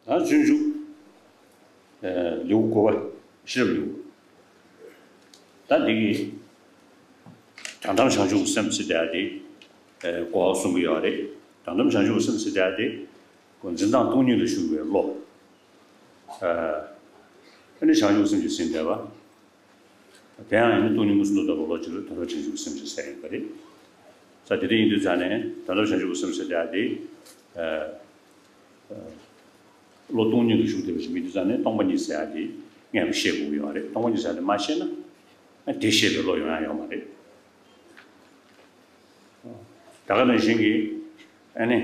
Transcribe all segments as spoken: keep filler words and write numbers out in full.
ད་སྤྱོད་འཇུག་ལེའུ་དགུ་པ། ཤེས་རབ་ལེའུ། ད་འདི་གི་དོན་དམ་བྱང་ཆུབ་ཀྱི་སེམས་ཟེར་བསྡད་དེ་གོ་བ་གསུང་གི་ཡོད་རེད། དོན་དམ་བྱང་ཆུབ་ཀྱི་སེམས་ཟེར་བསྡད་དེ་འཛིན་སྟངས་སྟོང་ཉིད་ལ་ཞུགས་པའི་བློ། ཨ་ནི་བྱང་ཆུབ་སེམས་ཀྱི་ཟིན་བསྡད་པ། དེ་ཡང་ཡིན་ན་སྟོང་ཉིད་མངོན་སུམ་དུ་རྟོགས་པའི་བློ་གཅིག་ལ་དོན་དམ་བྱང་ཆུབ་སེམས་ཞེས་ཟེར་ཡོད་པ་རེད། ས་དེ་འདྲ་ཡིན་དུས་ཙང་ནས་དོན་དམ་བྱང་ཆུབ་སེམས་ཟེར་ཡག་དེ། བློ་སྟོང་ཉིད་ལ་ཞུགས་བསྡད་པ་ཞིག་མིན་དུས་ཙང་ནས་སྟོང་པ་ཉིད་ཟེར་ཡག་དེ་ངེས་པར་ཤེས་དགོས་ཀྱི་ཡོད་རེད། སྟོང་པ་ཉིད་ཟེར་ཡག་དེ་མ་ཤེས་ན་དེ་ཤེས་པའི་བློ་ཡོང་ཡག་ཡོད་མ་རེད། ད་ག་ནང་བཞིན་གྱི་ཨ་ནི།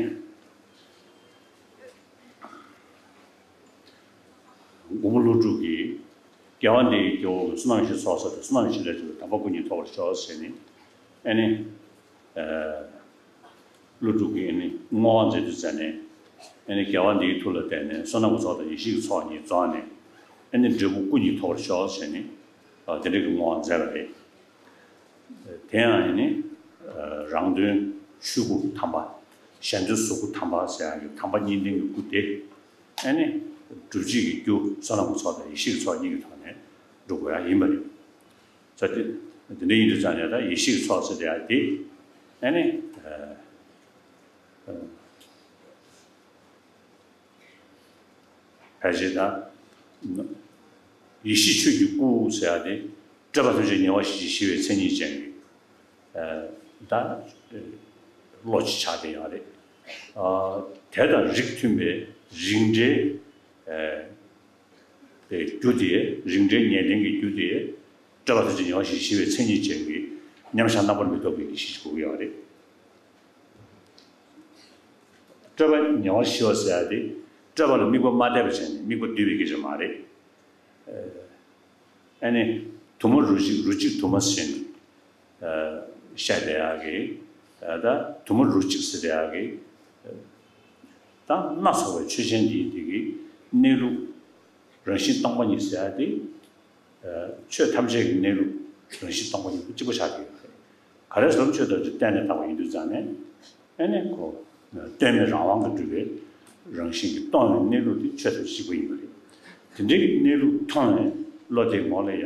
མགོན་པོ་ཀླུ་སྒྲུབ་ཀྱིས་རྒྱལ་བ་འདིའི་སྐྱེ་བོ་བསོད་ནམས་ཀྱི་ཚོགས་བསགས་ཏེ་བསོད་ནམས་ཀྱི་ཕྱིར་ལས་བྱུང་བའི་དམ་པ་སྐུ་གཉིས་ཐོབ་པར་ཤོག་ཟེར་ནས་ཨ་ནི། ཀླུ་སྒྲུབ་ཀྱིས་ཨ་ནི་བསྔོ་བ་མཛད་དུས་ཙང་ནས་ཨ་ནི་རྒྱལ་བ་འདིའི་ཐུགས་ལ་བརྟེན་ནས་བསོད་ནམས་ཀྱི་ཚོགས་དང་ཡེ་ཤེས་ཀྱི་ཚོགས་གཉིས་རྫོགས་ནས་ཨ་ནི་འབྲས་བུ་སྐུ་གཉིས་ཐོབ་པར་ཤོག་ཟེར་ནས་དེ་འདྲ་གི་བསྔོ་བ་མཛད་པ་རེད། དེ་ཡང་ཨ་ནི་རང་དོན་ཆོས་སྐུ་དམ་པ། གཞན་དོན་གཟུགས་སྐུ་དམ་པ་ཟེར་ཡག་གི་དམ་པ་གཉིས་ལྡན་གྱི་སྐུ་དེ། ཨ་ནི། སྒྲུབ་བྱེད་ཀྱི་རྒྱུ་བསོད་ནམས་ཀྱི་ཚོགས་དང་ཡེ་ཤེས་ཀྱི་ཚོགས་གཉིས་ཀྱི་ཐོག་ནས་སྒྲུབ་དགོས་ཡག་ཡིན་པ་རེད། ས་དེ། དེ་འདྲ་ཡིན་དུས་ཙང་ནས་ད་ཡེ་ཤེས་ཀྱི་ཚོགས་ཟེར་ཡག་དེ། ཨ་ནི། ཕལ་ཆེར་ད། ཡེ་ཤེས་ཆོས་ཀྱི་སྐུ་ཟེར་ཡག་དེ། སྤྲོས་པ་ཐམས་ཅད་ཉེ་བར་ཞི་ཞི་བའི་མཚན་ཉིད་ཅན་གྱི། ད། བློ་ཅིག་ཆགས་བསྡད་ཡོད་རེད། དེ་དང་རིགས་མཐུན་པའི་རིགས་འགྲེའི་རྒྱུ་དེ། རིགས་འགྲེ་ངེས་ལེན་གྱི་རྒྱུ་དེ། སྤྲོས་པ་ཐམས་ཅད་ཉེ་བར་ཞི་ཞི་བའི་མཚན་ཉིད་ཅན་གྱི་མཉམ་གཞག་རྣམ་པར་མི་རྟོག་པའི་ཡེ་ཤེས་ཤིག་དགོས་ཀྱི་ཡོད་རེད། སྤྲོས་པ་ཉེ་བར་ཞི་བ་ཟེར་ཡག་དེ། སྤྲོས་པ་ལ་དམིགས་པ་མ་གཏད་པ་བྱས་ནས་དམིགས་པ་འདུས་པའི་སྐད་ཆ་མ་རེད། ཨ་ནི། དུ་མ་རུ་གཅིག་རུ་གཅིག་དུ་མ་ཟེར་ནས། བཤད་བསྡད་ཡག་གི། ད་དུ་མ་རུ་གཅིག་ཟེར་བསྡད་ཡག་གི། ད་སྣ་ཚོགས་པའི་ཆོས་ཅན་འདི་ཡི་དེ་གི་གནས་ལུགས། རང་བཞིན་སྟོང་པ་ཉིད་ཟེར་ཡག་དེ། ཆོས་ཐམས་ཅད་ཀྱི་གནས་ལུགས་རང་བཞིན་སྟོང་པ་ཉིད་དུ་གཅིག་པ་ཆགས་ཀྱི་ཡོད་རེད། ག་རེ་ཟེར་ན་ཆོས་ཐམས་ཅད་གཏན་ནས་དག་པ་ཡིན་དུས་ཙང་ནས། ཨ་ནི་ཁོ། གཏན་མེད་རང་དབང་གིས་གྲུབ་པའི་རང་བཞིན་གྱིས་སྟོང་བའི་གནས་ལུགས་དེ་ཆོས་ཐམས་ཅད་གཅིག་པ་ཡིན་པ་རེད། དེ་འདྲའི་གི་གནས་ལུགས་མཐོང་བའི་བློ་དེའི་ངོ་ལ་ཡང་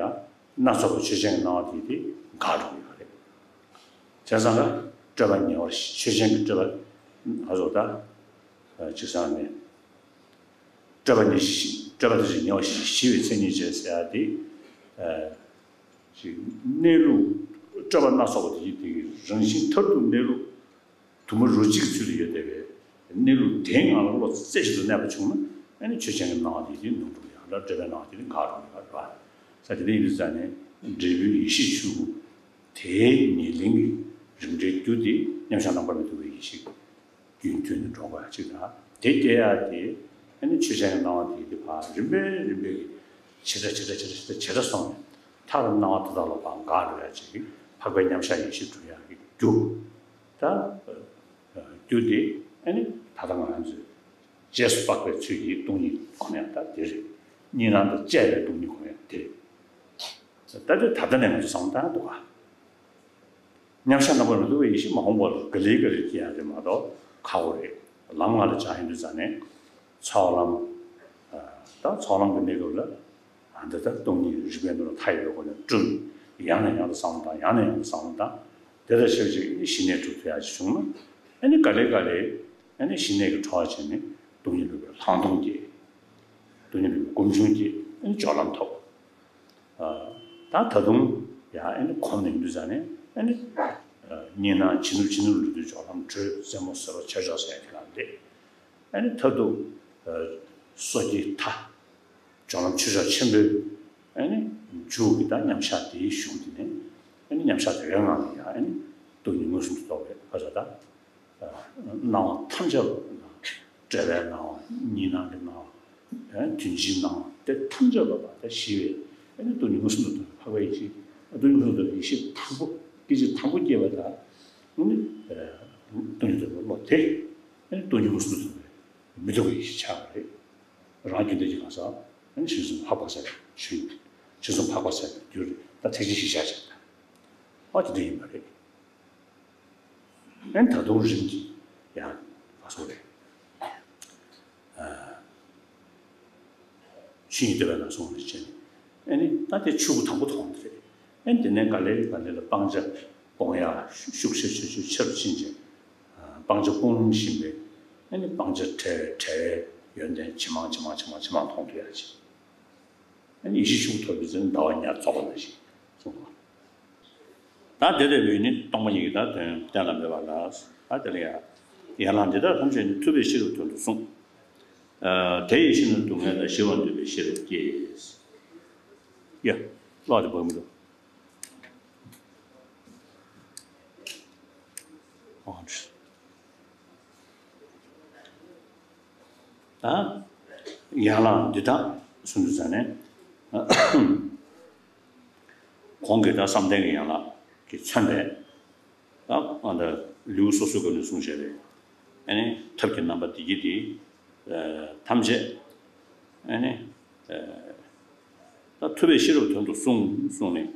སྣ་ཚོགས་པའི་ཆོས་ཅན་གྱི་སྣང་བ་དེ་དེ་འགག་འགྲོ་གི་ཡོད་རེད། བྱས་ཙང་ཀ་སྤྲོས་པ་ཉེ་བར་ཞི། ཆོས་ཅན་གྱི་སྤྲོས་པ། ང་ཚོ་ད། ཅིག་བསམ་ནས། སྤྲོས་པ་ཉེ་ཞི། སྤྲོས་པ་དེ་ཞི་ཉེ་བར་ཞི་ཞི་བའི་མཚན་ཉིད་ཅན་ཟེར་ཡག་དེ། ཅིག་གནས་ལུགས། སྤྲོས་པ་སྣ་ཚོགས་པ་དེ་ཡི་དེ་གི་རང་བཞིན་མཐར་ཐུག་གནས་ལུགས། དུ་མ་རུ་གཅིག་གི་ཚུལ་དུ་ཡོད་བསྡད་པའི་གནས་ལུགས་དེའི་ངང་ལ་བློ་རྩེ་གཅིག་ཏུ་གནས་པ་བྱུང་ན་ཨ་ནི་ཆོས་ཅན་གྱི་སྣང་བ་དེ་དེ་ནོར་འགྲོ་གི་ཡོད་རེད། སྤྲོས་པའི་སྣང་བ་དེ་དེ་འགག་འགྲོ་གི་ཡོད་རེད་པ། ས་དེ་འདྲ་ཡིན་དུས་ཙང་ནས་འབྲས་བུའི་ཡེ་ཤེས་ཆོས་སྐུ་དེའི་ངེས་ལེན་གྱི་རིགས་འགྲེའི་རྒྱུ་དེ་མཉམ་གཞག་རྣམ་པར་མི་རྟོག་པའི་ཡེ་ཤེས་རྒྱུན་མཐུན་དུ་འགྲོ་དགོས་ཡག་གཅིག་དང་། དེ་སྐྱེ་ཡག་དེ་ཨ་ནི་ཆོས་ཅན་གྱི་སྣང་བ་དེ་དེ་ཕར་རིམ་པས་རིམ་པས་ཀྱི་ཇེ་ཕྲ་ཇེ་ཕྲ་ཇེ་ཕྲ་ཇེ་ཕྲ་ཇེ་ཕྲ་སོང་ནས་མཐར་སྣང་བ་དེ་དག་ལ་ཕར་འགག་འགྲོ་ཡག་ཅིག་གི་འཕགས་པའི་མཉམ་གཞག་ཡེ་ཤེས་སྒྲུབ་ཡག་གི་རྒྱུ། ད། རྒྱུ་དེ་ཨ་ནི་ད་ལྟ་ང་རང་ཚོས་རྗེས་སུ་དཔག་པའི་ཚུལ་གྱིས་སྟོང་ཉིད་སྒོམ་ཡག་ད་དེ་རེད། གཉིས་སྣང་དང་བཅས་པའི་སྟོང་ཉིད་སྒོམ་ཡག་དེ་རེད། ད་དེ་ད་ལྟ་ནས་ང་ཚོ་བསམ་བློ་བཏང་འདུག་ག་མཉམ་གཞག་རྣམ་པར་མི་རྟོག་པའི་ཡེ་ཤེས་མ་འོངས་པ་ལ་ག་ལེ་ག་ལེ་སྐྱེ་ཡག་དེ་མ་གཏོགས་ཁག་པོ་རེད། ལམ་ལྔ་ལ་སྦྱངས་ཡིན་དུས་ཙང་ནས་ཚོགས་ལམ། ད་ཚོགས་ལམ་གྱི་གནས་སྐབས་ལ་ད་ལྟ་སྟོང་ཉིད་རིག་པའི་ནོར་མཐའ་ཡས་པའི་སྒོ་ནས་བསྒྲུབས་ནས་ཡང་ནས་ཡང་དུ་བསམ་བློ་བཏང་། ཡང་ནས་ཡང་དུ་བསམ་བློ་བཏང་། དེ་དང་ཆབས་ཅིག་ཞི་གནས་སྒྲུབ་ཐུབ་ཡག་ཅིག་བྱུང་ན་ཨ་ནི་ག་ལེ་ག་ལེ་ཨ་ནི་ཞི་གནས་ཀྱི་གྲོགས་བྱས་ནས་སྟོང་ཉིད་འགྲུབ་པའི་ལྷག་མཐོང་སྐྱེ། སྟོང་ཉིད་འགྲུབ་པའི་སྒོམ་བྱུང་སྐྱེ། ཨ་ནི་སྦྱོར་ལམ་ཐོབ། ད་ད་དུང་ཡང་ཨ་ནི་གོམས་ནས་ཡོང་དུས་ཙང་ནས་ཨ་ནི་གཉིས་སྣང་ཇེ་ནུར་ཇེ་ནུར་འགྲོ་དུས་སྦྱོར་ལམ་དྲོད་རྩེ་མོ་ཟེར་བ་ཆོས་མཆོག་ཟེར་ཡག་དེ་ལ་སླེབས། ཨ་ནི་མཐར་ཐུག་སོ་སྐྱེའི་མཐའ། སྦྱོར་ལམ་ཆོས་མཆོག་ཆེན་པོའི་ཨ་ནི་མཇུག་གི་ད་མཉམ་གཞག་དེའི་གཞུག་དེ་ནས་ཨ་ནི་མཉམ་གཞག་དེ་གའི་ངང་ལ་ཡང་ཨ་ནི་སྟོང་ཉིད་མངོན་སུམ་དུ་རྟོགས་པའི་ཁ་ས་ད། སྣང་བ་ཐམས་ཅད་ལ་སྤྲོས་པའི་སྣང་བ། གཉིས་སྣང་གི་སྣང་བ། དོན་སྤྱིའི་སྣང་བ་དེ་ཐམས་ཅད་ལ་ཕར་ཞི་བའི་ཨ་ནི་སྟོང་ཉིད་མངོན་སུམ་དུ་རྟོགས་པའི་འཕགས་པའི་ཡེ་ཤེས། སྟོང་ཉིད་མངོན་སུམ་དུ་རྟོགས་པའི་ཡེ་ཤེས་དང་པོ་སྐད་ཅིག་དང་པོ་སྐྱེས་པ་དང་། ཨ་ནི་སྟོང་ཉིད་རྟོགས་པའི་བློ་དེ་ཨ་ནི་སྟོང་ཉིད་མངོན་སུམ་དུ་རྟོགས་པའི་མི་རྟོག་པའི་ཡེ་ཤེས་ཆགས་པ་རེད། རང་རྒྱུད་འདི་ཀྱི་གང་ཟག་ཨ་ནི་ཕྱིར་བཟུང་འཕགས་པ་ཟད་པའི་ཆོས་ཡིན། ཕྱིར་བཟུང་འཕགས་པ་ཟད་པའི་རྒྱུ་རེད། ད་ཐེག་ཆེན་ཞི་བྱ་ཅན་དང་། ཨ་དེ་འདྲ་ཡིན་པ་རེད། ཨ་ནི་ད་དུང་རིམ་གྱིས་ཡང་ལ་སོགས་རེད། ཨ་ ཁྲིད་ཡིན་བསྟོད་པའི་ནང་གསུངས་ནས་བྱས་ནས། ཨ་ནི་ད་དེ་ཆུ་བོ་དང་པོ་མཐོང་གི་རེད། ཨ་ནི་དེ་ནས་ག་ལེ་ག་ལེ་ལ་སྤང་བྱ་སྤོང་ཡག་ཤུགས་ཆེ་ཆེ་ཆེ་ཆེ་རུ་ཕྱིན་ཅིང་། སྤང་བྱ་སྤོང་བཞིན་པའི། ཨ་ནི་སྤང་བྱ་བྲལ་བའི་བྲལ་བའི་ཡོན་ཏན་ཇེ་མང་ཇེ་མང་ཇེ་མང་ཇེ་མང་མཐོང་ཐུབ་ཡག་ཅིག་ཨ་ནི་ཡེ་ཤེས་ཆུ་བོ་ཐོབ་པའི་ཚེ་ཟླ་བ་ཉ་རྫོགས་པ་ནང་བཞིན་གསུངས་པ། ད་དེ་ལྟ་བུའི་ནི་སྟོང་པ་ཉིད་ཀྱི་ད་དོན་གཏན་ལ་འབེབས་པ་ལ། ད་དེ་ལ་ཡང་ཡན་ལག་འདི་དག་ཐམས་ཅད་ནི་ཐུབ་པའི་ཤེས་རབ་དོན་དུ་གསུངས། ཨ། དེ་ཡི་ཕྱིར་ན་སྡུག་བསྔལ་དང་ཞི་བར་འདོད་པའི་ཤེས་རབ་ཀྱིས། ཡ། ཀློག་དེ་བབ་མི་འདུག་ཨོ། ད་ཡན་ལག་འདི་དག་གསུངས་དུས་ཙ་ནས། གོང་གི་ད་བསམ་གཏན་གྱི་ཡན་ལག་གིས་མཚོན་པའི། ད་ཨ་ད་ལེའུ་སོ་སོའི་སྒོ་ནས་གསུངས་བཞག་པའི། ཨ་ནི་ཐབས་ཀྱི་རྣམ་པ་འདི་གྱིས་དེ་ཐམས་ཅད། ཨ་ནི་ད་ཐུབ་པའི་ཤེས་རབ་དོན་དུ་གསུངས་གསུངས་ནས།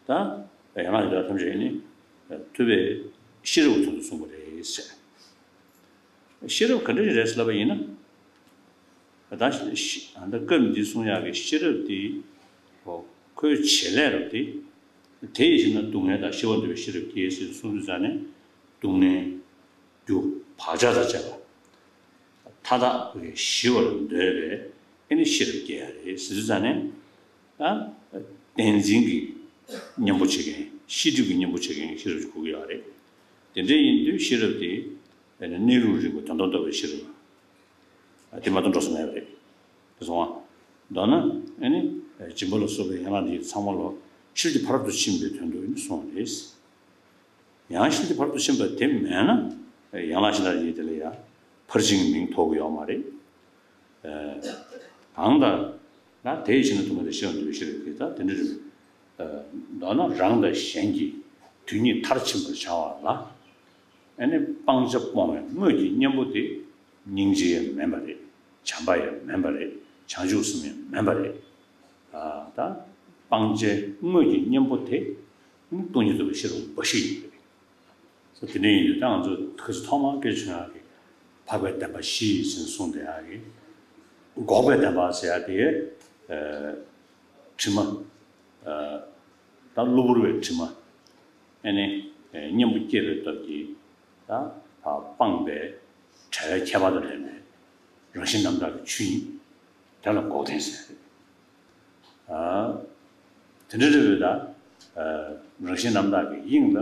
ད་ཡང་ན་ཡི་དྭགས་ཐམས་ཅད་ནི་ཐུབ་པའི་ཤེས་རབ་ཀྱི་དོན་དུ་གསུངས་པ་རེད་ཟེར། ཤེས་རབ་ག་འདྲ་ཞིག་རེད་ཟེར་ལབ་པ་ཡིན་ན། ད་ཤ་ད་སྐབས་འདི་གསུང་ཡག་གི་ཤེས་རབ་འདི། ཁོ་ཁོའི་བྱེད་ལས་རབ་འདི། དེ་ཡི་ཕྱིར་ན་སྡུག་བསྔལ་དང་ཞི་བར་འདོད་པའི་ཤེས་རབ་ཀྱིས་ཟེར་གསུངས་དུས་ཙ་ནས། སྡུག་བསྔལ། རྒྱུ་བག་ཆགས་དང་བཅས་པ་མཐའ་དག་གིས་ཞི་བར་འདོད་པའི་ཨེ་ནི་ཤེས་རབ་སྐྱེ་ཡ་རེད་ཟེར་དུས་ཙ་ནས། ད་བདེན་འཛིན་གྱི་གཉེན་པོ་བྱེད་མཁན། ཤེས་སྒྲིབ་ཀྱི་གཉེན་པོ་བྱེད་མཁན་ཤེས་རབ་ཅིག་དགོས་ཀྱི་ཡོད་རེད། དེ་འདྲ་ཡིན་དུས་ཤེས་རབ་དེ་ཨེ་ནི་གནས་ལུགས་རིག་པ་དོན་དམ་རྟོགས་པའི་ཤེས་རབ། ཨ། དེ་མ་གཏོགས་འགྲོ་ས་མེད་པ་རེད། དེ་སོང་བ། མདོར་ན་ཨེ་ནི་སྦྱིན་པ་ལ་སོགས་པའི་ཡན་ལག་འདི་ཚང་མ་ལ་ཤེས་རྒྱུད་ཕ་རོལ་ཏུ་ཕྱིན་པའི་དོན་དུ་ཨེ་ནི་གསུངས་པ་རེད། ཡང་ཤེས་རྒྱུད་ཕ་རོལ་ཏུ་ཕྱིན་པ་དེ་མེད་ན། ཡན་ལག་བཞི་དང་ཡིད་དེ་ལ་ཡང་ཕར་ཕྱིན་མིང་ཐོབ་ཀྱི་ཡོད་མ་རེད། ཨ། གང་ལྟར་ན་དེ་ཡི་ཕྱིར་ན་སྡུག་བསྔལ་དང་ཞི་བར་འདོད་པའི་ཤེས་རབ་ཀྱིས། ད་དེ་འདྲ་རེད། ཨ། མདོར་ན་རང་དང་གཞན་གྱི་དུས་ཉིད་མཐར་ཕྱིན་པར་བྱ་བ་ལ། ཨ་ནི་སྤང་བྱ་སྤོང་བའི་དངོས་ཀྱི་གཉེན་པོ་དེ་སྙིང་རྗེ་ཡང་མིན་པ་རེད། བྱམས་པ་ཡང་མིན་པ་རེད། བྱང་ཆུབ་སེམས་ཡང་མིན་པ་རེད། ཨ། ད་སྤང་བྱའི་དངོས་ཀྱི་གཉེན་པོ་དེ་སྟོང་ཉིད་རྟོགས་པའི་ཤེས་རབ་འབའ་ཞིག་ཡིན་པ་རེད། དེ་འདྲ་ཡིན་དུས་ད་ང་ཚོ་ཁ་སང་ཐོག་མར་སྐད་ཆ་བྱུང་ཡག་གི་འཕགས་པའི་བདེན་པ་བཞི་ཟེར་གསུངས་བསྡད་ཡག་གི། འགོག་པའི་བདེན་པ་ཟེར་ཡག་དེ། ཨ། དྲི་མ། ཨ། ད་གློ་བུར་བའི་དྲི་མ། ཨ་ནི་གཉེན་པོ་སྐྱེས་པའི་སྟོབས་ཀྱིས་ད་སྤངས་པའི་བྲལ་བའི་ཁྱད་པར་དང་ལྡན་པའི་རང་བཞིན་རྣམ་དག་གི་ཆོས་ཉིད་དེ་ལ་འགོག་བདེན་ཟེར། ཨ། དེ་འདྲ་རེད་པས། ད་རང་བཞིན་རྣམ་དག་གི་དབྱིངས་ལ་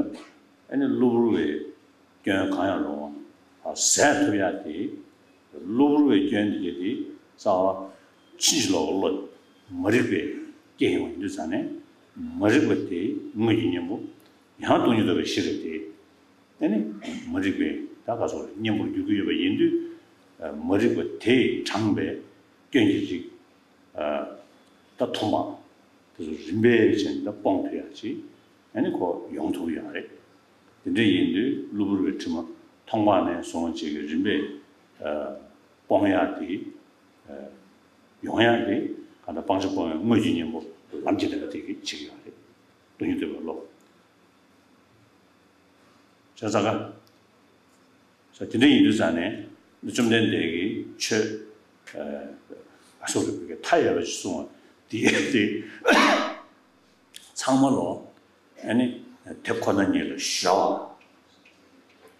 ཨ་ནི་གློ་བུར་བའི་སྐྱོན་གང་ཡང་རུང་བ་ཟད་ཐུབ་ཡག་དེ། གློ་བུར་བའི་སྐྱོན་དེ་གྱད་དེ་རྩ་བ་ཕྱིན་ཅི་ལོག་གི་བློ་མ་རིག་པས་སྐྱེས་ཡོང་བ་ཡིན་དུས་ཙ་ནས། མ་རིག་པ་དེའི་དངོས་ཀྱི་གཉེན་པོ་ཡང་སྟོང་ཉིད་རྟོགས་པའི་ཤེས་རབ་དེ། ཨ་ནི་མ་རིག་པའི་ད་ག་སོགས་གཉེན་པོར་འགྱུར་གྱི་ཡོད་པ་ཡིན་དུས། མ་རིག་པ་དེས་དྲངས་པའི་སྐྱོན་གྱི་རིགས། ཨ། ད་མཐོང་སྤང་དེ་ཚོ་རིམ་པས་བྱས་ནས་ད་སྤོང་ཐུབ་ཡག་ཅིག་ཨ་ནི་ཁོ་ཡོང་ཐུབ་ཡོད་རེད། དེ་འདྲ་ཡིན་དུས་གློ་བུར་བའི་དྲི་མ་མཐོང་སྤང་ནས་བཟུང་བྱས་ཀྱི་རིམ་པས། ཨ། སྤོང་ཡག་དེ། ཨ། ཡོང་ཡག་དེ་གང་ལྟར་སྤང་བྱ་སྤོང་བའི་དངོས་ཀྱི་གཉེན་པོ་ལམ་གྱི་བདེན་པ་དེ་གིས་བྱེད་ཀྱི་ཡོད་རེད། སྟོང་ཉིད་རྟོགས་པའི་བློ། ཆ་ཚ་ག་ས་དེ་འདྲ་ཡིན་དུས་ཙ་ནས་བཅོམ་ལྡན་འདས་ཀྱིས་ཆོས། ཨ། སོགས་རིགས་པའི་མཐའ་ཡས་པ་ཞིག་གསུངས་པ་དེ་དེ་ཚང་མ་ལོ། ཨ་ནི་དེ་ཁོ་ན་ཉིད་ལ་གཞོལ་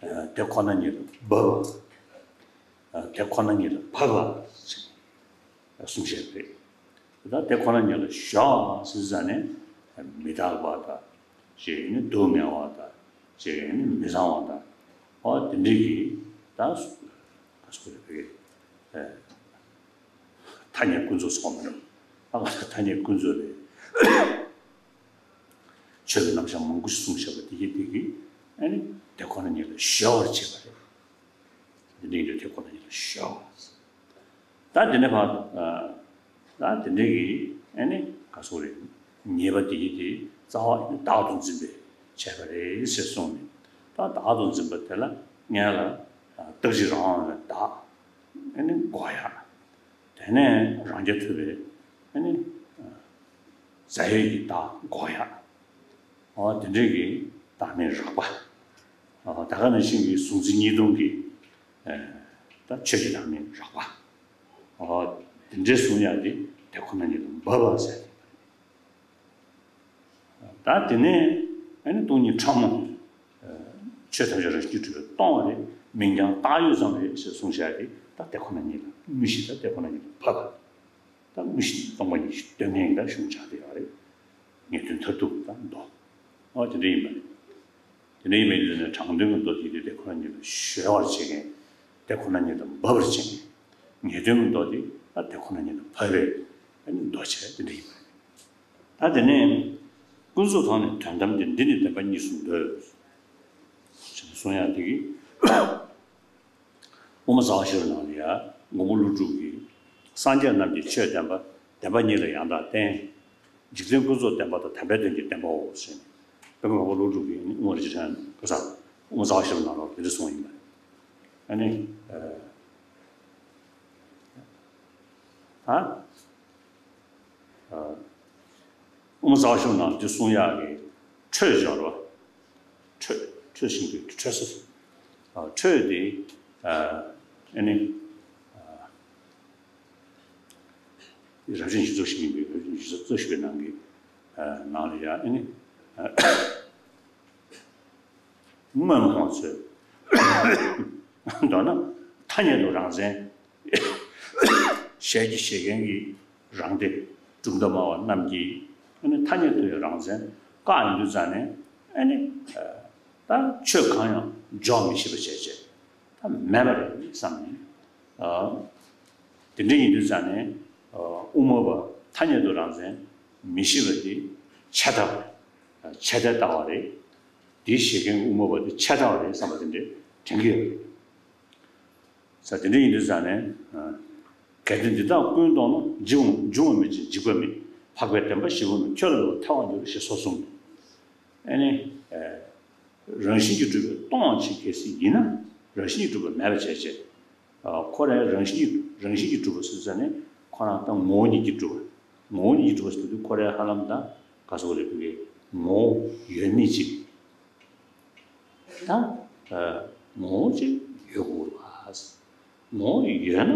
བ། ཨ། དེ་ཁོ་ན་ཉིད་ལ་འབབ་པ། ཨ། དེ་ཁོ་ན་ཉིད་ལ་བབ་པ། གསུངས་བཞག་པ་རེད། ད་དེ་ཁོ་ན་ཉིད་ལ་གཞོལ་ཟེར་ཙ་ནས་མི་རྟག་པ་དང་། གཅིག་ནི་སྡུག་བསྔལ་བ་དང་། གཅིག་ནི་མི་བཟང་བ་དང་། འོ་དེ་འདྲའི་གི་ད་ག་སོགས་རེད་པས། ཐ་སྙད་ཀུན་རྫོབ་སོགས་མི་འདུག་ཨ་ག་ཐ་སྙད་ཀུན་རྫོབ་རེད། ཆོས་ཀྱི་རྣམ་གཞག་མང་པོ་ཞིག་གསུངས་བཞག་པ་དེ་གི་དེ་གི་ཨ་ནི་དེ་ཁོ་ན་ཉིད་ལ་གཞོལ་བར་བྱེད་པ་རེད། འདི་འདྲའི་དེ་ཁོ་ན་ཉིད་ལ་གཞོལ། ད་དེ་ནས་ཕར། ཨ། ད་དེ་འདྲའི་གི་ཨ་ནི་ག་སོགས་རེད། ཉེས་པ་དེ་ཡི་དེ་རྩ་བ་ནི་བདག་ཏུ་འཛིན་པས་བྱས་པ་རེད་ཟེར་གསུངས་ནས། ད་བདག་ཏུ་འཛིན་པ་དེ་ལ་སྔོན་ལ་རྟག་གཅིག་རང་དབང་བའི་བདག་ཨ་ནི་འགོག་ཡག་དེ་ནས་རང་རྐྱ་ཐུབ་པའི་ཨ་ནི་རྫས་ཡོད་ཀྱི་བདག་འགོག་ཡག་འོ་དེ་འདྲའི་གི་བདག་མེད་རགས་པ། ཨ། ད་ག་ནང་བཞིན་གྱི་གཟུང་འཛིན་གཉིས་སྟོང་གི། ཨ། ད་ཆོས་ཀྱི་བདག་མེད་རགས་པ། ཨོ། དེ་འདྲའི་གསུང་ཡག་དེ་དེ་ཁོ་ན་ཉིད་དུ་འབབ་པ་ཟེར། ད་དེ་ནས་ཨ་ནི་སྟོང་ཉིད་ཕྲ་མོ། ཆོས་ཐམས་ཅད་རང་བཞིན་གྱིས་གྲུབ་པས་སྟོང་བ་རེད། མིང་རྐྱང་བཏགས་ཡོད་ཙམ་རེད་ཞེས་གསུངས་བཞག་དེ་ད་དེ་ཁོ་ན་ཉིད་ལ་དངོས་གཞི་ད་དེ་ཁོ་ན་ཉིད་ལ་བབས་པ། ད་དངོས་གཞི་སྟོང་པ་ཉིད་ཀྱིས་སྟོན་མཁན་གྱི་ད་གཞུང་ཆགས་བསྡད་ཡོད་རེད། ངེས་དོན་མཐར་ཐུག་ད་མདོ། ཨོ་དེ་འདྲ་ཡིན་པ་རེད། དེ་འདྲ་ཡིན་པའི་དུས་ནས་དྲང་དོན་གྱི་མདོ་དེ་དེ་ཁོ་ན་ཉིད་ལ་གཞོལ་བར་བྱེད་མཁན། དེ་ཁོ་ན་ཉིད་དུ་འབབ་པར་བྱེད་མཁན། ངེས་དོན་གྱི་མདོ་དེ་ད་དེ་ཁོ་ན་ཉིད་དུ་བབས་པའི་ཨ་ནི་མདོ་བྱས་དེ་འདྲ་ཡིན་པ་རེད། ད་དེ་ནས་ཀུན་རྫོབ་དང་ནི་དོན་དམ་སྟེ། འདི་ནི་བདེན་པ་གཉིས་སུ་འདོད། ཅེས་གསུང་ཡག་དེ་གིས། དབུ་མ་རྩ་བ་ཤེས་རབ་ནང་ལ་ཡ་མགོན་པོ་ཀླུ་སྒྲུབ་ཀྱིས་སངས་རྒྱས་རྣམས་ཀྱི་ཆོས་བདེན་པ་བདེན་པ་གཉིས་ལ་ཡང་དག་བསྟན། འཇིག་རྟེན་ཀུན་རྫོབ་བདེན་པ་དང་དམ་པའི་དོན་གྱི་བདེན་པའོ་ཞེས་ནས། དཔེ་མགོན་པོ་ཀླུ་སྒྲུབ་ཀྱིས་དངོས་གཞི་ཅན་ཀུན་བཟང་དབུ་མ་རྩ་བ་ཤེས་རབ་ནང་ལོགས་དེ་འདྲ་གསུངས་ཡིན་པ་རེད། ཨ་ནི། ཨ། དབུ་མ་རྩ་བ་ཤེས་རབ་ནང་དེ་གསུང་ཡག་གི་འཕྲོས་སྦྱོར་བ། འཕྲོས་འཕྲོས་ཤིང་གི་འཕྲོས་སུ། འཕྲོས་དེ་ཨ་ནི་རབ་བྱུང་བཞི་ཚོགས་ཤིང་གི་རབ་བྱུང་བཞི་ཚོགས་ཤིང་གི་ནང་གི་ནང་ལ་ཡ་ཨ་ནི། དངོས་མ་ཁོང་ཚོས། མདོར་ན་ཐ་སྙད་དུ་རང་མཚན་ཞལ་གྱིས་བཞེས་མཁན་གྱི་རང་སྡེ་གྲུབ་མཐའ་སྨྲ་བ་རྣམས་ཀྱིས་ཨ་ནི་ཐ་སྙད་དུ་ཡང་རང་མཚན་བཀག་ཡོང་དུས་ཙང་ནས་ཨ་ནི་ད་ཆོས་གང་ཡང་འཇོག་མི་ཤེས་པ་བྱས་བྱས་ད་མེད་པ་རེད་བསམ་ནས། དེ་འདྲ་ཡིན་དུས་ཙང་ནས་དབུ་མ་པ་ཐ་སྙད་དུ་རང་མཚན་མི་ཤེས་པ་དེ་ཆད་ལྟ་བ་རེད། ཆད་ལྟ་བ་རེད། དེ་བཞེས་མཁན་གྱི་དབུ་མ་པ་དེ་ཆད་ལྟ་བ་རེད་བསམ་པ་དེ་འདྲ་དྲན་གྱི་ཡོད་རེད། ས་དེ་འདྲ་ཡིན་དུས་ཙང་ནས། གལ་ཏེ་འདི་དག་ཀུན་རྟོགས་ན། འབྱུང་འབྱུང་བ་མེད་ཅིང་འཇིག་པ་མེད། འཕགས་པའི་བདེན་པ་བཞི་པོ་མེད། ཁྱོད་ལ་ལོག་ཐལ་བར་འགྱུར་ཞེས་སོགས་གསུངས། ཨ་ནི། རང་བཞིན་གྱིས་གྲུབ་པའི་སྟོང་ཞིག་གལ་སྲིད་ཡིན་ན། རང་བཞིན་གྱིས་གྲུབ་པ་མེད་པ་བྱས་བྱས། ཁོ་རང་རང་བཞིན་གྱིས་རང་བཞིན་གྱིས་གྲུབ་པ་ཟེར་ཙང་ནས་ཁོ་རང་ད་ངོ་བོ་ཉིད་ཀྱིས་གྲུབ་པ། ངོ་བོ་ཉིད་ཀྱིས་གྲུབ་པ་ཟེར་དུས་ཁོ་རང་ཧ་ལམ་ད་ག་སོགས་རེད་བུ་གའི་ངོ་བོ་ཡོད་མེད་ཅིག་ད་ངོ་བོ་ཅིག་ཡོད་དགོས་པ། ངོ་བོ་ཡོད་ན་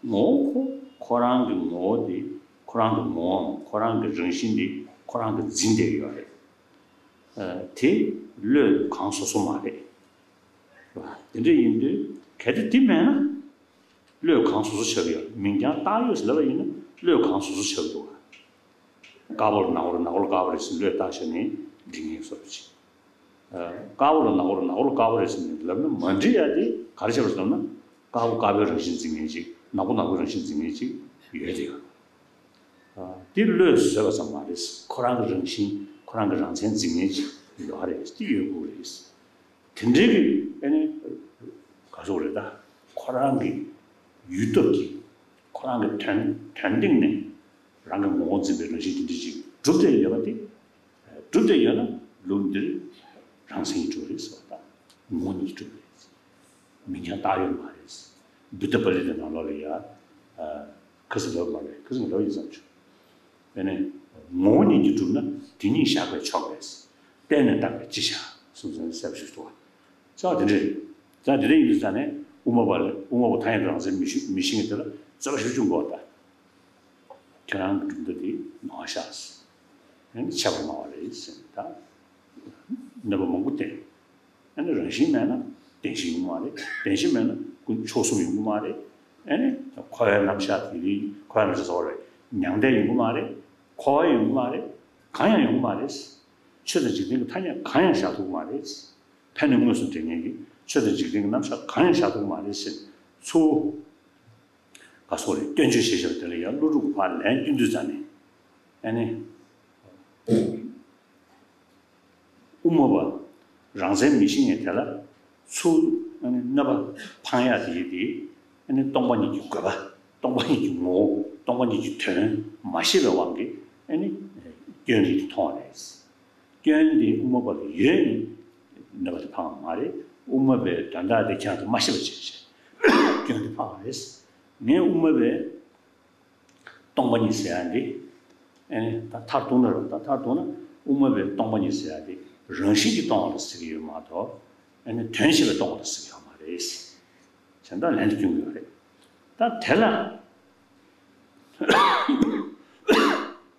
ངོ་བོ་ཁོ་ཁོ་རང་གི་ངོ་བོ་དེ་ཁོ་རང་གི་ངོ་བོའམ་ཁོ་རང་གི་རང་བཞིན་དེ་ཁོ་རང་གི་འཛིན་བསྡད་ཡོད་རེད། དེ་བློས་གང་སོ་སོ་མ་རེད། དེ་འདྲ་ཡིན་དུས་གལ་ཏེ་དེ་མེད་ན། བློས་གང་སོ་སོ་ཆགས་ཀྱི་ཡོད། མིང་རྐྱང་བཏགས་ཡོད་ཟེར་ལབ་པ་ཡིན་ན་བློས་གང་སོ་སོ་ཆགས་ཀྱི་འདུག་ག་དཀར་པོ་ལ་ནག་པོ་རེད། ནག་པོ་ལ་དཀར་པོ་རེད་ཟེར་བློས་བཏགས་བཞག་ནས་འགྲིག་ངེས་བཟོ་འདྲ་ཅིག་དཀར་པོ་ལ་ནག་པོ་རེད། ནག་པོ་ལ་དཀར་པོ་རེད་ཟེར་ནས་ལབ་ན་མ་འགྲིག་ཡ་དེ་ག་རེ་བྱས་པ་ཟེར་ན། དཀར་པོ་དཀར་པོའི་རང་བཞིན་འཛིན་མཁན་ཅིག་ནག་པོ་ནག་པོའི་རང་བཞིན་འཛིན་མཁན་ཅིག་ཡོད་དེ། དེ་བློས་བཟོས་པ་ཙམ་མ་རེད། ཁོ་རང་གི་རང་བཞིན་ཁོ་རང་གི་རང་མཚན་འཛིན་མཁན་ཅིག་ཡོད་རེད། དེ་ཡོད་དགོས་རེད། དེ་འདྲའི་གི་ཨ་ནི་ག་ཚོད་རེད་ད། ཁོ་རང་གི་ཡུལ་སྟོབས་ཀྱིས་ཁོ་རང་གི་དོན་དོན་སྟེང་ནས་རང་གི་ངོ་བོ་འཛིན་པའི་རང་བཞིན་དེ་འདྲ་ཅིག་གྲུབ་བསྡད་ཡོད་པ་དེ། གྲུབ་བསྡད་ཡོད་ན་ལུགས་འདིར་རང་མཚན་གྱིས་གྲུབ་རེད་ཟེར་བ་དང་ངོ་བོ་ཉིད་ཀྱིས་གྲུབ་རེད། མིང་རྐྱང་བཏགས་ཡོད་མ་རེད། བུདྡྷ་པཱ་ལི་ཏའི་ནང་ལོགས་ལ་ཡ། ཁ་སང་ལབ་མ་རེད། ཁ་སང་ལབ་ཡིན་བསམ་བྱུང་། དེ་ནས་ངོ་བོ་ཉིད་ཀྱིས་གྲུབ་ན་དེ་ཉིད་བཞག་པས་ཆོག་པས། བརྟེན་ནས་བཏགས་པས་ཅི་བྱ་གསུངས་ཙང་གསལ་པོ་ཞིག་འདུག་བ། ས་དེ་འདྲ་རེད། ས་དེ་འདྲ་ཡིན་དུས་ཙང་ནས་དབུ་མ་པ་ལ་དབུ་མ་པ་ཐ་སྙད་དུ་རང་མཚན་མི་ཤེས་མི་ཤེས་མཁན་དེ་ལ་རྩོད་པ་ཞིབ་བྱུང་དགོས་པ་དང་། ཁྱེད་རང་གི་གྲུབ་མཐའ་དེ་ནོར་བཞག་ཨ་ནི་ཆད་པར་སྨྲ་བ་རེད་ཟེར་ནས་ད། གནོད་པ་མང་པོ་བསྟན། ཨ་ནི་རང་བཞིན་མེད་ན་བདེན་བཞི་ཡོང་གི་མ་རེད། བདེན་བཞི་མེད་ན་ཀུན་མཆོག་གསུམ་ཡོང་གི་མ་རེད། ཨ་ནི་འཁོར་བའི་རྣམ་གཞག་དེ་རིང་འཁོར་བའི་རྣམ་གཞག་ཟེར་བ་རེད། མྱང་འདས་ཡོང་གི་མ་རེད། འཁོར་བ་ཡོང་གི་མ་རེད། གང་ཡང་ཡོང་གི་མ་རེད། ཆོས་དང་འཇིག་རྟེན་གྱི་ཐ་སྙད་གང་ཡང་བཞག་ཐུབ་ཀྱི་མ་རེད། ཕན་ནི་དངོས་སུ་འབྲེལ་མཁན་གྱི་ཆོས་དང་འཇིག་རྟེན་གྱི་རྣམ་གཞག་གང་ཡང་བཞག་ཐུབ་ཀྱི་མ་རེད་ཟེར་ཚུལ། ག་སོགས་རེད། སྐྱོན་བརྗོད་བྱེད་བཞག་དེ་ལ་ཡང་ཀླུ་སྒྲུབ་ཕར་ལན་བསྐྱོན་དུས་ཙང་ནས། ཨ་ནི། དབུ་མ་པ་རང་མཚན་མི་ཤེས་མཁན་དེ་ལ་ཚུར་ཨ་ནི་གནོད་པ་འཕང་ཡག་དེ་ཡིན་ཏེ། ཨ་ནི་སྟོང་པ་ཉིད་ཀྱི་དགོས་པ། སྟོང་པ་ཉིད་ཀྱི་ངོ་བོ། སྟོང་པ་ཉིད་ཀྱི་དོན་མ་ཤེས་པའི་དབང་གིས་ཨ་ནི་སྐྱོན་རིགས་དེ་མཐོང་བ་རེད། སྐྱོན་འདི་དབུ་མ་པ་ལ་ཡོད་ནི་གནོད་པ་དེ་འཕང་བ་མ་རེད། དབུ་མ་པའི་དོན་དག་དེ་ཁྱེད་རང་ཚོ་མ་ཤེས་པ་བྱས་བྱས་སྐྱོན་དེ་འཕང་བ་རེད། ངས་དབུ་མ་པའི་སྟོང་པ་ཉིད་ཟེར་ཡ་འདི། ཨ་ནི་ད་མཐར་གཏུགས་ན་རུང་ད་མཐར་གཏུགས་ན་དབུ་མ་པའི་སྟོང་པ་ཉིད་ཟེར་ཡ་འདི་རང་བཞིན་གྱིས་སྟོང་བ་ལ་ཟེར་གྱི་ཡོད་མ་གཏོགས། ཨ་ནི་དོན་བྱེད་པས་སྟོང་བ་ལ་ཟེར་གྱི་ཡོད་མ་རེད། བྱས་ དེ་འདྲ་ལན་དུ་སྐྱོན་གྱི་ཡོད་རེད། ད་དེ་ལ་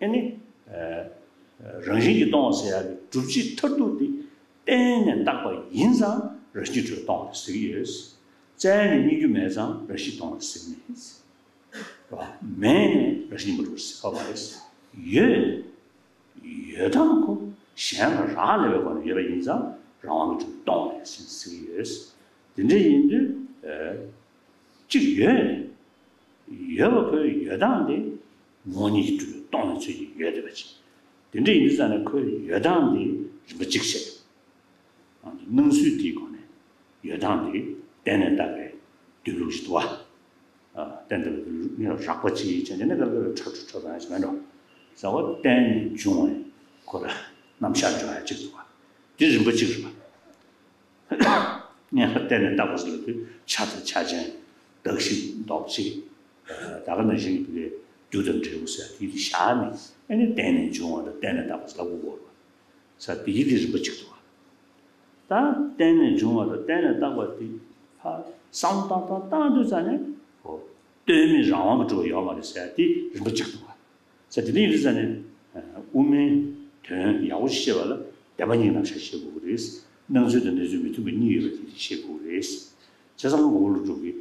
ཨེ་ནི་རང་བཞིན་གྱིས་སྟོང་བ་ཟེར་ཡག་གི་སྒྲུབ་བྱེད་མཐར་ཐུག་དེ་བརྟེན་ནས་བཏགས་པ་ཡིན་ཙང་རང་བཞིན་གྱིས་གྲུབ་པས་སྟོང་བ་ཟེར་གྱི་ཡོད། བཙལ་ནས་རྙེད་རྒྱུ་མེད་ཙང་རང་བཞིན་སྟོང་བ་ཟེར་གྱི་མེད། རེད་བ། མེད་ནས་རང་བཞིན་མ་གྲུབ་པ་ཟེར་ཡག་མ་རེད། ཡོད། ཡོད་དང་ཁོ་གཞན་ལ་རག་ལས་པའི་སྒོ་ནས་ཡོད་པ་ཡིན་ཙང་རང་དབང་གིས་གྲུབ་པས་སྟོང་བ་ཟེར་གྱི་ཡོད། དེ་འདྲ་ཡིན་དུས། གཅིག་ཡོད། ཡོད་པ་ཁོའི་ཡོད་སྟངས་དེ་ངོ་བོ་ཉིད་ཀྱིས་གྲུབ་པས་སྟོང་བའི་ཚུལ་གྱིས་ཡོད་བསྡད་པ་ཅིག་དེ་འདྲ་ཡིན་དུས་ཙང་ནས་ཁོའི་ཡོད་སྟངས་དེ་རིམ་པ་གཅིག་བཤད། སྣང་ཚུལ་དེའི་སྒོ་ནས་ཡོད་སྟངས་དེ་བརྟེན་ནས་བཏགས་པའི་སྡོད་ལུགས་ཤིག་འདུག་བ། བརྟེན་ནས་བཏགས་པའི་སྡོད་ལུགས་ནི་རགས་པ་གཅིག་བྱས་ནས་ནི་ག་ལ་ཁྲ་ཁྲ་ཁྲ་ཁྲ་ཡང་ཞིག་མེད་འགྲོ། ཟེར་བ་བརྟེན་ནས་འབྱུང་བའི་ཁོ་ལ་རྣམ་གཞག་འཇོག་ཡ་གཅིག་འདུག་བ། དེ་རིམ་པ་གཅིག་རེད་བ། གཉེན་ལ་བརྟེན་ནས་བཏགས་པ་ཟེར་ལབ་དུས་ཆ་དང་ཆ་ཅན། གདགས་གཞི་ལྡོག་བྱེད། ད་ག་ནང་བཞིན་གྱི་རྒྱུ་དང་འབྲས་བུ་ཟེར་དེ་བཞག་ནས་ཨ་ནི་བརྟེན་ནས་འབྱུང་བ་དང་བརྟེན་ནས་བཏགས་པ་ཟེར་ལབ་དགོས་པ་ཟེར་དེ་ཡི་དེ་རིམ་པ་གཅིག་འདུག་བ། ད་བརྟེན་ནས་འབྱུང་བ་དང་བརྟེན་ནས་བཏགས་པ་དེ་ཕར་བསམ་བཏང་བཏང་བཏང་དུས་ཙ་ནས་ཨོ་ལྟོས་མེད་རང་དབང་གིས་གྲུབ་པ་ཡོད་མ་རེད་ཟེར་དེ་རིམ་པ་གཅིག་འདུག་བ། ས་དེ་འདྲ་ཡིན་དུས་ཙ་ནས། དབུ་མའི་དོན་ཡག་པོ་ཞིག་ཤེས་པ་ལ་བདེན་པ་གཉིས་རྣམ་གཞག་ཤེས་དགོས་ཀྱི་རེད། སྣང་ཚུལ་དང་གནས་ཚུལ་མི་མཐུན་པ་གཉིས་ཡོད་པ་དེ་ཤེས་དགོས་ཀྱི་རེད། བྱས་ཙང་ངོ་བོ་ཀླུ་སྒྲུབ་ཀྱིས།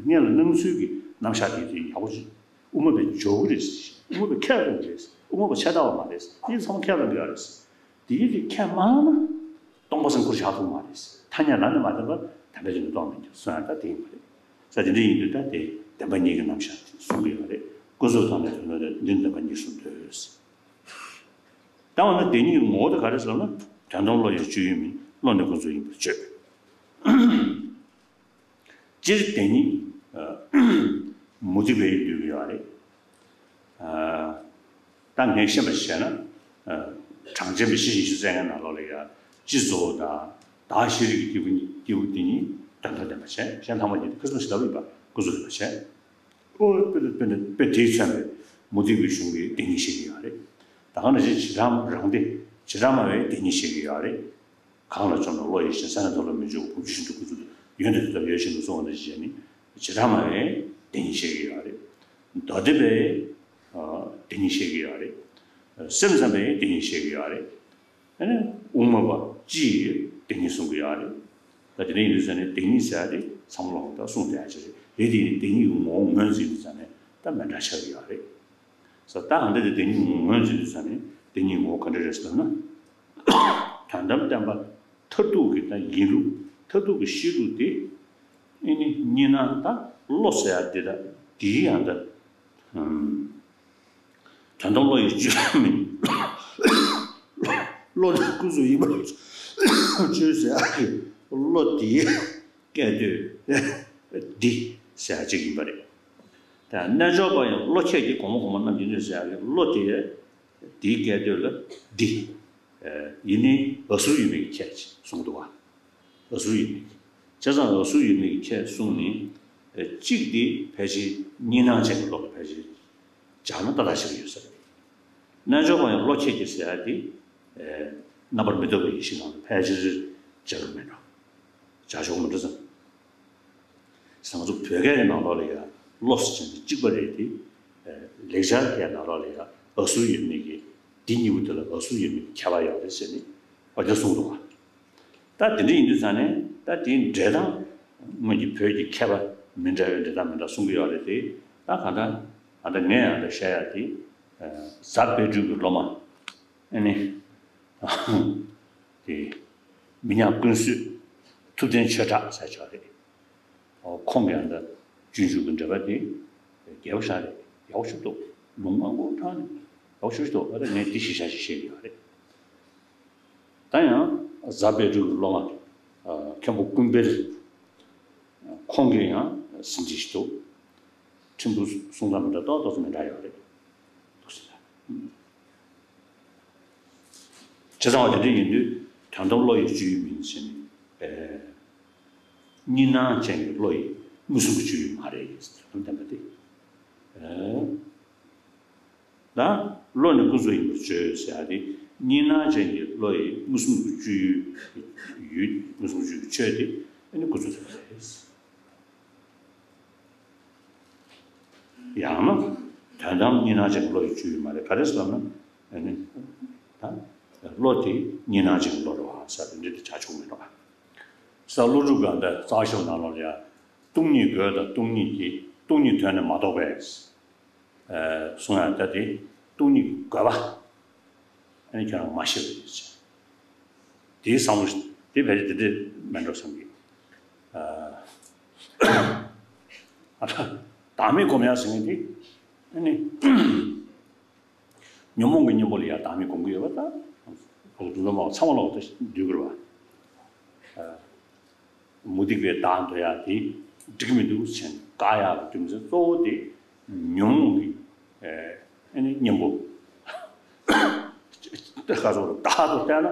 གཉེན་ལ་སྣང་ཚུལ་གྱི་རྣམ་གཞག་དེ་དེ་ཡག་པོ་ཞིག་དབུ་མ་པས་འཇོག་གི་རེད། དབུ་མ་པས་ཁས་ལེན་གྱི་རེད། དབུ་མ་པས་ཁས་བླངས་པ་མ་རེད། གཉིས་ཚང་མ་ཁས་བླངས་ཀྱི་ཡོད་རེད། དེ་ཡིན་དུས་ཁས་མ་བླངས་ན། སྟོང་པ་སེམས་ཁུར་བཞག་ཐུབ་མ་རེད། ཐ་སྙད་ལ་ནི་མ་བརྟེན་པར་དམ་པའི་ཆོས་ནི་སྟོང་མིན་གྱི་གསུང་ཡང་ད་དེ་ཡིན་པ་རེད། ས་དེ་འདྲ་ཡིན་དུས་ད་དེ་བདེན་པ་གཉིས་ཀྱི་རྣམ་གཞག་གསུང་གི་ཡོད་རེད། ཀུན་རྫོབ་དང་ནི་དོན་དམ་འདི་ནི་བདེན་པ་གཉིས་སུ་འདོད། ད་འོ་ན་དེ་གཉིས་ཀྱི་ངོ་བོ་དེ་ག་རེ་ཟེར་ན། དོན་དམ་བློ་ཡི་སྤྱོད་ཡུལ་མིན། བློ་ནི་ཀུན་རྫོབ་ཡིན་པར་བརྗོད། སྤྱིར་དེ་ཉིད་མུ་སྟེགས་པས་འདོད་ཀྱི་ཡོད་རེད། ད་ངས་ཤེས་པ་བྱས་ན། གྲངས་ཅན་པའི་གཞི་ཉི་ཤུ་རྩ་ལྔའི་ནང་ལོགས་ལ་ཡང་སྤྱི་གཙོ་བོ་དང་བདག་ཤེས་རིག་གི་སྐྱེས་བུ་གཉིས། སྐྱེས་བུ་དེ་གཉིས་དོན་དམ་བདེན་པར་བྱེད། གཞན་ལྷག་མ་གཉིས་དེ་ཁ་སང་ཞིག་ལབ་ཡིན་པ་ཀུན་རྫོབ་བདེན་པར་བྱེད། ཨོ་དཔེ་དེ་དཔེ་དེ་དཔེ་དེས་མཚོན་པའི་མུ་སྟེགས་པའི་གཞུང་གིས་བདེན་གཉིས་བཤད་ཀྱི་ཡོད་རེད། ད་ག་ནང་བཞིན་བྱེ་བྲག་རང་སྡེ་བྱེ་བྲག་སྨྲ་བས་བདེན་གཉིས་བཤད་ཀྱི་ཡོད་རེད། གང་ལ་བཅོམ་ན་བློ་ཡིས་ཤིང་། སེམས་ལ་ཐོགས་ལ་མི་འཇུག་པ། བུམ་ཆུ་བཞིན་དུ་ཀུན་རྫོབ་ཏུ། ཡོན་ཏན་དུ་ལྟ་བུ་ཡོད་ཕྱིར་མི་གསུང་བ་ནི་ཞེས་ནི། བྱེ་བྲག་སྨྲ་བས་བདེན་གཉིས་བཤད་ཀྱི་ཡོད་རེད། མདོ་སྡེ་པས་བདེན་གཉིས་བཤད་ཀྱི་ཡོད་རེད། སེམས་ཙམ་པས་བདེན་གཉིས་བཤད་ཀྱི་ཡོད་རེད། ཨ་ནི་དབུ་མ་པ་སྤྱིས་བདེན་གཉིས་གསུང་གི་ཡོད་རེད། ད་དེ་འདྲ་ཡིན་དུས་ཙ་ནས་བདེན་གཉིས་ཟེར་ཡ་དེ་ཚང་མ་ལོག་ད་གསུང་བསྡད་ཡ་ཅིག་རེད། རེད་དེ་ཡིན་བདེན་གཉིས་ཀྱི་ངོ་བོ་ངོས་འཛིན་དུས་ཙ་ནས་ད་མི་འདྲ་ཆགས་ཀྱི་ཡོད་རེད། ས་ད་ཨ་འདྲ་དེ་བདེན་གཉིས་ངོས་འཛིན་དུས་ཙ་ནས་བདེན་གཉིས་ངོ་བོ་ག་འདྲ་རེད་ཟེར་ན། དོན་དམ་བདེན་པ་མཐར་ཐུག་གི་ད་ཡིན་ལུགས་མཐར་ཐུག་གི་ཤེས་ལུགས་དེ། ཨེ་ནི་གཉིས་སྣང་ད་བློ་ཟེར་ཡ་དེ་ད་དེའི་ཡང་ད། དོན་དམ་བློ་ཡི་སྤྱོད་ཡུལ་མིན། བློ་ནི་ཀུན་རྫོབ་ཡིན་པར་བརྗོད་ཟེར་ཡ་གི་བློ་དེའི་སྐད་དོད་འདི་ཟེར་ཡ་ཅིག་ཡིན་པ་རེད། ད་རྣལ་འབྱོར་པ་ཡང་བློ་ཁྱད་ཀྱིས་གོང་མ་གོང་མ་རྣམས་ཀྱི་གནོད་ཟེར་ཡ་གི་བློ་དེ་དེའི་སྐད་དོད་ལ་འདི་ཡིན་ནི་འ་ཟུག་ཡོད་མེད་ཀྱི་ཁྱད་ཅིག་གསུངས་འདུག་བ། འ་ཟུག་ཡོད་མེད་ཀྱི། བྱས་ཙང་འ་ཟུག་ཡོད་མེད་ཀྱི་ཁྱད་གསུངས་ནས། གཅིག་འདི་ཕལ་ཆེར་གཉིས་སྣང་ཅན་གྱི་བློ་ལ་ཕལ་ཆེར་སྦྱར་ན་ཏག་ཏག་ཞིག་ཡོད་ས་རེད། རྣལ་འབྱོར་པ་ཡང་བློ་ཁྱད་ཀྱིས་ཟེར་ཡ་དེ། རྣམ་པར་མི་རྟོག་པའི་ཡེ་ཤེས་ནང་ལ་ཕལ་ཆེར་སྦྱར་གྱི་མེད་འགྲོ། སྦྱར་ཆོག་མི་འགྲོ་བསམ། ང་ཚོ་བོད་སྐད་ཀྱི་ནང་ལོགས་ལ་ཡང་བློ་ཟེར་ཅན་དེ་གཅིག་པ་རེད་དེ། ལེགས་སྦྱར་གྱི་ནང་ལོགས་ལ་ཡང་འ་ཟུག་ཡོད་མེད་ཀྱི། འདི་གཉིས་པོ་དེ་ལ་འ་ཟུག་ཡོད་མེད་ཀྱི་ཁྱད་པར་ཡོད་རེད་ཟེར་ནས་འོ་དེ་གསུངས་འདུག་བ། ད་དེ་འདྲ་ཡིན་དུས་ཙང་ནས་ད་དེའི་འགྲེལ་སྟངས་སྔོན་གྱི་བོད་ཀྱི་མཁས་པ་མི་འདྲ་བའི་འགྲེལ་སྟངས་མི་འདྲ་གསུང་གི་ཡོད་རེད་དེ། ད་གང་ལྟར་ད་ལྟ་ངས་ཡང་ད་བཤད་ཡ་དེ། གཟའ་པད་སྦྲུལ་གྱི་སློབ་མ་ཨ་ནི་དེ་མི་ཉག་ཀུན་བཟོད་ཐུབ་བསྟན་ཆོས་གྲགས་ཟེར་ཅིག་ཡོད་རེད། ཁོང་གི་ཡང་ད་སྤྱོད་འཇུག་གི་འགྲེལ་པ་དེ་རྒྱས་པོ་ཞེ་དྲག་རེད། ཡག་པོ་ཞིག་འདུག་ལུང་མང་པོ་དྲངས་ནས་ཡག་པོ་ཞིག་འདུག་ཨ་ད་ངས་འདི་གཞི་བཞག་ཅིག་བཤད་ཀྱི་ཡོད་རེད། ད་ཡང་གཟའ་པད་སྦྲུལ་གྱི་སློབ་མ་མཁན་པོ་ཀུན་དཔལ། ཁོང་གིས་ཡང་ཟིན་བྲིས་ཤིག་འདུག་ཕྲན་བུ་གསུང་སྟངས་མི་འདྲ་ཏོག་ཏོག་ཙམ་མི་འདྲ་ཡོད་རེད་འདུག་ཟེར། བྱས་ཙང་བ་དེ་འདྲ་ཡིན་དུས་དོན་དམ་བློ་ཡི་སྤྱོད་ཡུལ་མིན་ཟེར་ནས། གཉིས་སྣང་ཅན་གྱི་བློ་ཡི་མངོན་སུམ་གྱི་སྤྱོད་ཡུལ་མ་རེད་ཟེར་དོན་དམ་བདེན་པ་དེ། ད་བློ་ནི་ཀུན་རྫོབ་ཡིན་པར་བརྗོད་ཟེར་ཡ་དེ་གཉིས་སྣང་ཅན་གྱི་བློ་ཡི་མངོན་སུམ་གྱི་སྤྱོད་ཡུལ། ཡུལ་མངོན་སུམ་གྱི་སྤྱོད་ཡུལ་ཆོས་དེ་ཨ་ནི་ཀུན་རྫོབ་ཡིན་པ་རེད། ཡང་ན་དོན་དམ་གཉིས་སྣང་ཅན་གྱི་བློ་ཡིས་བཅུག་ཡོད་མ་རེད། ག་རེ་ཟེར་ལབ་ན། ཨ་ནི་ད་བློ་དེ་གཉིས་སྣང་ཅན་གྱི་བློ་རེད་བ་ཟེར་དེ་འདྲ་དེ་ཆགས་ཆོག་མི་འགྲོ་བ། ས་བློ་སྒྲུབ་པ་འདི་རྩ་བ་ཤོག་ནང་ལོགས་ལ་ཡང་སྟོང་ཉིད་དགོས་དང་སྟོང་ཉིད་ཀྱི་སྟོང་ཉིད་དོན་ནི་མ་རྟོགས་པས། ཨ་གསུང་ཡང་ད་དེ་སྟོང་ཉིད་དགོས་པ། ཨ་ནི་ཁྱེད་རང་མ་ཤེས་པ་ཡིན་ཟེར། དེའི་བསམ་བློ་དེ་བས་དེ་འདྲ་མེད་འགྲོ་བསམ་གྱི། ཨ་ཨ་ད་བདག་མེད་སྒོམ་ཡག་ཟེར་མཁན་དེ་ཨ་ནི། ཉོན་མོངས་ཀྱི་གཉེན་པོ་ལ་ཡང་བདག་མེད་སྒོམ་གྱི་ཡོད་པ་དང་། འགྲོ་འགྲོ་མ་ཚང་མ་ལོག་ཏུ་འདུས་དགོས་པ། མུ་སྟེགས་པའི་བདག་འདོད་ཡག་དེ་འགྲིག་མི་འདུག་ཟེར་ནས་བཀག་ཡག་གི་རྒྱུ་མཚན་གཙོ་བོ་དེ་ཉོན་མོངས་ཀྱི་ཨ་ནི་གཉེན་པོ། ད་ག་ཚོད་བདག་ཏུ་བལྟས་ན་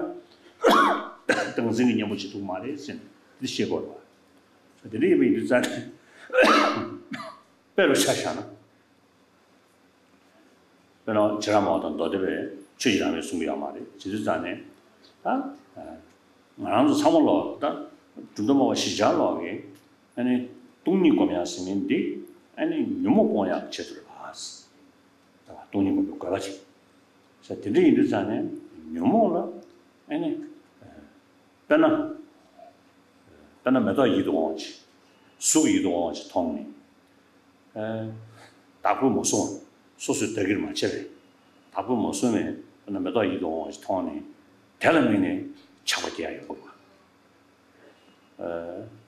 བདག་འཛིན་གྱི་གཉེན་པོ་ཅིག་འདུག་མ་རེད་ཟེར་ནས་འདི་ཤེས་དགོས་པ། དེ་འདྲ་ཡིན་པ་ཡིན་དུས་ཙང་ནས་དཔེ་རུ་ཆ་བཞག་ན། དཔེར་ན་ཇོ་ར་མ་དང་མདོ་སྡེ་པས་ཆོས་ཀྱི་བདག་མེད་གསུང་གི་ཡོད་མ་རེད། བྱེད་དུས་ཙང་ནས་ད་ང་རང་ཚོ་ཚང་མ་ལོག་ད་སྒྲོ་འདོགས་མ་བ་ཞི་བྱ་ལོག་གི་ཨ་ནི་སྟོང་ཉིད་སྒོམ་ཡག་ཟེར་མཁན་འདི་ཨ་ནི་ཉོན་མོངས་སྤོང་ཡག་ཆེད་དུ་རེད་པ། ད་སྟོང་ཉིད་སྒོམ་པའི་དགོས་པ་ཅིག་ཟེར་དེ་འདྲ་ཡིན་དུས་ཙང་ནས་ཉོན་མོངས་ལ་ཨ་ནི་དཔེར་ན་དཔེར་ན་མེ་ཏོག་ཡིད་དུ་འོང་བ་ཅིག་གཟུགས་ཡིད་དུ་འོང་བ་ཅིག་མཐོང་ནས། བདག་པོས་མ་བཟུང་བ། སོ་སོས་བདག་གིར་མ་བྱས་པས། བདག་པོས་མ་བཟུང་བའི་དཔེར་ན་མེ་ཏོག་ཡིད་དུ་འོང་བ་ཞིག་མཐོང་ནས་དེ་ལ་དམིགས་ནས་ཆགས་པ་སྐྱེ་ཡག་ཡོང་གི་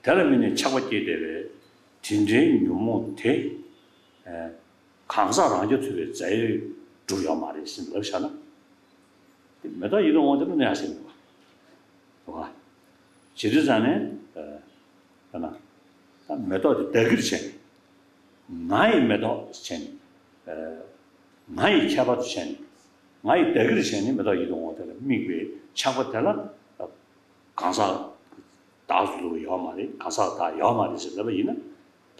རེད་པ། དེ་ལ་དམིགས་ནས་ཆགས་པ་སྐྱེས་བསྡད་པའི་དེ་འདྲའི་ཉོན་མོངས་དེ་གང་ཟག་རང་རྐྱ་ཐུབ་པའི་རྫས་ཡོད་གྲུབ་ཡོད་མ་རེད་ཟེར་ལབ་བཞག་ན། དེ་མེ་ཏོག་ཡིད་དུ་འོང་བ་དེ་ནི་གནས་ཡག་ཟེར་མེད་པ། རེད་བ། བྱེད་དུས་ཙང་ནས་ཨ་ད་ན་ད་མེ་ཏོག་དེ་བདག་གིར་བྱས་ནས། ང་ཡི་མེ་ཏོག་བྱས་ནས། ཨ་ང་ཡི་ཁྱད་པར་དུ་བྱས་ནས། ང་ཡི་བདག་གིར་བྱས་ནས་མེ་ཏོག་ཡིད་དུ་འོང་བ་དེ་ལ་དམིགས་པའི་ཆགས་པ་དེ་ལ་གང་ཟག་བདག་ཏུ་ལུས་པ་ཡོད་མ་རེད། གང་ཟག་བདག་ཡོད་མ་རེད་ཟེར་ལབ་པ་ཡིན་ན་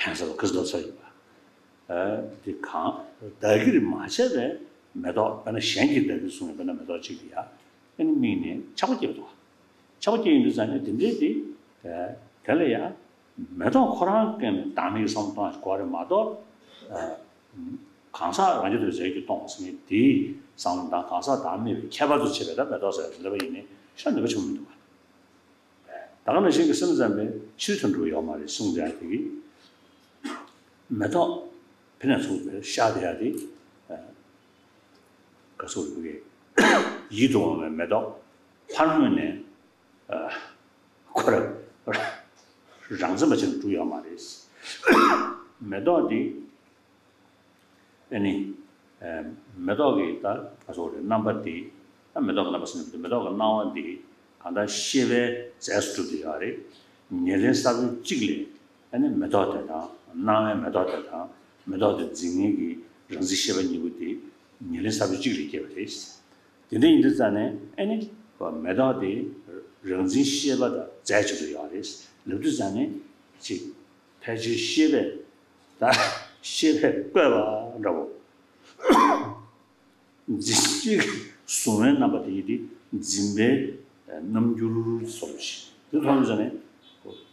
ཕན་ས་ལ་ག་ཚོད་ལབ་ས་ཡོད་པ། ཨ་དེ་གང་བདག་གིར་མ་བྱས་པའི་མེ་ཏོག་དཔེར་ན་གཞན་གྱིས་བདག་གིར་བཟུང་བའི་དཔེར་ན་མེ་ཏོག་གཅིག་ལ་ཡ་ཨ་ནི་དམིགས་ནས་ཆགས་པ་སྐྱེས་པ་འདུག་ཆགས་པ་སྐྱེས་ཡོང་དུས་ཙང་ནས་དེ་འདྲའི་དེ་དེ་ལ་ཡང་མེ་ཏོག་ཁོ་རང་ཀུན་ནས་བདག་མེད་ཀྱི་བསམ་བློ་གཏོང་ཡག་དགོས་རེད་མ་གཏོགས། གང་ཟག་རང་རྐྱ་ཐུབ་པའི་རྫས་ཀྱིས་སྟོང་ཟེར་མཁན་དེའི་བསམ་བློ་དང་གང་ཟག་བདག་མེད་པའི་ཁྱད་པར་དུ་བྱས་པའི་ད་མེ་ཏོག་ཟེར་བ་ཞིག་ལབ་པ་ཡིན་ནའི་ཤ་ནུས་པ་ཆུང་མི་འདུག་བ། ད་ག་ནང་བཞིན་གྱི་སེམས་ཙམ་པའི་ཕྱིར་དོན་གྲུབ་ཡོད་མ་རེད་གསུངས་ཏེ་ཡང་དེ་གི་མེ་ཏོག་ཕི་ནས་ཚུགས་པའི་ཤ་དེ་ཡང་དེ་ག་ཚོད་རེད་གི་ཡིད་དུ་འོང་བའི་མེ་ཏོག་ཕར་ངོས་ནས། ཁོ་རང་རང་མཚན་པ་ཅན་དུ་གྲུབ་ཡོད་མ་རེད། མེ་ཏོག་འདི་ཨ་ནི་མེ་ཏོག་གི་ད་ག་ཚོད་རེད་རྣམ་པ་འདི་ད་མེ་ཏོག་གི་རྣམ་པ་ཟེར་ན་མེ་ཏོག་གི་སྣང་བ་འདི་གང་ལྟར་ཤེས་པའི་རྫས་སུ་གྲུབ་ཀྱི་ཡོད་རེད། ཉེར་ལེན་ས་བོན་གཅིག་ལས་ཨ་ནི་མེ་ཏོག་དེ་དང་སྣང་བའི་མེ་ཏོག་དེ་དང་མེ་ཏོག་དེ་འཛིན་མཁན་གྱི་རང་འཛིན་ཤེས་པ་གཉིས་པོ་དེ་ཉེར་ལེན་ས་བོན་གཅིག་ལས་སྐྱེས་པ་རེད། དེ་འདྲ་ཡིན་དུས་ཙང་ནས་ཨ་ནི་མེ་ཏོག་དེ་རང་འཛིན་ཤེས་པ་དང་རྫས་གཅིག་ཏུ་ཡོད་རེད་ལབ་དུས་ཙང་ནས་ཅིག་ཕལ་ཆེར་ཤེས་པས་ད་ཤེས་པས་བཀོད་པ་འདྲ་བོ། འཛིན་གཅིག་གཟུང་བའི་རྣམ་པ་དེ་ཡིན་ཏེ་འཛིན་པའི་རྣམ་འགྱུར་སོགས་ཤིག་དེ་མཐོང་དུས་ཙང་ནས་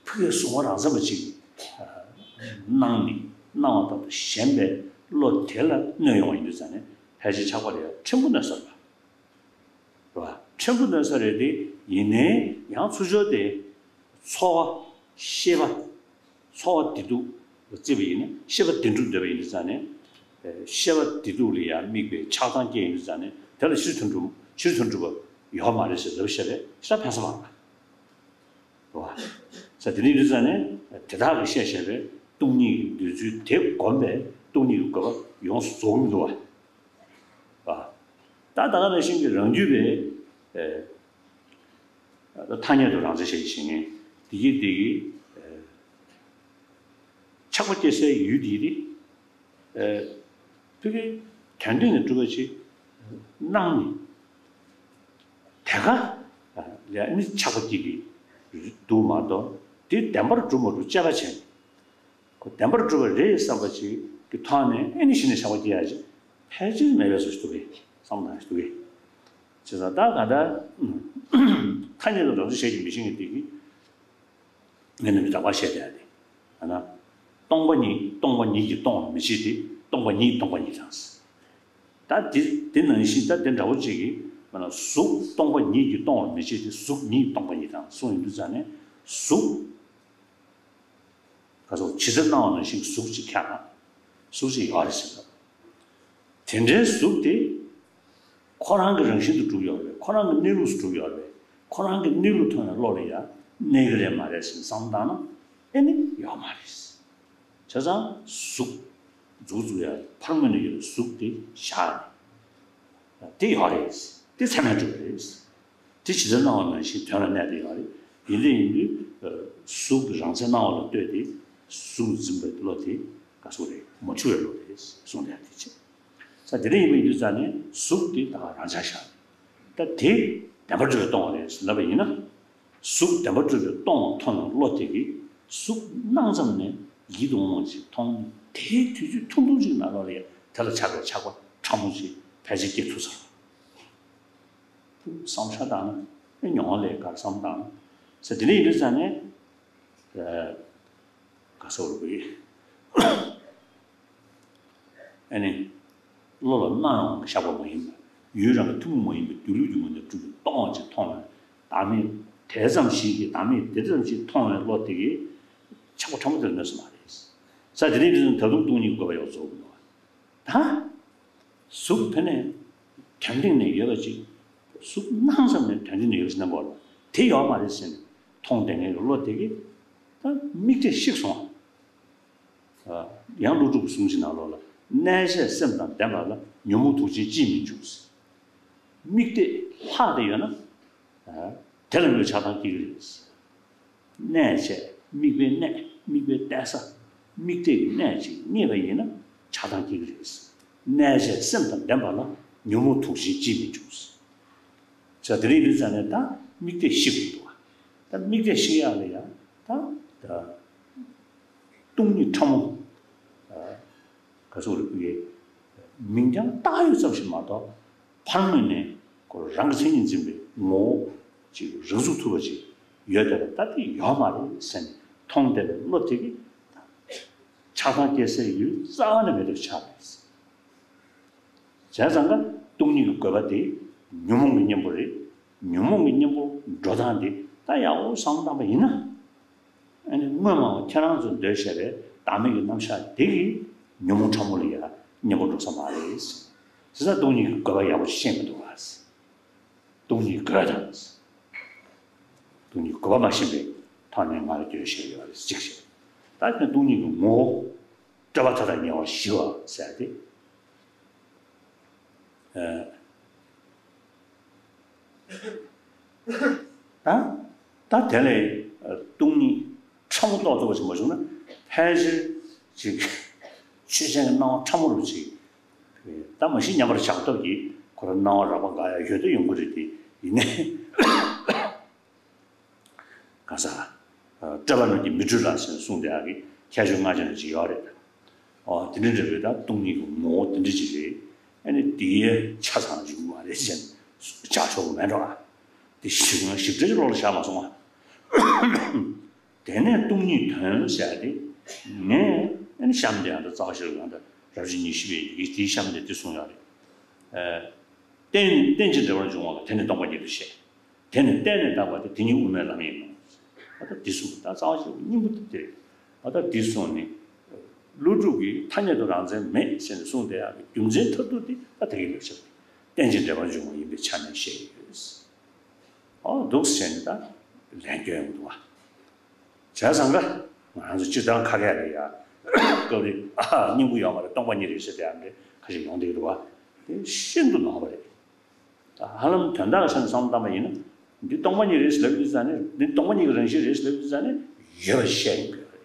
ཕ་གིའི་གཟུང་བ་རང་མཚན་པ་ཅིག་སྣང་ནས་སྣང་བ་ལྟར་དུ་ཞེན་པའི་བློ་དེ་ལ་གནོད་ཡོང་བ་ཡིན་དུས་ཙང་ནས་ཕལ་ཆེར་ཆགས་པ་ལ་ཡང་ཕྲན་བུ་གནོད་ས་རེད་པ། རེད་པ། ཕྲན་བུ་གནོད་ས་རེད་དེ་ཡིན་ནའི་ཡང་ཚུར་ཕྱོགས་དེ་ཚོར་བ་ཤེས་པ་ཚོར་བ་བདེ་སྡུག་བརྩིས་པ་ཡིན་ན་ཤེས་པ་བདེ་སྡུག་འདོད་པ་ཡིན་དུས་ཙང་ནས་ཤེས་པ་བདེ་སྡུག་ལ་ཡང་དམིགས་པའི་ཆགས་སྡང་སྐྱེ་ཡིན་དུས་ཙང་ནས་དེ་ལ་ཕྱིར་དོན་གྲུབ་ཕྱིར་དོན་གྲུབ་པ་ཡོད་མ་རེད་ཟེར་ལབ་བཤད་པས་ཤ་ཕན་ས་མ་རེད་པ། རེད་པ། ས་དེ་ནས་དུས་ཙང་ནས་དེ་དག་གིས་བཤད་བཤད་པའི་སྟོང་ཉིད་ཀྱི་འདོད་ཚུལ་དེ་བསྒོམས་པས་སྟོང་ཉིད་ཀྱི་དགོས་པ་ཡོངས་སུ་རྫོགས་མི་འདུག་པ། ད་ད་ག་ནང་བཞིན་གྱི་རང་རྒྱུད་པའི་ཐ་སྙད་དུ་རང་མཚན་ཞེས་བྱ་ཞེས་ནས་དེ་གི་དེ་གི་ཆགས་པ་སྐྱེ་སའི་ཡུལ་དེ་རེད། ཕ་གི་དོན་སྟེང་ནས་གྲུབ་པ་ཅིག་སྣང་ནས་དེ་ག་ལ་ནི་ཆགས་པ་སྐྱེ་གི་འདུག་མ་གཏོགས་དེ་བདེན་པར་གྲུབ་མ་གྲུབ་དཔྱད་པ་བྱས་ནས་ཁོ་བདེན་པར་གྲུབ་པ་རེད་བསམ་པ་ཅིག་གི་ཐོག་ནས་ཨེ་ནི་གཞི་ནས་ཆགས་པ་སྐྱེ་ཡ་ཅིག་ཕལ་ཆེར་མེད་པའི་བཟོ་ཞིག་འདུག་གས་བསམ་བློ་ཞིག་འདུག་གས། བྱས་ཙང་ད་ག་ད་ཐ་སྙད་དུ་རང་བཞིན་ཤེས་ཀྱི་མི་ཤེས་ཀྱི་དེ་གི་ངས་ནི་མི་རྟག་པ་བཤད་བསྡད་དེ། ཨ་ན། སྟོང་པ་ཉིད་སྟོང་པ་ཉིད་ཀྱིས་སྟོང་བར་མི་བྱེད་དེ། སྟོང་པ་ཉིད་སྟོང་པ་ཉིད་དང་། ད་དེ་དེ་ནང་བཞིན་ད་དེ་འདྲ་བོ་གཅིག་གིས་མ་ན་གཟུགས་སྟོང་པ་ཉིད་ཀྱིས་སྟོང་བར་མི་བྱེད་དེ། གཟུགས་ཉིད་སྟོང་པ་ཉིད་དང་གསུངས་ཡོང་དུས་ཙང་ནས། གཟུགས་ག་ཚོད་ཇི་ལྟར་སྣང་བ་ནང་བཞིན་གཟུགས་གཅིག་ཁྱབ་ན་གཟུགས་གཅིག་ཡོད་རེད་ཟེར་ལ། དེ་འདྲའི་གཟུགས་དེ་ཁོ་རང་གི་རང་བཞིན་དུ་གྲུབ་ཡོད་རེད། ཁོ་རང་གི་གནས་ལུགས་སུ་གྲུབ་ཡོད་རེད། ཁོ་རང་གི་གནས་ལུགས་མཐོང་བའི་བློ་ལ་ཡང་གནས་ཀྱི་རེད་མ་རེད་ཟེར་བསམ་བཏང་ན་ཨེ་ནི་ཡོད་མ་རེད། བྱས་ཙང་གཟུགས་མཛུབ་བཙུགས་ཡ་ཕར་ངོས་ནས་ཡོད་པའི་གཟུགས་དེ་བཞག་ནས། དེ་ཡོད་རེད། དེ་ཚད་མས་གྲུབ་པ་རེད། དེ་ཇི་ལྟར་སྣང་བ་ནང་བཞིན་དོན་ལ་གནས་དེ་ཡོད་རེད། ཡིན་དེ་ཡིན་དུས་གཟུགས་ཀྱི་རང་མཚན་སྣང་བ་ལ་ལྟོས་ཏེ་གཟུགས་འཛིན་པའི་བློ་དེ་ག་སོགས་རེད། མ་འཁྲུལ་བའི་བློ་རེད་གསུངས་ཏེ་དེ་བྱས། ས་དེ་འདྲ་ཡིན་པ་ཡིན་དུས་ཙང་ནས་གཟུགས་དེ་ད་ག་རང་འཇགས་བཞག་ད་དེ་བདེན་པར་གྲུབ་པས་སྟོང་བ་རེད་ལབ་པ་ཡིན་ན། གཟུགས་བདེན་པར་གྲུབ་པས་སྟོང་བ་མཐོང་བའི་བློ་དེ་གིས་གཟུགས་སྣང་ཙམ་ནས་ཡིད་དུ་འོང་བ་ཞིག་མཐོང་ནས། དེའི་དུས་ཚོད་ཐུང་ཐུང་ཅིག་ནང་ལོགས་ལ་ཡང་དེ་ལ་ཆགས་པའི་ཆགས་པ་ཕྲ་མོ་ཞིག་ཕལ་ཆེར་སྐྱེ་ཐུབ་ས་རེད། བསམ་བློ་བཏང་ན་མྱོང་བ་ལས་ཀར་བསམ་བློ་བཏང་ན་ས་དེ་འདྲ་ཡིན་དུས་ཙང་ནས། ག་ཟེར་བ་རེད། ཨ་ནི། བློ་ལ་སྣང་ཡོང་བའི་ཤར་བ་མ་ཡིན་པ། ཡུལ་རང་གི་ཐུན་མོང་མ་ཡིན་པའི་སྡོད་ལུགས་ཀྱི་ངོས་ནས་གྲུབ་པའི་སྟོང་བ་ཅིག་མཐོང་བས། བདག་མེད་དེ་ཙམ་ཞིག་གིས་བདག་མེད་དེ་ཙམ་ཞིག་མཐོང་བའི་བློ་དེ་གིས་ཆགས་པ་ཕྲ་མོ་དེ་ལ་གནོད་ས་མ་རེད། ས་དེ་རིང་དུས་ད་དུང་སྟོང་ཉིད་ཀྱི་དགོས་པ་ཡོད་ཚོད་མི་འདུག་བ། ད། གཟུགས་དེ་ནས་དོན་སྟེང་ནས་ཡོད་པ་ཅིག་གཟུགས་སྣང་ཙམ་ནས་དོན་སྟེང་ནས་ཡོད་པ་ཅིག་སྣང་གི་ཡོད་རེད། དེ་ཡོད་མ་རེད་ཟེར་ནས་མཐོང་བསྡད་མཁན་གྱི་བློ་དེ་གིས་ད་དམིགས་གཏད་བཤིག་སོང་བ། ཡང་ཀླུ་སྒྲུབ་ཀྱི་གསུང་ཆོས་ནང་ལོགས་ལ། གནས་བྱས་སེམས་དང་ལྡན་པ་ལ་ཉོན་མོངས་དུག་ཅན་ཅིས་མི་འབྱུང་། དམིགས་གཏད་ལྷག་བསྡད་ཡོད་ན། དེ་ལ་ངོས་ཆགས་སྡང་སྐྱེ་གི་རེད། གནས་བྱས་དམིགས་པའི་གནས། དམིགས་པའི་གཏད་ས། དམིགས་གཏད་ཀྱི་གནས་ཅིག་རྙེད་པ་ཡིན་ན་ཆགས་སྡང་སྐྱེ་གི་རེད། གནས་བྱས་སེམས་དང་ལྡན་པ་ལ་ཉོན་མོངས་དུག་ཅན་ཅིས་མི་འབྱུང་། ས་དེ་རིང་འདི་ཙམ་ནས་ད་དམིགས་གཏད་བཤིག་དགོས་འདུག་བ། ད་དམིགས་གཏད་བཤིག་ཡག་ལ་ཡང་ད་ད་སྟོང་ཉིད་ཕྲ་མོ། ག་ཟེར་དགོས་རེད། མིང་རྐྱང་བཏགས་ཡོད་ཙམ་ཞིག་མ་གཏོགས། ཕར་ངོས་ནས་ཁོ་རང་གི་མཚན་ཉིད་འཛིན་པའི་ངོ་བོ་ཅིག་རང་གཟུགས་ཐུབ་པ་ཅིག་ཡོད་དེ་ལ། ད་དེ་ཡོད་མ་རེད་ཟེར་ནས་མཐོང་བསྡད་པའི་བློ་དེ་གིས་ཆགས་སྡང་སྐྱེ་སའི་ཡུལ་རྩ་བ་ནས་མེད་པ་ཆགས་པ་རེད། བྱས་ཙང་ཀ་སྟོང་ཉིད་ཀྱི་དགོས་པ་དེ་ཉོན་མོངས་ཀྱི་གཉེན་པོ་རེད། ཉོན་མོངས་ཀྱི་གཉེན་པོ་འགྲོ་སྟངས་དེ་ད་ཡག་པོ་བསམ་བློ་བཏང་པ་ཡིན་ན། ཨ་ནི་སྔོན་མ་ཁྱེད་རང་ཚོ་འདོད་བྱས་པའི་བདག་མེད་ཀྱི་རྣམ་གཞག་དེ་གིས་ཉོན་མོངས་ཕྲ་མོ་ལ་ཡང་གཉེན་པོ་འགྲོ་ས་མ་རེད། དེ་ཚོ་སྟོང་ཉིད་ཀྱི་དགོས་པ་ཡག་པོ་ཤེས་མི་འདུག་བ། སྟོང་ཉིད་དགོས་དང་། སྟོང་ཉིད་དགོས་པ་མ་ཤེས་པའི་ཐོག་ནས་ང་ལ་འདོད་བྱས་ཡོད་རེད་གཅིག་བྱས། ད་ཁྱོད་སྟོང་ཉིད་ཀྱི་ངོ་བོ། སྤྲོས་པ་མཐའ་དག་ཉེ་བར་ཞི་བ་ཟེར་ཏེ། ད་ད་དེ་ལས་སྟོང་ཉིད་ཕྲ་མོ་རྟོགས་ཐུབ་པ་ཞིག་མ་བྱུང་ན། ཕལ་ཆེར་ཅིག་ཆོས་ཅན་གྱི་སྣང་བ་ཕྲ་མོ་རུ་ཅིག་ད་མ་གཞི་མཉམ་པར་བཞག་སྟོབས་ཀྱིས་ཁོ་རང་སྣང་བ་རགས་པ་འགའ་ཡང་ཡོད་དུ་ཡོང་གི་རེད་དེ། ཡིན་ནའི། ག་ས། སྤྲོས་པ་རྣམས་ཀྱིས་མི་སྤྲུལ་ལ་ཟེར་ནས་གསུངས་དེ་ཡག་གི་ཁྱད་ཆོས་སྔ་ཕྱི་ནས་ཅིག་ཡོད་རེད། ཨོ་དེ་འདྲ་འདྲ་བའི་ད་སྟོང་ཉིད་ཀྱི་ངོ་བོ་དེ་འདྲ་ཅིག་རེད། ཨ་ནི་དེའི་ཆ་ཚང་ཞིག་མ་རེད་ཟེར་ནས་བཞག་ཆོག་གི་མེད་འགྲོ། ཨ་དེ་ཞིབ་ཞིབ་ཕྲ་ཅིག་བློ་ལ་བཞག་མ་སོང་ཨ། དེ་ནས་སྟོང་ཉིད་དོན་ཟེར་ཏེ། ངས་ཨ་ནི་གཤམ་དེ་ཡང་ད་རྩ་བ་ཤེས་རབ་ཡང་ད་རབ་བྱེད་ཉི་ཤུ་པའི་ཡི་གེ་དེའི་གཤམ་དེ་དེ་གསུངས་ཡོད་རེད། རྟེན་རྟེན་ཅིང་འབྲེལ་པར་འབྱུང་བ་ལ་དེ་ནི་སྟོང་པ་ཉིད་དུ་བཤད། དེ་ནི་བརྟེན་ནས་བཏགས་པ་སྟེ་དེ་ཉིད་དབུ་མའི་ལམ་ཡིན་ནོ། ཨ་ད་འདི་གསུངས། ད་རྩ་བ་ཤེས་རབ་སྙིང་པོ་དེ་དེ་རེད། ཨ་ད་འདི་གསུངས་ནས། ཀླུ་སྒྲུབ་ཀྱིས་ཐ་སྙད་དུ་རང་མཚན་མེད་ཟེར་ནས་གསུངས་དེ་ཡག་གི་རྒྱུ་མཚན་མཐར་ཐུག་དེ་ད་དེ་གི་ལབ་ཤག་རྟེན་ཅིང་འབྲེལ་པར་འབྱུང་བ་ཡིན་པའི་ཆ་ནས་བཤད་ཀྱི་ཡོད། ཨོ་འདུག་ཟེར་ནས་ད་ལན་སྐྱོན་ཡོང་གི་འདུག་བ། བྱས་ཙང་ཀ་ང་རང་ཚོ་སྤྱིར་བཏང་ཁ་སྐད་ལ་ཡ་སྐབས་རེ་ཨ་ཧ་སྙིང་པོ་ཡོད་མ་རེད། སྟོང་པ་ཉིད་རེད་ཟེར་དེ་ཡང་འདྲ་ཁ་ཤས་ཡོང་བསྡད་ཀྱི་འདུག་བ། དེ་ཤིན་ཏུ་ནོར་བ་རེད། ད་ཧ་ལམ་དོན་དག་ཆ་ནས་བསམ་བློ་བཏང་པ་ཡིན་ན། འདི་སྟོང་པ་ཉིད་རེད་ཟེར་ལབ་དུས་ཙང་ནས། འདི་སྟོང་པ་ཉིད་ཀྱི་རང་བཞིན་རེད་ཟེར་ལབ་དུས་ཙང་ནས་ཡོད་པ་བཤད་ཡོང་གི་རེད།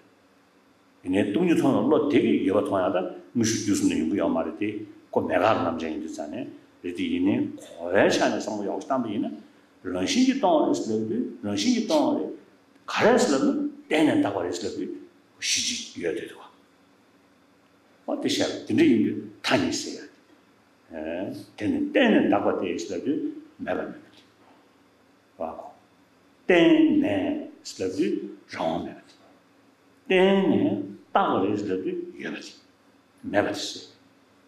ཡིན་ནའི་སྟོང་ཉིད་མཐོང་བའི་བློ་དེ་གིས་ཡོད་པ་མཐོང་ཡག་ད་དངོས་ཤུགས་བསྡུས་གསུམ་ནས་ཡོང་གི་ཡོད་མ་རེད་དེ། ཁོ་མེད་དགག་རྣམ་བྱང་ཡིན་དུས་ཙང་ནས་རེད་དེ། ཡིན་ནའི་གོ་བའི་ཆ་ནས་བསམ་བློ་ཡག་པོ་བཏང་པ་ཡིན་ན། རང་བཞིན་གྱིས་སྟོང་བ་རེད་ཟེར་ལབ་དུས་རང་བཞིན་གྱིས་སྟོང་བ་རེད། ག་རེ་ཟེར་ལབ་ན་བརྟེན་ནས་བཏགས་པ་རེད་ཟེར་ལབ་དུས་གཞི་གཅིག་ཡོད་བསྡད་འདུག་བ། ཨོ་དེ་བཤད་པ་དེ་འདྲ་ཡིན་དུས་ཐ་སྙད་ཟེར་ཡ། དེ་ནི་བརྟེན་ནས་བཏགས་པ་སྟེ་ཟེར་ལབ་དུས་མེད་པ་མེད་པ་དེ། བ་གོ། བརྟེན་ནས་ཟེར་ལབ་དུས་རང་དབང་མེད་པ་དེ། བརྟེན་ནས་བཏགས་པ་རེད་ཟེར་ལབ་དུས་ཡོད་པ་དེ། མེད་པ་དེ་ཟེར།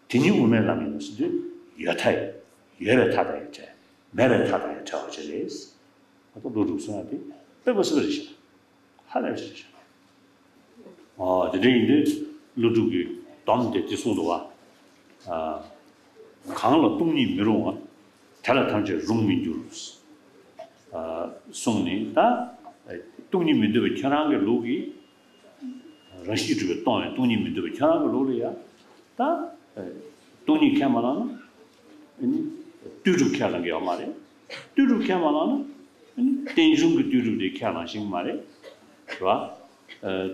དེ་ཉིད་དབུ་མའི་ལམ་ཡིན་ནོ་ཟེར་དུས་ཡོད་མཐའ་ཡོད་པའི་མཐའ་དང་ཡང་བྲལ། མེད་པའི་མཐའ་དང་ཡང་བྲལ་བ་ཅིག་རེད། ད་ལྟ་ཀླུ་སྒྲུབ་གསུང་ཡག་དེ་དཔེ་མི་སྲིད་པ་རེད་ཤག་ཧ་ལས་པ་ཅིག་རེད་ཤག་ཨ་དེ་འདྲ་ཡིན་དུས་ཀླུ་སྒྲུབ་ཀྱི་སྡོམ་དེ་དེ་གསུངས་འདུག་བ། ཨ་གང་ལ་སྟོང་ཉིད་མི་རུང་བ། དེ་ལ་ཐམས་ཅད་རུང་མི་འགྱུར། ཨ་གསུངས་ནས་ད་སྟོང་ཉིད་མི་འདོད་པའི་ཁྱེད་རང་གི་ལུགས་ཀྱིས། རང་བཞིན་གྱིས་གྲུབ་པའི་སྟོང་བའི་སྟོང་ཉིད་མི་འདོད་པའི་ཁྱེད་རང་གི་ལུགས་ལ་ཡང་། ད་སྟོང་ཉིད་ཁས་མ་བླངས་ན་ཨ་ནི་ལྟོས་གྲུབ་ཁས་བླང་གི་ཡོད་མ་རེད། ལྟོས་གྲུབ་ཁས་མ་བླངས་ན་ཨ་ནི་རྟེན་འབྱུང་གི་ལྟོས་གྲུབ་དེ་ཁས་བླངས་ཤིང་མ་རེད། རེད་བ།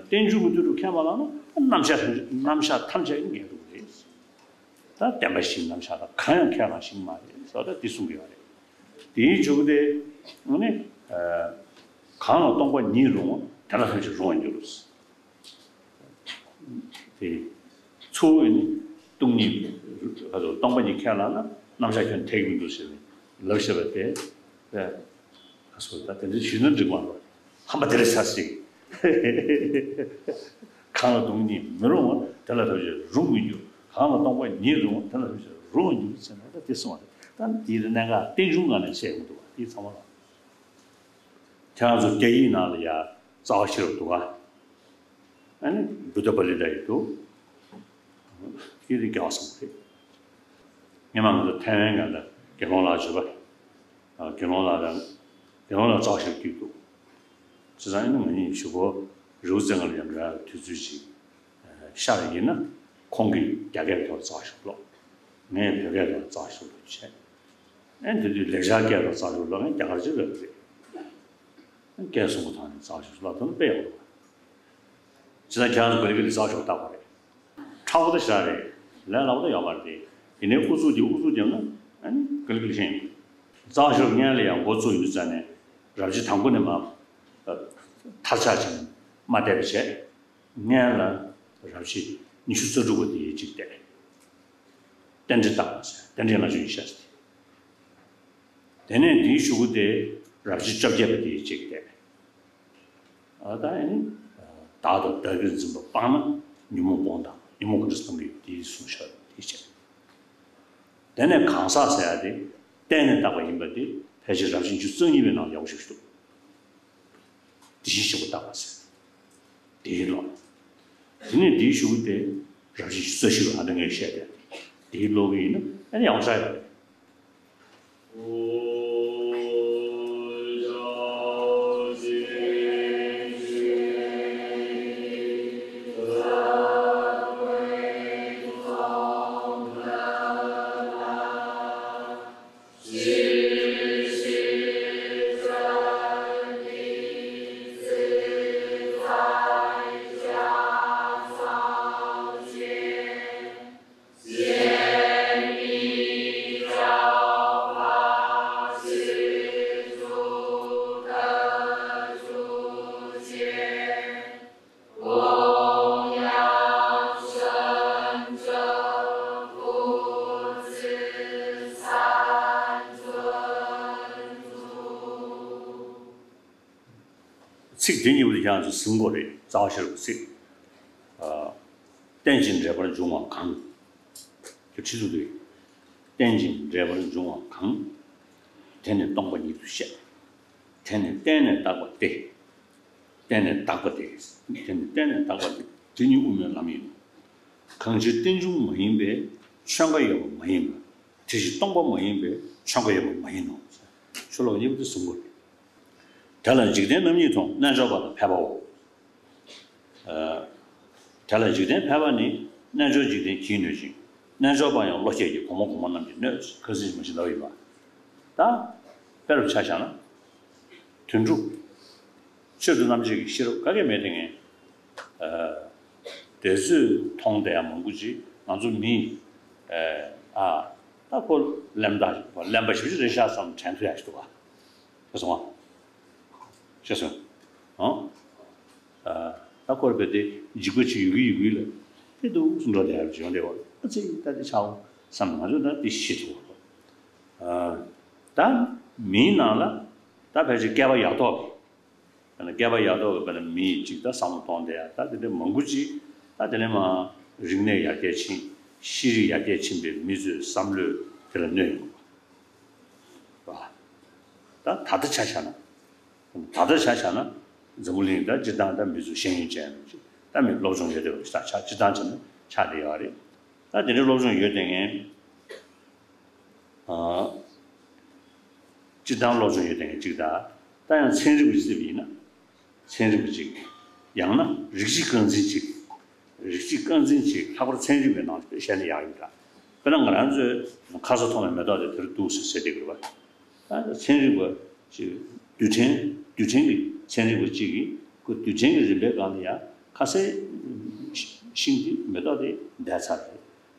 རྟེན་འབྱུང་གི་ལྟོས་གྲུབ་ཁས་མ་བླངས་ན་རྣམ་གཞག་རྣམ་གཞག་ཐམས་ཅད་ངེས་ལུགས་རེད། ད་བདེན་པ་བཞིའི་རྣམ་གཞག་དང་གང་ཡང་ཁས་བླངས་ཤིང་མ་རེད་ཟེར་བ་ད་འདི་གསུང་གི་ཡོད་རེད། དེའི་མཇུག་དེ་ནི་གང་ལ་སྟོང་པ་ཉིད་རུང་བ་དེ་ལ་ཐམས་ཅད་རུང་བར་འགྱུར། དེ་ཚུར་ནི་སྟོང་ཉིད་སྟོང་པ་ཉིད་ཁས་བླངས་ན་རྣམ་གཞག་ཁྱོན་འཐད་ཀྱི་མི་འདུག་ཟེར་ནས་ལབ་བཞག་པ་དེ། ཨ་སོ་ད་དེ་འདྲ་ཞུས་ན་འགྲིག་མ་རེད། ཧམ་པ་དེ་རེད་ས་སྲིད། གང་ལ་སྟོང་ཉིད་མི་རུང་བ་དེ་ལ་ཐམས་ཅད་རུང་མི་འགྱུར། གང་ལ་སྟོང་པ་ཉིད་རུང་བ་དེ་ལ་ཐམས་ཅད་རུང་བར་འགྱུར་ཟེར་ན་ད་དེ་གསུངས་པ་རེད། ད་འདིའི་གནད་འགག་རྟེན་འབྱུང་ངང་ནས་བཤད་མི་འདུག་བ། དེ་ཚང་མ་ལ་ཁྱེད་རང་ཚོ་རྒྱ་ཡིག་ནང་ལ་ཡ་རྩ་བ་ཤེས་རབ་འདུག་ག་ཨ་ནི་བུདྡྷ་པཱ་ལི་ཏ་ཡི་འདུག་དེ་དེ་རྒྱལ་བ་བཟང་པོ་རེད། སྔོན་མ་ང་ཚོ་ཐའེ་ཝན་གང་ལ་དགེ་སློང་ལགས་བརྗོད་པ། དགེ་སློང་ལགས་དང་དགེ་སློང་ལགས་རྩ་བ་ཤེས་རབ་སྐྱིད་འདུག་བྱས་ཙང་ཨ་ནི་ང་གཉིས་གཞུག་གུ་རི་བོ་རྩེ་ལྔ་ལ་ཡང་འགྲོ་ཡག་དུས་ཚོད་ཅིག་ཤར་ཡིན་ན་ཁོང་གིས་རྒྱ་སྐད་ཐོག་རྩ་བ་ཤེས་རབ་ཀློག་ངས་བོད་སྐད་ཐོག་རྩ་བ་ཤེས་རབ་ཀློག་བྱས། ཨ་ནི་དེ་དུས་ལེགས་སྦྱར་སྐད་ཐོག་རྩ་བ་ཤེས་རབ་ཀློག་ངས་རྒྱ་གར་ཅིག་ལབ་པ་རེད། སྐད་གསུང་པོ་ཐང་ནས་རྩ་བ་ཤེས་རབ་ཀློག་ཐུབ་ན་དཔེ་ཡག་པོ་འདུག་ཇི་ལྟར་ཁྱེད་རང་ཚོ་ག་ལེ་ག་ལེ་རྩ་བ་ཤེས་རབ་བལྟ་དགོས་རེད། ཁྲ་བོ་ད་ཞེ་དྲག་རེད། ལས་སླ་པོ་ད་ཡོད་མ་རེད་དེ། ཡིན་ནའི་ཨུ་ཚུགས་རྒྱབ་ཨུ་ཚུགས་རྒྱབ་ན་ཨ་ནི་ག་ལེ་ག་ལེ་ཤེས་ཡོང་། རྩ་བ་ཤེས་རབ་སྔོན་ལ་ཡང་འགོ་བཙུགས་ཡོང་དུས་ཙ་ནས་རབ་བྱེད་དང་པོ་ནས་མར་མཐར་ཆགས་ཅིག་མ་བལྟས་པ་བྱས། སྔོན་ལ་རབ་བྱེད་ཉི་ཤུ་རྩ་དྲུག་པ་དེ་གཅིག་བལྟས། རྟེན་འབྲེལ་བརྟག་པ་ཟེར་རྟེན་འབྲེལ་ལྔ་བཅུ་ཉི་ཤུ་ཟེར་ཏེ། དེ་ནས་དེའི་གཞུག་གུ་དེ་རབ་བྱེད་བཅོ་བརྒྱད་པ་དེ་གཅིག་བལྟས། ཨ་ད་ཨ་ནི་བདག་དང་བདག་གིར་འཛིན་པ་སྤངས་ན་ཉོན་མོངས་སྤོང་དང་ཉོན་མོངས་ག་འདྲ་སྤང་གི་ཡོད་དེ་གསུངས་ཤག་དེ་བྱས། དེ་ནས་གང་ཟག་ཟེར་ཡ་དེ་བརྟེན་ནས་བཏགས་པ་ཡིན་པ་དེ་ཕལ་ཆེར་རབ་བྱེད་ཉི་ཤུ་རྩ་གཉིས་པའི་ནང་ཡག་པོ་ཞིག་འདུག་དེ་བཞིན་གཤེགས་པ་བཏགས་པ་ཟེར། དེའི་ལུགས། དེ་ནས་དེའི་གཞུག་གུ་དེ་རབ་བྱེད་ཉི་ཤུ་རྩ་བཞི་པ་ཨ་ད་ངས་བཤད་དེ། དེའི་ལུགས་ཀྱི་ཡིན་ན་ཨ་ནི་ཡག་པོ་ཆགས་ཡོད་རེད། ཚིག་དེ་གཉིས་པོ་དེ་ཁྱེད་རང་ཚོས་ཟིན་དགོས་རེད། རྩ་བ་ཤེས་རབ་ཀྱི་ཚིག་ཨ། རྟེན་ཅིང་འབྲེལ་པར་འབྱུང་བ་གང་། ཁྱོད་ཁྲིད་ཚུལ་དེ། རྟེན་ཅིང་འབྲེལ་པར་འབྱུང་བ་གང་། དེ་ནི་སྟོང་པ་ཉིད་དུ་བཤད། དེ་ནི་བརྟེན་ནས་བཏགས་པ་སྟེ། བརྟེན་ནས་བཏགས་པ་སྟེ། དེ་ནི་བརྟེན་ནས་བཏགས་པ་སྟེ། དེ་ཉིད་དབུ་མའི་ལམ་ཡིན་ནོ། གང་ཕྱིར་རྟེན་འབྱུང་མ་ཡིན་པས་ཆོས་འགའ་ཡོད་པ་མ་ཡིན་པ། དེ་བཞིན་སྟོང་པ་མ་ཡིན་པས་ཆོས་འགའ་ཡོད་པ་མ་ཡིན་ནོ། ཆོས་ལུགས་གཉིས་པོ་དེ་ཟིན་དགོས་རེད། དེ་ལ་འཇིག་རྟེན་རྣམ་གཉིས་མཐོང་། རྣལ་འབྱོར་པ་དང་ཕལ་པའོ། ཨ། དེ་ལ་འཇིག་རྟེན་ཕལ་པ་ནི། རྣལ་འབྱོར་འཇིག་རྟེན་གྱིས་གནོད་ཅིང་། རྣལ་འབྱོར་པ་ཡང་བློ་སྐྱེད་ཀྱིས། གོང་མ་གོང་མ་རྣམས་ཀྱིས་གནོད། ཁ་སང་མ་ཤི་ལབ་ཡིན་པ། ད་དཔེ་རུ་ཆ་བཞག་ན། དོན་གྲུབ། ཆོས་དང་རྣམ་འབྱེད་ཀྱི་ཤེས་རབ་ག་གེ་མེད་དེ་ངས། ཨ། དེ་ཚོས་མཐོང་བསྡད་ཡ་མང་པོ་ཅིག་ང་ཚོ་མི། ཨ། ད་ཁོ་གླེན་པ་གླེན་པ་ཞེ་པོ་ཅིག་རེད་ཤག་བསམ་དྲན་ཐུབ་ཡ་ཞིག་འདུག་ག་ཤེས་སོང་ང་། ཤེས་སོང་། ཨང་། ཨ། ད་ཁོ་ར་བས་དེ་འཇིགས་པ་ཅིག་ཡོད་ཀྱི་ཡོད་ཀྱི་ལ། དེ་འདུག་སེ་འགྲོ་བསྡད་ཡ་ཅིག་ཡོང་བསྡད་པ། ཨ་ཙི་ད་དེ་ཆའོ་བསམ་ང་ཚོས་ད་དེ་ཤེས་ཐུབ་པ། ཨ། ད་མིའི་ནང་ལ་ད་ཕལ་ཆེར་བསྐལ་པ་ཡག་ཐོག་གི། ད་ནི་བསྐལ་པ་ཡག་ཐོག་གི་བར་ན་མི་གཅིག་ད་བསམ་བློ་གཏོང་བསྡད་ཡ་ད་དེ་འདྲ་མང་པོ་ཅིག་ད་དེ་ནས་མར་རིག་གནས་ཡར་རྒྱས་ཕྱིན། ཤེས་རིག་ཡར་རྒྱས་ཕྱིན་པའི་མི་ཚོའི་བསམ་བློས་དེ་ལ་གནོད་ཡོང་གི་རེད་པ། ད་ད་ལྟ་ཆ་བཞག་ན། ད་ལྟ་ཆ་བཞག་ན། འཛམ་བུ་གླིང་ད་སྤྱིར་བཏང་ད་མི་ཚོ་ཤེས་ཡོན་ཅན་ཡོད་ཅིག་ད་མི་སློབ་སྦྱོང་ཡོད་བསྡད་པ་ཞིག་ད་ཆ་སྤྱིར་བཏང་བྱས་ན་ཆགས་བསྡད་ཡོད་རེད། ད་དེ་འདྲའི་སློབ་སྦྱོང་ཡོད་བསྡད་མཁན། ཨ། སྤྱིར་བཏང་སློབ་སྦྱོང་ཡོད་བསྡད་མཁན་ཅིག་ད། ད་ཡང་ཚན་རིག་པ་ཞིག་ཡིན་ན། ཚན་རིག་པ་ཅིག་ཡང་ན་རིགས་གཅིག་རྐང་འཛིན་ཅིག་རིགས་གཅིག་རྐང་འཛིན་ཅིག་ལྷག་པར་ཚན་རིག་པའི་ནང་བཤད་ན་ཡག་ཡོད་འདྲ། དཔེར་ན་ང་རང་ཚོའི་ཁ་སང་མཐོང་བའི་མེ་ཏོག་དེ་དེར་འདུག་ཟེར་ཟེར་བསྡད་ཀྱི་རེད་པ། ད་ཚན་རིག་པ་ཅིག་རྡུལ་ཕྲན་རྡུལ་ཕྲན་གྱི་ཚན་རིག་པ་ཅིག་གིས་ཁོ་རྡུལ་ཕྲན་གྱི་རིམ་པའི་སྒང་ལ་ཡང་ཁ་སའི་ཤིང་དེ་མེ་ཏོག་དེ་འདས་ཚར་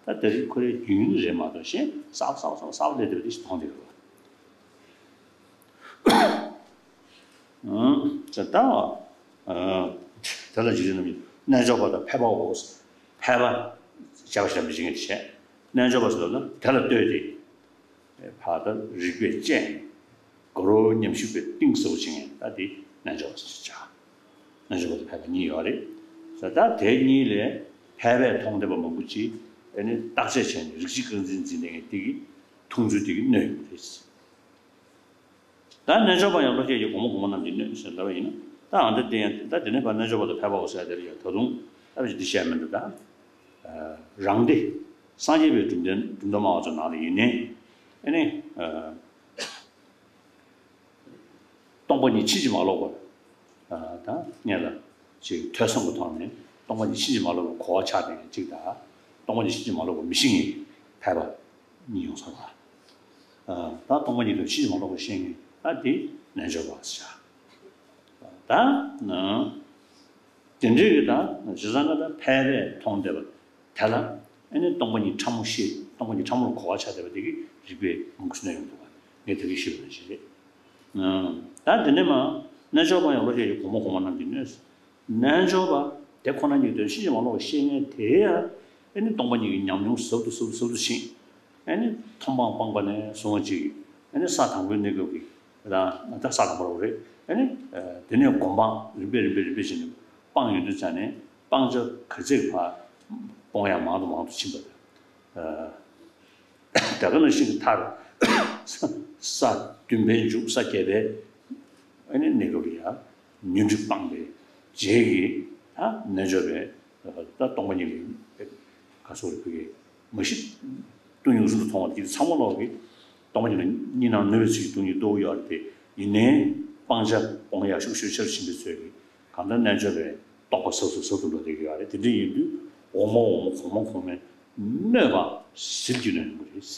རེད། ད་དེ་རིང་ཁོ་རའི་རྒྱུན་རིང་རེད་མ་གཏོགས་གཞན་གསར་པ་གསར་པ་གསར་པ་གསར་པ་སླེབས་བསྡད་པ་དེ་ཞིག་མཐོང་བསྡད་ཡོད་རེད། ད་ལྟ་དེ་ལ་རྗེས་ནས་རྣལ་འབྱོར་པ་དང་ཕལ་པའོ། ཕལ་པ་བྱ་བ་ཞིག་ལ་མི་བྱེད་མཁན་དེ་བྱས། རྣལ་འབྱོར་པ་ཟེར་བ་ན་དེ་ལ་ལྟོས་ཏེ། ཕར་ད་རིག་པའི་སྤྱན། དགའ་རབ་ཉམས་ཞིབ་པའི་གཏིང་ཟབ་པོ་བྱེད་མཁན་ད་དེ་རྣལ་འབྱོར་པ་ཟེར་བྱ། རྣལ་འབྱོར་པ་དང་ཕལ་པ་གཉིས་ཡོད་རེད། ད་དེ་གཉིས་ལས་ཕལ་པས་མཐོང་བསྡད་པ་མང་པོ་ཅིག་ཨ་ནི་བརྟག་དཔྱད་བྱས་ནས་རིགས་གཅིག་རྐང་འཛིན་འཛིན་བསྡད་མཁན་དེ་གི་མཐོང་ཚུལ་དེ་གི་གནོད་ཡོང་གི་རེད། ད་རྣལ་འབྱོར་པ་ཡང་བློ་སྐྱེད་ཀྱི་སྒོ་མོ་སྒོ་མོ་རྣམས་ཀྱིས་གནོད་ཟེར་ལབ་པ་ཡིན་ན། ད་ཨ་འདི་དེ་ཡང་ད་དེ་ནས་ཕར་རྣལ་འབྱོར་པ་དང་ཕལ་པའོ་ཟེར་དེ་ལ་ཡང་ད་དུང་ཨ་ཕྱི་འདི་བཤད་མི་འདུག་ད་རང་སྡེ་སངས་རྒྱས་པའི་གྲུབ་མཐའ་གྲུབ་མཐའ་སྨྲ་བ་ཚོ་ནང་ལ་ཡིན་ནའི་ཨ་ནི། སྟོང་པ་ཉིད་ཕྱིན་ཅི་མ་ལོག་པར། ད་སྔོན་ལ་ཅིག་ཐོས་བསམ་གྱི་ཐོག་ནས་སྟོང་པ་ཉིད་ཕྱིན་ཅི་མ་ལོག་པར་གོ་བ་ཆགས་པའི་གཅིག་དང་། སྟོང་པ་ཉིད་ཕྱིན་ཅི་མ་ལོག་པར་མི་ཤེས་མཁན་ཕལ་པ་གཉིས་ཡོང་ས་རེད། ད་སྟོང་པ་ཉིད་དུ་ཕྱིན་ཅི་མ་ལོག་པར་ཤེས་མཁན་ད་དེ་རྣལ་འབྱོར་པ་ཟེར། ད་དེ་འདྲའི་གི་ད་བྱས་ཙང་ད་ཕལ་པས་མཐོང་བསྡད་པ། དེ་ལ་ཨ་ནི་སྟོང་པ་ཉིད་ཕྲ་མོ་ཤེས། སྟོང་པ་ཉིད་ཕྲ་མོར་གོ་བ་ཆགས་བསྡད་པ་དེ་གིས་རིག་པས་མུ་གེ་གནོད་ཡོང་འདུག་ག་ངས་དེ་གིས་ཞུས་པ་ནང་བཞིན་རེད། ད་དེ་ནས་མ་རྣལ་འབྱོར་པ་ཡང་བློ་སྐྱེད་ཀྱི་སྒོ་མོ་སྒོ་མོ་རྣམས་ཀྱིས་གནོད། རྣལ་འབྱོར་པ་དེ་ཁོ་ན་ཉིད་དོན་ཕྱིན་ཅི་མ་ལོག་པར་ཤེས་མཁན་དེ་ཡང་ཨ་ནི་སྟོང་པ་ཉིད་ཀྱི་ཉམས་མྱོང་ཟབ་ཏུ་ཟབ་ཏུ་ཟབ་ཏུ་ཕྱིན། ཨ་ནི་མཐོང་སྤང་སྤངས་པ་ནས་བཟུང་བ་ཅིག་ཨ་ནི་ས་དང་པོའི་གནས་སྐབས་ཀྱི་ད་ད་ས་དང་པོ་རེད། ཨ་ནི་དེ་ནས་སྒོམ་སྤང་རིམ་པས་རིམ་པས་རིམ་པས་བྱས་ནས་སྤངས་ཡོང་དུས་ཙ་ནས། སྤང་བྱ་ག་ཚད་ཕར་སྤོང་ཡ་མང་དུ་མང་དུ་ཕྱིན་པ་དང་། ད་ག་ནང་བཞིན་གྱི་མཐར་ས་བདུན་པའི་མཇུག་ས་བརྒྱད་པའི་ཨ་ནི་གནས་སྐབས་ལ་ཡང་ཉོན་སྒྲིབ་སྤངས་པའི་རྗེས་ཀྱི་ད་རྣལ་འབྱོར་པའི་ད་སྟོང་པ་ཉིད་ལ་ག་སོགས་རིགས་ཀྱི་མ་གཞི་སྟོང་ཉིད་རིང་དུ་མཐོང་བ་དེ་ཚང་མ་ལོག་གི་སྟོང་པ་ཉིད་ལ་གཉིས་སྣང་ནུབ་པའི་ཚུལ་གྱི་སྟོང་ཉིད་རྟོགས་ཡོད་རེད་དེ། ཡིན་ནའི་སྤང་བྱ་སྤོང་ཡག་ཤུགས་ཆེ་རུ་ཕྱིན་པའི་ཚུལ་གྱིས་གང་ལྟར་རྣལ་འབྱོར་པའི་རྟོགས་པ་ཟབ་ཏུ་ཟབ་ཏུ་འགྲོ་བསྡད་ཀྱི་ཡོད་རེད། དེ་འདྲ་ཡིན་དུས་འོག་མ་འོག་མ་གོང་མ་གོང་མའི་གནོད་པ་ཟིལ་གྱིས་གནོན་ཡོང་གི་རེད།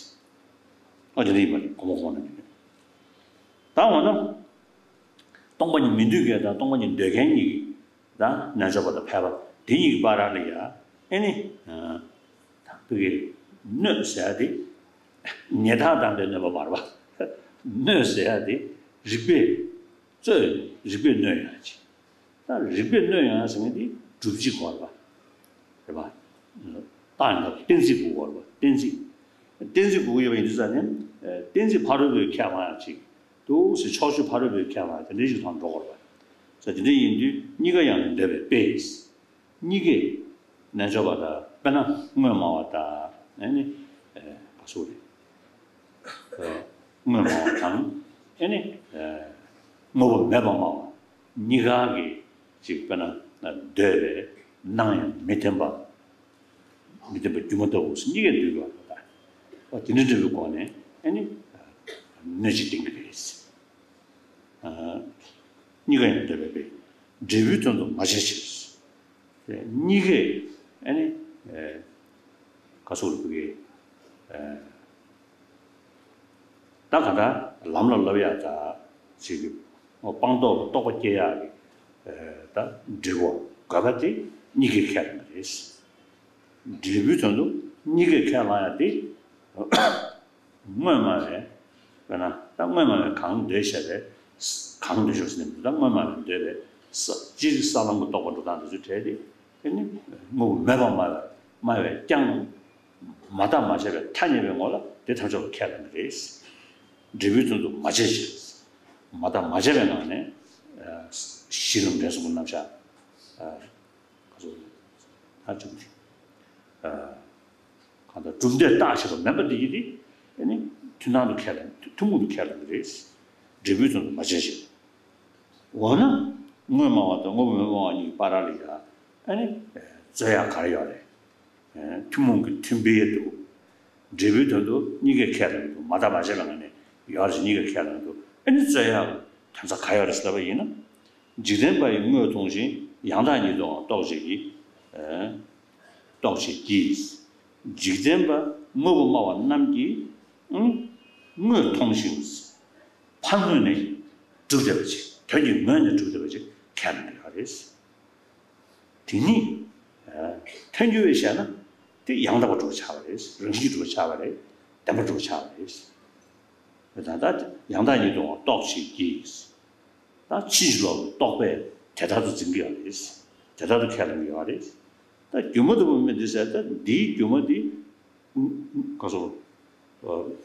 ཨ་དེ་འདྲ་ཡིན་པ་རེད། གོང་མ་གོང་མ་གནོད་ཀྱི་རེད། ད་འོ་ན་སྟོང་པ་ཉིད་མི་འདོད་མཁན་དང་སྟོང་པ་ཉིད་འདོད་མཁན་གཉིས་ཀྱི་ད་རྣལ་འབྱོར་པ་དང་ཕལ་པ་དེ་གཉིས་ཀྱི་བར་ལ་ཡ་ཨེ་ནི་ད་ཕ་གི་གནོད་ཟེར་ཡ་དེ་ཉེ་ཐག་དམ་པའི་གནོད་པ་མ་རེད་པ། གནོད་ཟེར་ཡ་དེ་རིགས་པས་རྩོད་རིགས་པས་གནོད་ཡ་ཅིག་ད་རིགས་པས་གནོད་ཡོང་ཡ་ཟེར་མཁན་དེ་སྒྲུབ་བྱེད་དགོས་རེད་པ། རེད་པ། རྟགས་ཡིན་པ་གཏན་ཚིགས་དགོས་རེད་པ། གཏན་ཚིགས། གཏན་ཚིགས་དགོས་ཀྱི་ཡོད་པ་ཡིན་དུས་ཙ་ནས་གཏན་ཚིགས་ཕ་རོལ་པོས་ཁས་བླངས་ཡ་ཅིག་འདུག་ཟེར། ཕྱོགས་ཆོས་ཕ་རོལ་པོས་ཁས་བླངས་ཡ་དེ་འདྲའི་ཞིག་ཐོག་འགྲོ་དགོས་རེད་པ། ཟེར་དེ་འདྲ་ཡིན་དུས་གཉིས་ཀ་ཡང་ནི་འདོད་པའི་དཔེ། གཉིས་ཀས་རྣལ་འབྱོར་པ་དང་དཔེར་ན་དངོས་སྨྲ་བ་དང་ཨ་ནི་ག་སོགས་རེད། དངོས་སྨྲ་བ་དང་ཨ་ནི་དངོས་པོ་མེད་པར་སྨྲ་བ། གཉིས་ཀ་གིས་ཅིག་དཔེར་ན་འདོད་པའི་སྣང་ཡང་མི་བརྟན་པ། མི་བརྟན་པ་སྒྱུ་མ་ལྟ་བུ་ཟེར་གཉིས་ཀས་འདོད་པ་དང་། འོ་དེ་འདྲ་འདྲ་བའི་སྒོ་ནས་ཨ་ནི་གནོད་བྱེད་བསྟན་གྱི་རེད། གཉིས་ཀ་ཡང་འདོད་པའི་དཔེ། འབྲས་བུའི་དོན་དུ་མ་བྱས་ཕྱིར། གཉིས་ཀས་ཨ་ནི་ག་སོགས་ལ་ཕུག་གི་ད་ག་ད་ལམ་ལ་བསླབ་ཡག་ད་ཅིག་གི་སྤངས་རྟོགས་ལ་རྟོགས་པ་སྐྱེ་ཡག་གི་ད་འབྲས་བུ་དགོས་པ་དེ་གཉིས་ཀས་ཁས་ལེན་པ་རེད། འབྲས་བུའི་དོན་དུ་གཉིས་ཀས་ཁས་བླངས་ཡག་དེ། དངོས་སྨྲ་བས། དཔེར་ན་ད་དངོས་སྨྲ་བས་གང་འདོད་བྱས་པས། གང་འདོད་བྱས་ཟེར་ནས་ད་དངོས་སྨྲ་བས་འདོད་པས་ས་སྤྱིར་ས་ལམ་གྱི་རྟོགས་པ་འགྲོ་སྟངས་དེ་ཚོའི་གྲས་དེ། དེ་ནི་དངོས་པོ་མེད་པར་སྨྲ་བས། སྨྲ་བས་ཀྱང་མ་བརྟགས་མ་དཔྱད་པའི་ཐ་སྙད་པའི་ངོ་ལ་དེ་ཐམས་ཅད་ལ་ཁས་ལེན་གྱི་རེད། འབྲས་བུའི་དོན་དུ་མ་བྱས་ཕྱིར། མ་བརྟགས་མ་དཔྱད་པའི་ངང་ནས་གཞི་ལམ་འབྲས་གསུམ་གྱི་རྣམ་གཞག་ག་ཚོད་ད་བྱུང་ཚེ། ད་གྲུབ་མཐས་བརྟགས་བྱས་པ་མིན་པ་འདི་ཡིན་ཏེ། ཨ་ནི་མཐུན་སྣང་དུ་ཁས་ལེན། ཐུན་མོང་དུ་ཁས་ལེན་གྱི་རེད། འབྲས་བུའི་དོན་དུ་མ་བྱས་ཤིང་། འོ་ན། དངོས་སྨྲ་བ་དང་དངོས་པོ་མི་སྨྲ་བ་གཉིས་ཀྱི་བར་ལ་ཡ། ཨ་ནི། རྩོད་ཡག་ག་རེ་ཡོད་རེད། ཐུན་མོང་གི་མཐུན་དཔེ་འདུག་འབྲས་བུའི་དོན་དུ་གཉིས་ཀས་ཁས་ལེན་འདུག་མ་བརྟགས་མ་དཔྱད་པའི་ངང་ནས་ཡོད་རེད། གཉིས་ཀས་ཁས་ལེན་འདུག་ཨ་ནི་རྩོད་ཡག་དོན་རྩ་ག་ཡོད་རེད་ཟེར་ལབ་པ་ཡིན་ན། འཇིག་རྟེན་པ་ཡི་དངོས་མཐོང་ཞིང་། ཡང་དག་ཉིད་དུའང་རྟོག་བྱེད་ཀྱི། རྟོག་བྱེད་ཀྱི། འཇིག་རྟེན་པ་དངོས་པོ་སྨྲ་བ་རྣམས་ཀྱིས། ཨང་། དངོས་མཐོང་ཞིང་། ཕར་ངོས་ནས་གྲུབ་བསྡད་པ་ཅིག་དོན་གྱི་ངོས་ནས་གྲུབ་བསྡད་པ་ཅིག་ཁས་ལེན་གྱི་ཡོད་རེད། དེ་ཉིད། ཐལ་འགྱུར་བས་བཤད་ན། དེ་ཡང་དག་པར་གྲུབ་པ་ཆགས་པ་རེད། རང་བཞིན་གྱིས་གྲུབ་པ་ཆགས་པ་རེད། བདེན་པར་གྲུབ་པ་ཆགས་པ་རེད། ད་ལྟ་ཡང་དག་ཉིད་དུའང་རྟོག་བྱེད་ཀྱི། ད་ཕྱིན་ཅི་ལོག་གི་རྟོག་པས་དེ་ལྟར་དུ་འཛིན་གྱི་ཡོད་རེད། དེ་ལྟར་དུ་ཁས་ལེན་གྱི་ཡོད་རེད། ད་སྒྱུ་མ་ལྟ་བུ་མི་འདི་ཟེར། ད་འདིའི་སྒྱུ་མ་འདི། ག་སོ།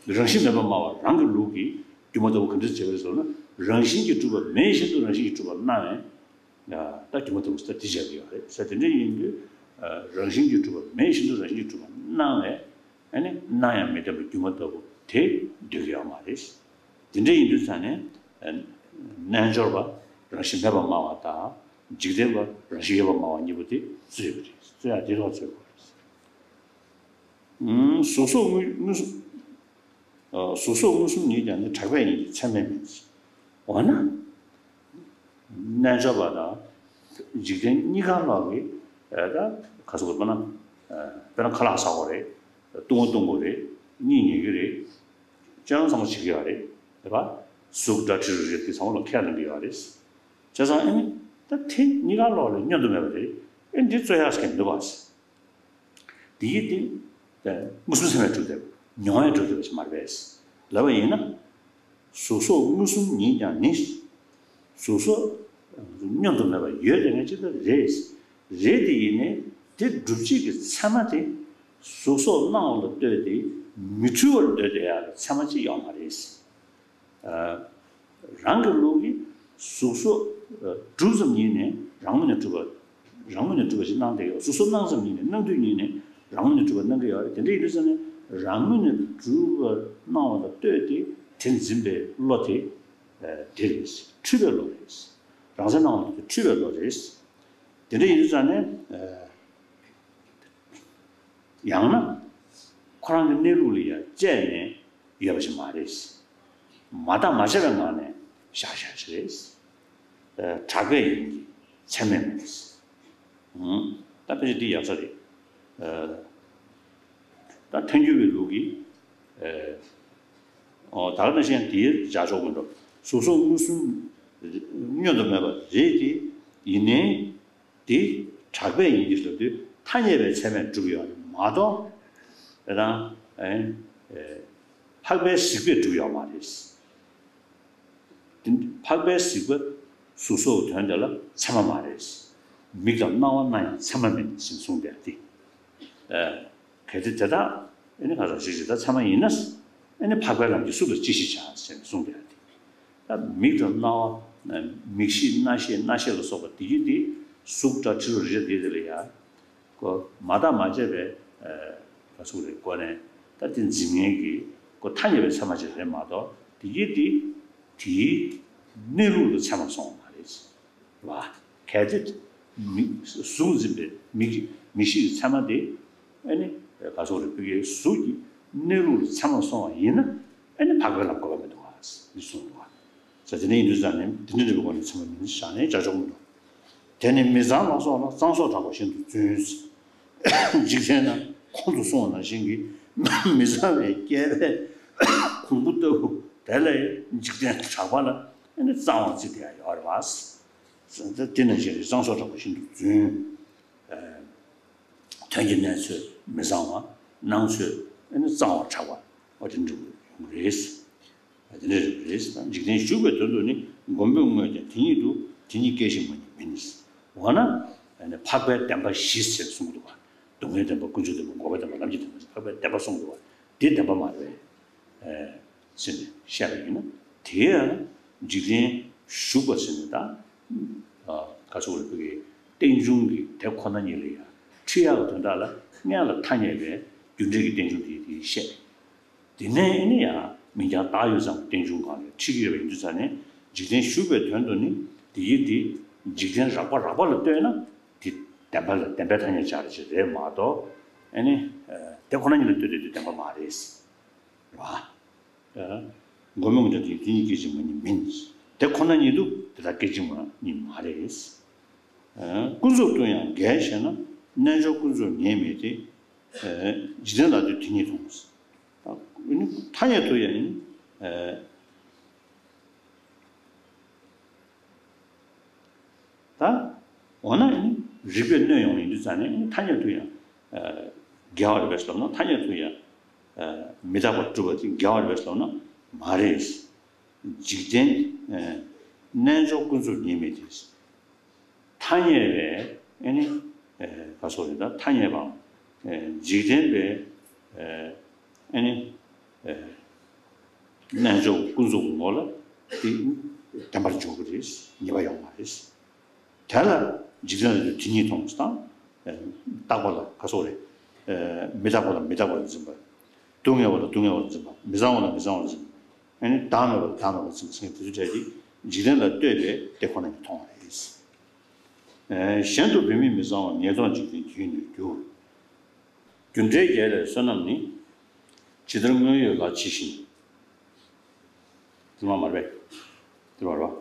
རང་བཞིན་མེད་པར་སྨྲ་བ་རང་གི་ལུགས་ཀྱི་སྒྱུ་མ་ལྟ་བུ་ག་འདྲ་བྱེད་པ་རེད་ཟེར་ན། རང་བཞིན་གྱིས་གྲུབ་པ་མེད་བཞིན་དུ་རང་བཞིན་གྱིས་གྲུབ་པར་སྣང་བས། ད་སྒྱུ་མ་ལྟ་བུ་ཟེར་དེ་བྱས་པ་ཡོད་རེད་ཟེར། དེ་འདྲ་ཡིན་དུས། རང་བཞིན་གྱིས་གྲུབ་པ་མེད་བཞིན་དུ་རང་བཞིན་གྱིས་གྲུབ་པར་སྣང་བས། ཨ་ནི་སྣང་ཡང་མི་བདེན་པ་སྒྱུ་མ་ལྟ་བུ་དེ་འདོད་ཀྱི་ཡོད་མ་རེད། དེ་འདྲ་ཡིན་དུས་ཙང་ནས། རྣལ་འབྱོར་པ་རང་བཞིན་མེད་པར་སྨྲ་བ་དང་། འཇིག་རྟེན་པ་རང་བཞིན་ཡོད་པར་སྨྲ་བ་གཉིས་པོ་དེ་རྩོད་ཡོད་པ་རེད། རྩོད་ཡག་དེ་ལོག་རྩོད་དགོས་རེད། གཟུགས་སོགས་དངོས་དངོས་སུ། གཟུགས་སོགས་མངོན་སུམ་ཉིད་ཀྱང་ནི། གྲགས་པས་ཡིན་གྱི་ཚད་མས་མིན། འོ་ན། རྣལ་འབྱོར་པ་དང་འཇིག་རྟེན་གཉིས་ཀ་ལོག་གི། ད་ག་ཟེར་དགོས་པ་ན། དཔེར་ན་ཁ་ལག་ཟ་དགོས་རེད། བཏུང་བ་བཏུང་དགོས་རེད། གཉིད་ཉལ་གྱི་རེད། སྤྱོད་ལམ་བཟང་པོ་བྱེད་ཀྱི་ཡོད་རེད། དེ་ག་གཟུགས་སྒྲ་དྲི་རོ་རེད། དེ་ཚང་མ་ལ་ཁས་ལེན་གྱི་ཡོད་རེད། བྱས་ཙང་ཨ་ནི་ད་དེ་གཉིས་ཀ་ལོག་ལ་བསྙོན་དུ་མེད་པ་རེད། ཨེ་འདི་རྩོད་ཡག་ཟེར་མི་འདུག་བ། དེ་ཡིན་ཏེ། མངོན་སུམ་ཚད་མས་གྲུབ་བསྡད་པ། མྱོང་བས་གྲུབ་བསྡད་པ་ཞིག་མ་རེད་པས། ལབ་པ་ཡིན་ན། གཟུགས་སོགས་མངོན་སུམ་ཉིད་ཀྱང་ནི། གཟུགས་སོགས་བསྙོན་དུ་མེད་པ་ཡོད་དེ་ངེས་ཅིག་ཏུ་རེད། རེད་དེ་ཡིན་ནའི་དེ་སྒྲུབ་བྱེད་ཀྱི་ཚད་མ་དེ། གཟུགས་སོགས་སྣང་བ་ལ་ལྟོས་ཏེ་མི་འཁྲུལ་བར་འདོད་དེ་ཡག་གི་ཚད་མ་ཅིག་ཡོད་མ་རེད། རང་གི་ལུགས་ཀྱི་གཟུགས་སོགས་གྲུབ་ཙམ་ཉིད་ནས་རང་ངོས་ནས་གྲུབ་པ། རང་ངོས་ནས་གྲུབ་པ་ཞིག་སྣང་བསྡད་ཡོད། གཟུགས་སོགས་སྣང་ཙམ་ཉིད་ནས། སྣང་དུས་ཉིད་ནས་རང་ངོས་ནས་གྲུབ་པ་སྣང་གི་ཡོད་རེད། དེ་འདྲ་ཡིན་དུས་ཙང་ནས་རང་ངོས་ནས་གྲུབ་པ་སྣང་བ་ལ་ལྟོས་ཏེ་དེ་འཛིན་པའི་བློ་དེ། དེ་རེད། འཁྲུལ་པའི་བློ་རེད། རང་མཚན་སྣང་བ་ལ་ལྟོས་ཏེ་འཁྲུལ་པའི་བློ་རེད། དེ་འདྲ་ཡིན་དུས་ཙང་ནས། ཡང་ན། ཁོ་རང་གི་གནས་ལུགས་ལ་ཡང་དཔྱད་ནས་ཡོད་པ་ཞིག་མ་རེད། མ་བརྟགས་མ་དཔྱད་པའི་ངང་ནས་བཞག་བཞག་ཞིག་རེད། གྲགས་པས་ཡིན་གྱི་ཚད་མས་མིན། ད་ཕལ་ཆེར་འདི་ཡག་ས་རེད། ད་ཐལ་འགྱུར་བའི་ལུགས་ཀྱིས། ད་ག་ནང་བཞིན་དེའི་བྱ་ཆོག་མི་འགྲོ། གཟུགས་སོགས་མངོན་སུམ་བསྙོན་དུ་མེད་པ་རེད་དེ། ཡིན་ནའི། དེ་གྲགས་པས་ཡིན་གྱི་ལབ་དུས་ཐ་སྙད་པའི་ཚད་མས་གྲུབ་ཡོད་རེད་མ་གཏོགས། དེ་དང་། ཨེ། ཨེ། འཕགས་པའི་གཟིགས་པས་གྲུབ་ཡོད་མ་རེད། དེ་འཕགས་པའི་གཟིགས་པ་གཟུགས་སོགས་དོན་དེ་ལ་ཚད་མ་མ་རེད། མིག་དང་རྣ་བ་སྣ་ཡང་ཚད་མ་མིན་ཞེས་གསུངས་པས་ཏེ། ཨེ། གལ་ཏེ་དེ་དག་ཨེ་ནི་ག་ས་ཞིག་ཅིག་ད་ཚད་མ་ཡིན་ན། ཨེ་ནི་འཕགས་པའི་ལམ་གྱི་གཟུགས་ལ་ཅི་ཞིག་བྱ་ཞེས་གསུངས་པས་ཏེ། ད་མིག་དང་རྣ་བ། མིག་ཤེས་རྣ་ཤེས་སྣ་ཤེས་ལ་སོགས་པ་དེ་ཡིན་ཏེ། གཟུགས་སྒྲ་དྲི་རོ་རེག་བྱ་དེ་དེ་ལ་ཡང་། ཁོ་མ་བརྟགས་མ་དཔྱད་པའི་ག་ཟེར་དགོས་རེད། སྒོ་ནས་ད་དེ་འཛིན་མཁན་གྱི་ཁོ་ཐ་སྙད་པའི་ཚད་མ་ཅིག་རེད་མ་གཏོགས། དེ་ཡིན་ཏེ། དེའི་གནས་ལུགས་ལ་ཚད་མ་སོང་བ་མ་རེད། བ། གལ་ཏེ། མིག་གཟུགས་འཛིན་པའི་མིག་མིག་ཤེས་ཀྱི་ཚད་མ་དེ། ཨེ་ནི། ག་ཟེར་དགོས་རེད། ཕ་གིའི་གཟུགས་ཀྱི་གནས་ལུགས་ལ་ཚད་མ་སོང་བ་ཡིན་ན། ཨེ་ནི་འཕགས་པའི་ལམ་དགོས་པ་མི་འདུག་ག་ཟེར་གསུངས་འདུག་ག་ས་དེ་ནས་ཡིན་དུས་ཙང་ནས་དེ་འདྲ་འདྲ་བའི་སྒོ་ནས་ཚད་མ་མིན་བཞག་ནས་བྱ་ཆོག་མི་འདུག་དེ་ནི་མི་གཙང་ལ་སོགས་ལ་གཙང་སོགས་གྲགས་པ་བཞིན་དུ་བརྫུན། འཇིག་རྟེན་ན་ཁོང་དུ་སོང་བ་ནང་བཞིན་གྱི་མི་གཙང་བའི་སྐྱེས་པའི་གོང་བུ་ལྟ་བུ་དེ་ལ་འཇིག་རྟེན་གྲགས་པ་ལ་ཨེ་ནི་གཙང་བ་བརྩི་བསྡད་ཡ་ཡོད་རེད་བ། དེ་ནང་བཞིན་རེད། གཙང་སོགས་གྲགས་པ་བཞིན་དུ་བརྫུན། དོན་གྱི་གནས་ཚོད་མི་གཙང་བ། སྣང་ཚོད་ཨེ་ནི་གཙང་བར་གྲགས་པ། འོ་དེ་འདྲ་ཡོང་གི་རེད། དེ་འདྲ་རེད། འཇིག་རྟེན་ཞུགས་པའི་དོན་དུ་ནི། མགོན་པོས་བསྔོས་ཀྱང་དེ་ཉིད་དུ། དེ་ཉིད་སྐྱེ་ཞིང་མ་ཉིད་མིན། འོ་ན། འཕགས་པའི་བདེན་པ་བཞི་ཟེར་གསུངས་འདུག་བ། སྡུག་བསྔལ་བདེན་པ། ཀུན་འབྱུང་བདེན་པ། འགོག་པའི་བདེན་པ། ལམ་གྱི་བདེན་པ། འཕགས་པའི་བདེན་པ་གསུངས་འདུག་བ། འདི་བདེན་པ་མ་རེད། ཟེར་ནས་བཤད་པ་ཡིན་ན། དེ་ཡང་འཇིག་རྟེན་ཞུགས་པ་ཟེར་ནས་ད། ག་ཟེར་དགོས་རེད། ཕ་གིའི་རྟེན་འབྱུང་གི་དེ་ཁོ་ན་ཉིད་ལ་ཡང་འཁྲུལ་ཡག་གི་དོན་དག་ལ་སྔོན་ལ་ཐ་སྙད་པའི་ རྒྱུ་འབྲས་ཀྱི་རྟེན་འབྱུང་དེ་དེ་བཤད། དེ་ནས་ཨེ་ནི་ཡང་མིང་རྐྱང་བཏགས་ཡོད་ཙང་རྟེན་འབྱུང་གང་ལས་ཁྲིད་ཀྱི་ཡོད་པ་ཡིན་དུས་ཙང་ནས། འཇིག་རྟེན་ཞུགས་པའི་དོན་དུ་ནི་དེ་ཡི་དེ་འཇིག་རྟེན་རགས་པ་རགས་པ་ལ་ལྟོས་ན་དེ་བདེན་པ་ལ་བདེན་པའི་ཐ་སྙད་སྦྱར་ཅིག་རེད་མ་གཏོགས། ཨེ་ནི་དེ་ཁོ་ན་ཉིད་ལ་ལྟོས་ཏེ་དེ་བདེན་པ་མ་རེད། རེད་བ། མགོན་པོ་ངོ་མཚར་དེ་དེ་ཉིད་སྐད་ཅིག་མ་ཉིད་མིན། དེ་ཁོ་ན་ཉིད་དུ་དེ་དག་སྐད་ཅིག་མ་ཉིད་མ་རེད། ཀུན་རྫོབ་ཏུ་ཡང་འགལ་ཞེ་ན། རྣལ་འབྱོར་ཀུན་རྫོབ་ཉིད་མེད་དེ། འཇིག་རྟེན་ལ་ལྟོས་དེ་ཉིད་མཐོང་། ཐ་སྙད་དུ་ཡང་ཡིན། ད་འོ་ན་ནི་རིགས་པས་གནོད་ཡོང་ཡིན་དུས་ཙང་ནས་ཐ་སྙད་དུ་ཡང་འགལ་བ་རེད་པས་ལབ་ན། ཐ་སྙད་དུ་ཡང་མི་རྟག་པར་གྲུབ་པ་དེ་འགལ་བ་རེད་པས་ལབ་ན་མ་རེད། འཇིག་རྟེན་རྣལ་འབྱོར་ཀུན་རྫོབ་ཉིད་མེད་དེ། ཐ་སྙད་པས་ཨེ་ནི་ག་སོགས་རེད། ད་ཐ་སྙད་པའམ་འཇིག་རྟེན་པས་ཨེ་ནི་རྣལ་འབྱོར་ཀུན་རྫོབ་ངོ་ལ་དེ་བདེན་པར་འཇོག་གི་རེད། ཉེས་པ་ཡོང་མ་རེད། དེ་ལ་འཇིག་རྟེན་ལ་དེ་ཉིད་མཐོང་དང་། རྟག་པ་ལ་ག་སོགས་རེད། མི་རྟག་པ་ལ་མི་རྟག་པར་འཛིན་པ། སྡུག་བསྔལ་བ་ལ་སྡུག་བསྔལ་བར་འཛིན་པ། མི་བཟང་བ་ལ་མི་བཟང་བར་འཛིན་པ། ཨེ་ནི་བདག་མེད་པ་ལ་བདག་མེད་པར་འཛིན་པ་ཟེར་མཁན་དེ་ཚོའི་གྲས་ཀྱིས་འཇིག་རྟེན་ལ་ལྟོས་པས་དེ་ཁོ་ན་ཉིད་མཐོང་བ་རེད། གཞན་དུ་བུད་མེད་མི་གཙང་བ། ངེས་རྟོག་འཇིག་རྟེན་རྒྱུས་ནི་འགྱུར། རྒྱུ་འབྲས་བརྒྱད་ལས་བསོད་ནམས་ནི། ཇི་ལྟར་དངོས་ཡོད་ལ་ཇི་བཞིན། དེ་མ་མ་རེད་པས། དེ་མ་རེད་པ།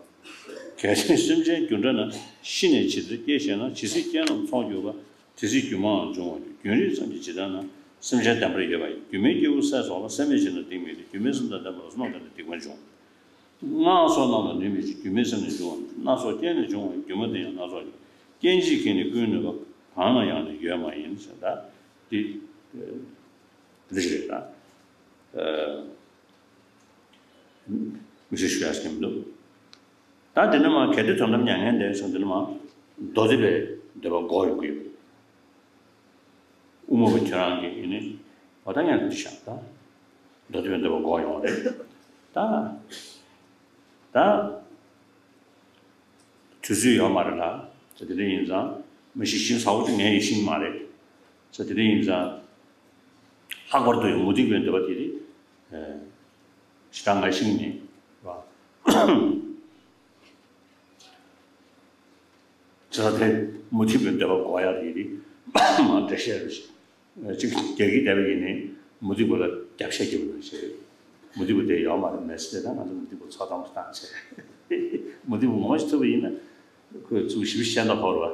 གལ་ཏེ་སེམས་ཅན་རྒྱུ་འབྲས་ན། ཤི་ནས་ཇི་ལྟར་སྐྱེ་ཞེ་ན། ཇི་སྲིད་སྐྱེས་རྣམས་ཚོགས་གྱུར་པ། དེ་སྲིད་སྒྱུ་མའང་འབྱུང་བར་འགྱུར། རྒྱུན་རིང་ཙམ་གྱི་ཇི་ལྟར་ན། སེམས་ཅན་བདེན་པར་ཡོད་པ་ཡིན། སྒྱུ་མའི་སྐྱེས་བུ་ཟས་སོགས་ལ། སེམས་མེད་ཅེ་ན་སྡིག་མེད་དེ། སྒྱུ་མའི་སེམས་དང་ལྡན་པ་ལ་བསོད་ནམས་བསྟན་ཏེ་སྡིག་པ་འབྱུང་། སྔགས་སོགས་རྣམས་ལ་ནུས་མེད་ཅིང་། སྒྱུ་མའི་སེམས་ནི་འབྱུང་བ་མེད། སྣ་ཚོགས་རྐྱེན་ལས་བྱུང་བ་ཡིན། སྒྱུ་མ་དེ་ཡང་སྣ་ཚོགས་ཡིན། རྐྱེན་གཅིག་གིས་ནི་ཀུན་གནོད་པ། གང་ན་ཡང་ནི་ཡོད་མ་ཡིན། ཟེར་ད་འདི་འདི་ཞིག་རེད་ད། མི་ཤེས་ཞུ་ཡག་ཞིག་མི་འདུག་ད་འདི་ནི་མ་གལ་ཏེ་དོན་དམ་མྱ་ངན་འདས་སོང་། འདི་ནི་མ་མདོ་སྡེ་པའི་འདོད་པ་འགོག་ཡོང་གི་ཡོད། དབུ་མ་པ་ཁྱོད་རང་གིས་ཨེ་ནི་འོ་ད་ངས་འདི་བཞག་ད། མདོ་སྡེ་པའི་འདོད་པ་འགོག་ཡོང་བ་རེད་ད། ད་དུས་ཚོད་ཡོད་མ་རེད་ལ། ད་དེ་འདྲ་ཡིན་ཙང་མ་གཞི་ཞིབ་ཚགས་པོ་ཅིག་ངས་ཡིད་ཆེས་མ་རེད། ད་དེ་འདྲ་ཡིན་ཙང་ལྷག་པར་དུ་ཡང་མུ་སྟེགས་པའི་འདོད་པ་དེ་རེད། ཞེ་དྲག་ངས་ཤེས་ཀྱི་མེད་པ། ཅི་ལ་དེ་མུ་སྟེགས་པའི་འདོད་པ་འགོག་ཡག་དེ་རེད། མ་འགྲེལ་བཤད་རེད། གཅིག་རྒྱ་གིས་བསྡད་པ་ཡིན་ནའི་མུ་སྟེགས་པ་ལ་རྒྱབ་བཤད་རྒྱབ་ན་ཞེས། མུ་སྟེགས་པ་དེ་ཡོད་མ་རེད་མེད་ཟེར། ད་ང་ཚོ་མུ་སྟེགས་པ་ཚོ་དམ་དུ་བཏང་བྱས། མུ་སྟེགས་པ་ངོ་མ་ཞིག་ཐུབ་པ་ཡིན་ན་ཁོས་ཚུར་ཞིབ་བཤད་ན་ཕོར་བ་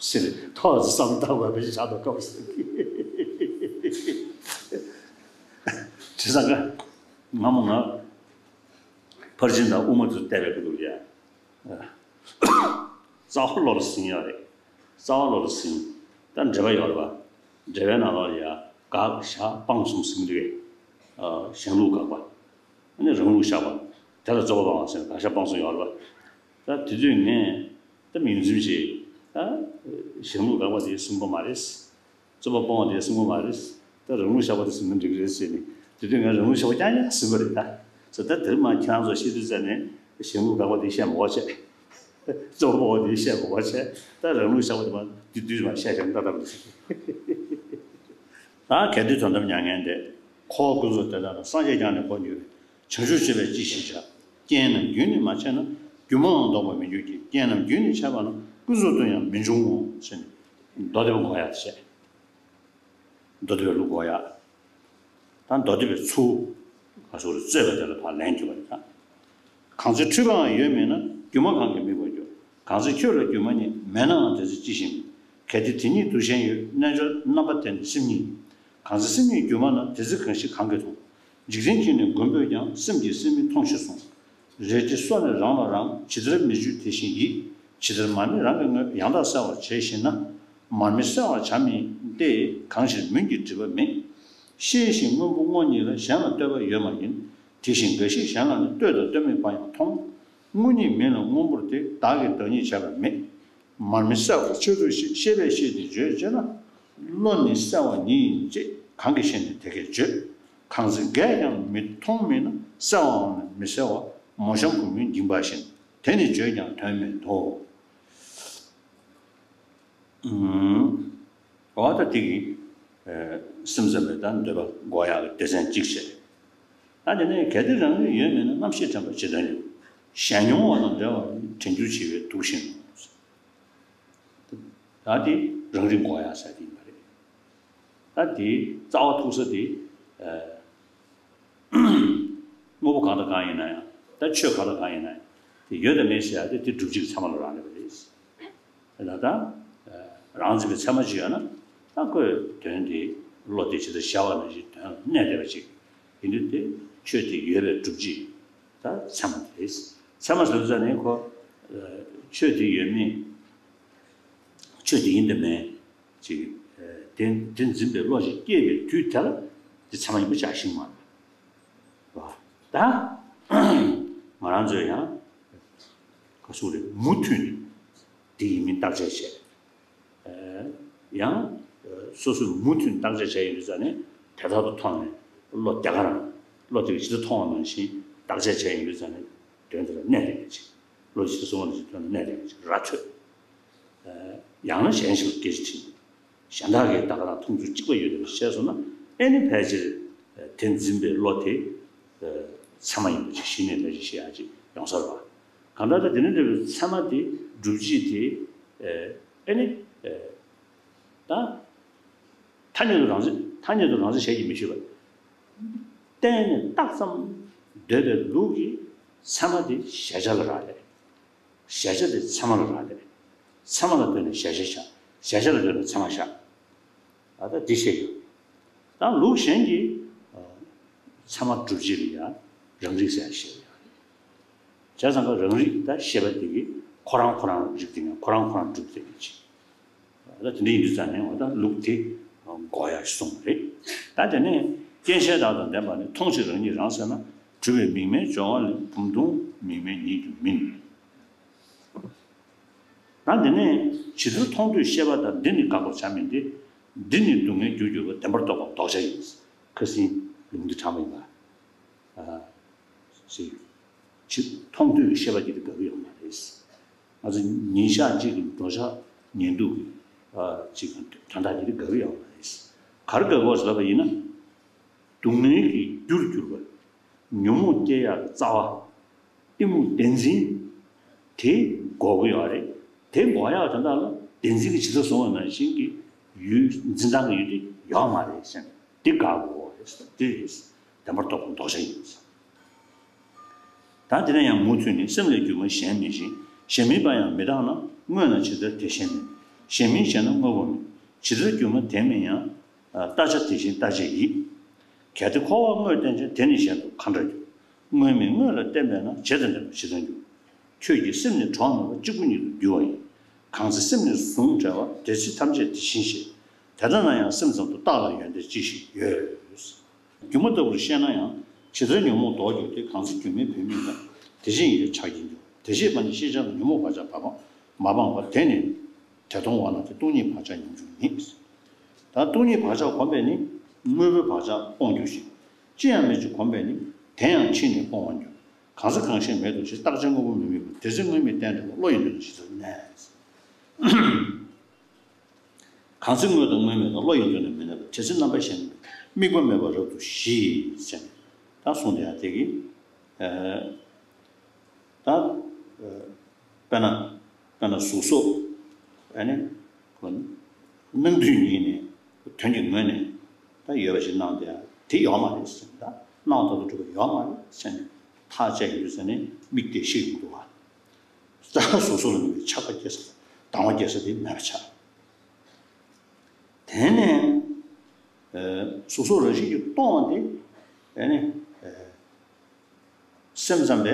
ཟེར་ཐོག་ཙམ་བསམ་བཏང་བ་བེད་སྤྱོད་བྱ་དོ་སྐབས་ཟེར་གི། བྱས་ཙང་ཀ་ང་མོ་ང་ཕར་ཕྱིན་དང་དབུ་མ་ཚོ་བལྟས་པའི་སྐབས་ལ་ཡ། རྩ་བ་བློ་ལ་ཟིན་ཡོད་རེད། རྩ་བ་བློ་ལ་ཟིན། ད་འགྲེལ་པ་ཡོད་རེད་པ། འགྲེལ་པའི་ནང་ལོགས་ལ་ཡ་དགག་བཞག་སྤང་གསུམ་ཟིན་འདུག་གས། གཞན་ལུགས་དགག་པ། ཨ་ནི་རང་ལུགས་བཞག་པ། དེ་ལ་རྩོད་པ་སྤང་བ་ཟེར་དགག་བཞག་སྤང་གསུམ་ཡོད་རེད་པ། ད་དེ་དུས་ངས་ད་མིང་འཛིན་བྱས། ད་གཞན་ལུགས་དགག་པ་དེ་གསུམ་པོ་མ་རེད། རྩོད་པ་སྤོང་བ་དེ་གསུམ་པོ་མ་རེད། ད་རང་ལུགས་བཞག་པ་དེ་གསུམ་པོ་འགྲིག་གི་རེད་ཟེར་ནས། དེ་དུས་ངས་རང་ལུགས་བཞག་པ་རྐྱང་རྐྱང་ཟིན་པ་རེད་ད། ཟེར་ད་དེར་མ་ཁྱེད་རང་ཚོ་ཤེས་དུས་ཙམ་ནས་གཞན་ལུགས་དགག་པ་དེ་བཤད་མ་དགོས་བྱས། རྩོད་པ་སྤོང་བ་དེ་བཤད་མ་དགོས་བྱས། ད་རང་ལུགས་བཞག་པ་དེ་མ་དེ་དུས་མ་བཤད་བྱས་ད་ལྟ་རུ་ཟེར། ད་གལ་ཏེ་དོན་དམ་མྱ་ངན་འདས། འཁོར་བ་ཀུན་རྫོབ་དེ་དག་ལ། སངས་རྒྱས་ཀྱང་ནི་འཁོར་འགྱུར་བས། བྱང་ཆུབ་སྤྱོད་པས་ཅི་ཞིག་བྱ། རྐྱེན་རྣམས་རྒྱུན་ནི་མ་ཆད་ན། སྒྱུ་མའང་ལྡོག་པར་མི་འགྱུར་གྱི། རྐྱེན་རྣམས་རྒྱུན་ནི་ཆད་པ་ན། ཀུན་རྫོབ་ཏུ་ཡང་མི་འབྱུང་ངོ་། ཟེར་ནས་མདོ་སྡེ་པ་འགོག་ཡག་བྱས། མདོ་སྡེ་པའི་ལུགས་འགོག་ཡག་ད་མདོ་སྡེ་པའི་ཚུལ་ག་སོགས་རེ་རྩོད་པ་དེ་ལ་ཕར་ལན་རྒྱུ་བ་རེད་ད། གང་ཚེ་འཁྲུལ་པའང་ཡོད་མིན་ན། སྒྱུ་མ་གང་གིས་དམིགས་པར་འགྱུར། གང་ཚེ་ཁྱོད་ལ་སྒྱུ་མ་རྙེད། མེད་ནའང་དེ་ཚེ་ཅི་ཞིག་མིན། གལ་ཏེ་དེ་ཉིད་དུ་ཞེན་ཡོད། རྣལ་འབྱོར་རྣམ་པ་དེ་ནི་སེམས་ཉིད་ཡིན། གང་ཚེ་སེམས་ཉིད་སྒྱུ་མ་ན། དེ་ཚེ་གང་ཞིག་གང་གིས་མཐོང་། འཇིག་རྟེན་གྱིས་ནི་མགོན་པོས་ཀྱང་། སེམས་ཀྱིས་སེམས་མི་མཐོང་ཞེས་གསུངས། རེག་བྱའི་སོ་ནི་རང་ལ་རང་། ཇི་ལྟར་མི་འཇུག་དེ་བཞིན་ཡིད། ཇི་ལྟར་མར་མེ་རང་གི་ངོས། ཡང་དག་གསལ་བར་བྱས་ཤེ་ན། མར་མེ་གསལ་བར་བྱ་མིན་ཏེ། གང་ཕྱིར་མུན་གྱིས་བསྒྲིབས་པ་མེད། ཤེས་བཞིན་སྔོན་པོ་དངོས་ཉིད་ལ། གཞན་ལ་ལྟོས་པ་ཡོད་མ་ཡིན། དེ་བཞིན་འགའ་ཞིག་གཞན་ལ་ནི། ལྟོས་དང་ལྟོས་མེད་པ་ཡང་མཐོང་། དངོས་ཉིད་མིན་ལ་སྔོན་པོར་ཏེ། བདག་གིས་བདག་ཉིད་བྱས་པ་མེད། མར་མེ་གསལ་བར་ཆ་ཚུགས་ཤིག། ཤེས་པས་ཤེས་ཏེ་བརྗོད་བྱེད་ན། བློ་ནི་གསལ་བ་ཉིད་ཡིན་ཅེས། གང་གིས་ཤེས་ནས་དེ་སྐད་བརྗོད། གང་ཚེ་འགས་ཀྱང་མི་མཐོང་མིན་ན། གསལ་བའང་ནི་མི་གསལ་བ། མོ་གཤམ་བུ་མོའི་འགྱིང་བག་བཞིན། དེ་ནི་བརྗོད་ཀྱང་དོན་མེད་དོ། ཨུམ། འོ་ད་དེ་གི་ སེམས་ཙམ་པའི་ད་འདོད་པ་འགོག་ཡག་གི་སྡེ་ཚན་གཅིག་བྱས། ད་དེ་ནས་གལ་ཏེ་རང་རིག་ཡོད་མིན་ན། རྣམ་ཤེས་དྲན་པ་ཇི་ལྟར་འགྱུར། གཞན་མྱོང་བ་དང་བྲལ་བ་ནི། དྲན་འགྱུར་བྱེད་པའི་དུག་བཞིན་ནོ། ད་དེ་རང་རིག་འགོག་ཡག་ཟེར་དེ་ཡིན་པ་རེད། ད་དེའི་རྩ་བ་ཐུག་ས་དེ། ཨ། དངོས་པོ་གང་དང་གང་ཡིན་ན་ཡང་། ད་ཆོས་གང་དང་གང་ཡིན་ན་ཡང་། དེ་ཡོད་དང་མེད་ཟེར་ཡག་དེ། དེ་སྒྲུབ་བྱེད་ཀྱི་ཚད་མ་ལ་རག་ལས་པ་རེད། ད་ལྟ་རང་འཛིན་པའི་ཚད་མ་ཅིག་ཡོད་ན། ད་ཁོས་དོན་དེ་བློ་དེ་ཇི་ལྟར་གཞལ་བ་ནང་བཞིན་དོན་ལ་གནས་བསྡད་པ་ཅིག་ཡིན་དུས། དེ་ཆོས་དེ་ཡོད་པའི་སྒྲུབ་བྱེད་ད་ཚད་མ་དེ་རེད། ཚད་མ་ཟེར་ཙ་ནས་ཁོ། ཨ། ཆོས་དེ་ཡོད་མིན། ཆོས་དེ་ཡིན་དང་མིན། ཅིག་ཨ། དེ་དེ་འཛིན་པའི་བློ་ཞིག་སྐྱེས་པའི་དུས་དེ་ལ་དེ་ཚད་མ་ཡིན་པ་ཆགས་ཤིང་མ་རེད། ད་ང་རང་ཚོས་ཡང་ག་ཟེར་རེད། མུ་མཐུད་ནས་དེ་ཡིན་མིན་བརྟག་དཔྱད་བྱས། ཨ། ཡང་སོ་སོས་མུ་མཐུད་བརྟག་དཔྱད་བྱས་ཡོང་དུས་ཙ་ནས། དེ་ལྟར་དུ་མཐོང་ནས་བློ་དེ་ག་རང་། བློ་དེ་གིས་ཇི་ལྟར་མཐོང་བ་ནང་བཞིན་བརྟག་དཔྱད་བྱས་ཡོང་དུས་ཙ་ནས། དོན་དེ་ལ་གནས་ལྡན་པ་ཅིག་བློ་ཇི་ལྟར་བཟུང་བ་ནང་བཞིན་དོན་ལ་གནས་ལྡན་པ་ཅིག་ར་འཕྲོད། ཨ། ཡང་ན་གཞན་ཞིག་ལ་སྐད་ཆ་དྲིས། གཞན་དག་གིས་ད་ག་རང་མཐོང་ཚུལ་གཅིག་པ་ཡོད་པ་ཤེས་སོང་ན། ཨེ་ནི་ཕལ་ཆེར་དེ་འཛིན་པའི་བློ་དེ་ཚད་མ་ཡིན་པ་ཅིག་གཞི་ནས་ཕལ་ཆེར་ཤེས་ཡག་ཅིག་ཡོང་ས་རེད་པ། གང་ལྟར་ད་དེ་ནས་འདྲ་བའི་ཚད་མ་དེ། སྒྲུབ་བྱེད་དེ། ཨེ་ནི། ད་ཐ་སྙད་དུ་རང་བཞིན། ཐ་སྙད་དུ་རང་བཞིན་ཞལ་གྱིས་མི་བཞེས་པ། གཏན་ནས་བཏགས་ཙམ་འདོད་པའི་ལུགས་ཀྱི་ཚད་མ་དེ་གཞལ་བྱ་ལ་རག་ལས། གཞལ་བྱ་དེ་ཚད་མ་ལ་རག་ལས། ཚད་མ་ལ་ལྟོས་ནས་གཞལ་བྱ་བཞག་གཞལ་བྱ་ལ་ལྟོས་ནས་ཚད་མ་བཞག་ད་ལྟ་འདི་བཤད་ཡོད། ད་ལུགས་གཞན་གྱིས། ཨ། ཚད་མ་སྒྲུབ་བྱེད་ལ་ཡང་རང་རིག་ཟེར་ཡང་བཤད་ཡོད། བྱས་ཙང་ཀ་རང་རིག་ད་ཤེས་པ་དེ་གིས་ཁོ་རང་ཁོ་རང་རིག་དེ་ནས་ཁོ་རང་ཁོ་རང་སྒྲུབ་དེ་ནས་ཅི། ད་དེ་འདྲ་ཡིན་དུས་ཙ་ནས། འོ། ད་ལུགས་དེ་འགོག་ཡག་གསུངས་པ་རེད། ད་དེ་ནས་རྐྱེན་ཤེས་རྟག་དང་ལྡན་པ་ནི། མཐོང་བྱེད་རང་ཉིད་རང་ཟེར་ན། གྲུབ་པའི་མིང་མེད་སྦྱོར་བ་ལས། བུམ་སྟོང་མིང་མེད་ཉིད་ཀྱང་མིན། ད་དེ་ནས་ཇི་ལྟར་མཐོང་ཐོས་ཤེས་པ་དང་། འདི་ནི་དགག་པར་བྱ་མིན་ཏེ། འདི་ནི་སྡུག་བསྔལ་རྒྱུར་གྱུར་པ། བདེན་པར་རྟོགས་པ་ལྡོག་བྱ་ཡིན། ཁ་སང་ལུང་འདི་དྲངས་པ་ཡིན་པ། ཨ། ཅིག་ཇི། མཐོང་ཐོས་ཀྱི་ཤེས་པ་དེ་དགག་གི་ཡོད་མ་རེད། ང་ཚོ་ཉིན་ཞག་གཅིག་གི་འགྲོ་འཆག་ཉལ་འདུག་གི། ཨ། ཅིག་དོན་དག་དེ་དགག་གི་ཡོད་མ་རེད། ག་རེ་དགག་དགོས་ཟེར་ལབ་པ་ཡིན་ན། སྡུག་བསྔལ་གྱི་རྒྱུར་གྱུར་པ། ཉོན་མོངས་སྐྱེ་ཡག་གི་རྩ་བ། གཏི་མུག་བདེན་འཛིན་དེ་འགོག་གི་ཡོད་རེད། དེ་འགོག་ཡག་དོན་དག་ལ་བདེན་འཛིན་གྱིས་ཇི་ལྟར་བཟུང་བ་ནང་བཞིན་གྱི་ཡུལ། འཛིན་སྟངས་ཀྱི་ཡུལ་དེ་ཡོད་མ་རེད་ཟེར་ནས། འདི་དགག་དགོས་རེད་ཟེར། འདི་རེད། བདེན་པར་རྟོགས་པ་ལྡོག་བྱ་ཡིན་ཟེར། ད་དེ་ནས་ཡང་མུ་མཐུད་ནས། སེམས་ལས་སྒྱུ་མ་གཞན་མིན་ཞིང་། གཞན་མིན་པ་ཡང་མི་རྟག་ན། དངོས་ན་ཇི་ལྟར་དེ་གཞན་མིན། གཞན་མིན་ཞེ་ན་དངོས་པོ་མིན། ཇི་ལྟར་སྒྱུ་མ་དེ་མིན་ཡང་། ཨ། རྟག་བྱ་དེ་བཞིན་རྟག་ཆད་ཡིན། གལ་ཏེ་འཁོར་བར་དངོས་བསྟན་ཅིང་། དེ་ནི་གཞན་དུ་གང་འདྲར་འགྱུར། དངོས་མིན་དངོས་ལ་བརྟེན་པས་ན། བྱས་དང་ལྡན་པ་ཇི་ལྟར་འགྱུར། ཁྱོད་ཀྱི་སེམས་ནི་གྲོགས་མེད་པ། གཅིག་པུ་ཉིད་དུ་འགྱུར་བ་ཡིན། གང་ཚེ་སེམས་ནི་ཟུང་བྲལ་བ། དེ་ཚེ་ཐམས་ཅད་དེ་བཞིན་ཤེས། དེ་ལྟ་ན་ཡང་སེམས་ཙམ་དུ། བརྟགས་ལ་ཡོན་ཏན་ཅི་ཞིག་ཡོད། སྒྱུ་མ་ལྟ་བུར་ཤེས་ན་ཡང་། ཇི་ལྟར་ཉོན་མོངས་ལྡོག་འགྱུར་ཏེ། གང་ཚེ་སྒྱུ་མའི་བུད་མེད་ལྟར། དེ་བཞིན་ཡིད་ལ་ཆགས་ཀྱིན་འགྱུར། དེ་ཤེས་པ་ནི་ཤེས་བྱ་ལ། ཉོན་མོངས་བག་ཆགས་བར་མ་མ་སྤངས་པར། དེ་ནི་དེ་མཐོང་བ་ན། དེ་སྟོང་ཉིད་བག་ཆགས་ཉམ་ཆུང་ཉིད། ད་སྟོང་ཉིད་བག་ཆགས་གོམས་པས་ནི། དངོས་པོའི་བག་ཆགས་སྤོང་འགྱུར་ཞིང་། ཅི་ཡང་མེད་ཅེས་གོམས་པས་ནི། དེ་ཡང་ཕྱིས་ནས་སྤོང་བར་འགྱུར། གང་ཚེ་གང་ཤེས་མེད་དོ་ཞེས། རྟག་ཆད་དངོས་པོ་མི་དམིགས་པ། དེ་ཚེ་དངོས་མེད་བསྟན་འགྲོ་བ། བློ་ཡི་མདོ་ནི་ཇི་ལྟར་གནས། གང་ཚེ་དངོས་དང་དངོས་མེད་དང་། བློ་ཡི་མདོ་ནི་མི་གནས་པ། དེ་ཚེ་རྣམ་པ་གཞན་མེད་པ། དམིགས་པ་མེད་པར་རབ་ཏུ་ཞི། ཞེས་ནས་ད་གསུངས་དེ་ཡང་དེ་གིས། ཨ། ད། ཨ། དཔེར་ན། དཔེར་ན་གཟུགས་སོགས། ཨ་ནི་ཁོ་སྣང་དུས་ཉིད་ནས་དོན་གྱི་ངོས་ནས་ད་ཡོད་པ་ཞིག་སྣང་དེ་ཡང་དེ་ཡོད་མ་རེད་ཟེར་ནས། ད་སྣང་བ་ལྟར་དུ་གྲུབ་པ་ཡོད་མ་རེད་ཟེར་ནས་ཐག་བཅད་ཡོང་དུས་ཙ་ནས། དམིགས་གཏད་ཤེས་ཀྱི་མི་འདུག་བ། ད་གཟུགས་སོགས་ལ་དམིགས་པའི་ཆགས་པ་སྐྱེ་ས་དང་སྡང་བ་སྐྱེ་ས་དེ་མེད་པ་ཆགས། དེ་ནས། ཨ། གཟུགས་སོགས་རང་བཞིན་གྱིས་སྟོང་བ་དེ། ཨ་ནི། ཨ། སེམས་ཙམ་པས།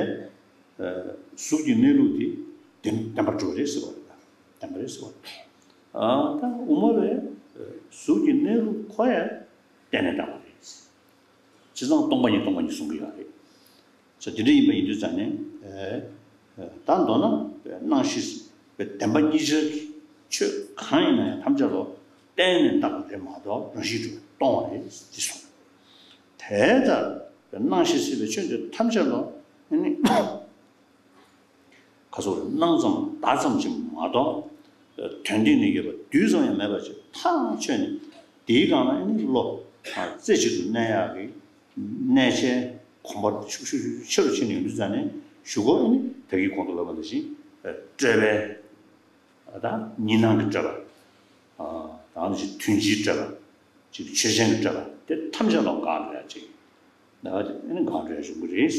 ཨ། གཟུགས་ཀྱི་གནས་ལུགས་དེ་བདེན་བདེན་པར་གྲུབ་པ་རེད་ཟེར་བ་རེད། བདེན་པ་རེད་ཟེར་བ་རེད། ཨ། ད་དབུ་མ་པས། ཨ། གཟུགས་ཀྱི་གནས་ལུགས་ཁོ་ཡང་གཏན་ནས་བདེན་པ་རེད། བྱས་ཙང་སྟོང་པ་ཉིད་སྟོང་པ་ཉིད་གསུང་གི་ཡོད་རེད། ས་དེ་འདྲ་ཡིན་པ་ཡིན་དུས་ཙ་ནས། ཨ། ད་མདོར་ན་སྣང་ཤེས་པའི་བདེན་པ་གཉིས་ཆར་གྱི་ཆོས་གང་ཡིན་ན་ཡང་ཐམས་ཅད་ལ་གཏན་ནས་བཏགས་པ་རེད་མ་གཏོགས། རང་བཞིན་གྱིས་གྲུབ་པས་སྟོང་བ་རེད་འདི་གསུངས། དེ་ལྟར་སྣང་ཤེས་སྲིད་པའི་ཆོས་འདི་ཐམས་ཅད་ལ་ནི། ཁ་སོགས་སྣང་ཙམ་བདག་ཙམ་ཞིག་མ་གཏོགས། དོན་སྟེང་ན་ཡོད་པ་རྡུལ་ཙམ་ཡང་མེད་པ་ཞིག་ཐག་ཆོད་ནས། དེའི་སྒང་ལ་ཨ་ནི་བློ་རྩེ་གཅིག་ཏུ་གནས་ཡག་གི་གནས་ཆེན་གོམས་པ་ཤུགས་ཤུགས་ཤུགས་ཆེ་རུ་ཕྱིན་ནས་ཡོང་དུས་ཙང་ནས་གཞུག་གུ་ཨ་ནི་ད་གིན་གོང་དུ་ལབ་པ་ནང་བཞིན་སྤྲོས་པའི་ད་གཉིས་སྣང་གི་སྤྲོས་པ། ད་ནི་ཅིག་དོན་སྤྱིའི་སྤྲོས་པ། ཅིག་ཆོས་ཅན་གྱི་སྤྲོས་པ་དེ་ཐམས་ཅད་ལ་འགག་འགྲོ་ཡ་ཅིག་ད་ཨ་ནི་འགག་འགྲོ་ཡ་ཡོང་གི་རེད།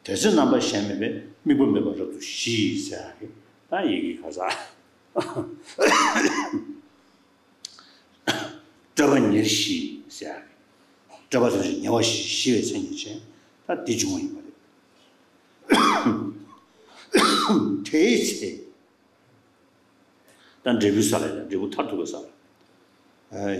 དེ་ཚེ་རྣམ་པ་གཞན་མེད་པས། དམིགས་པ་མེད་པར་རབ་ཏུ་ཞི་ཟེར་ཡ་རེད། ད་ཡི་གེ་ག་ས། སྤྲོས་པ་ཉེར་ཞི་ཟེར་ཡ་རེད། སྤྲོས་པ་ཐམས་ཅད་ཉེ་བར་ཞི། ཞི་བའི་མཚན་ཉིད་ཅན། ད་འདི་བྱུང་བ་ཡིན་པ་རེད། དེའི་ཚེ། ད་འབྲས་བུའི་ས་ལ་ཡང་འབྲས་བུ་མཐར་ཐུག་པའི་ས་ལ།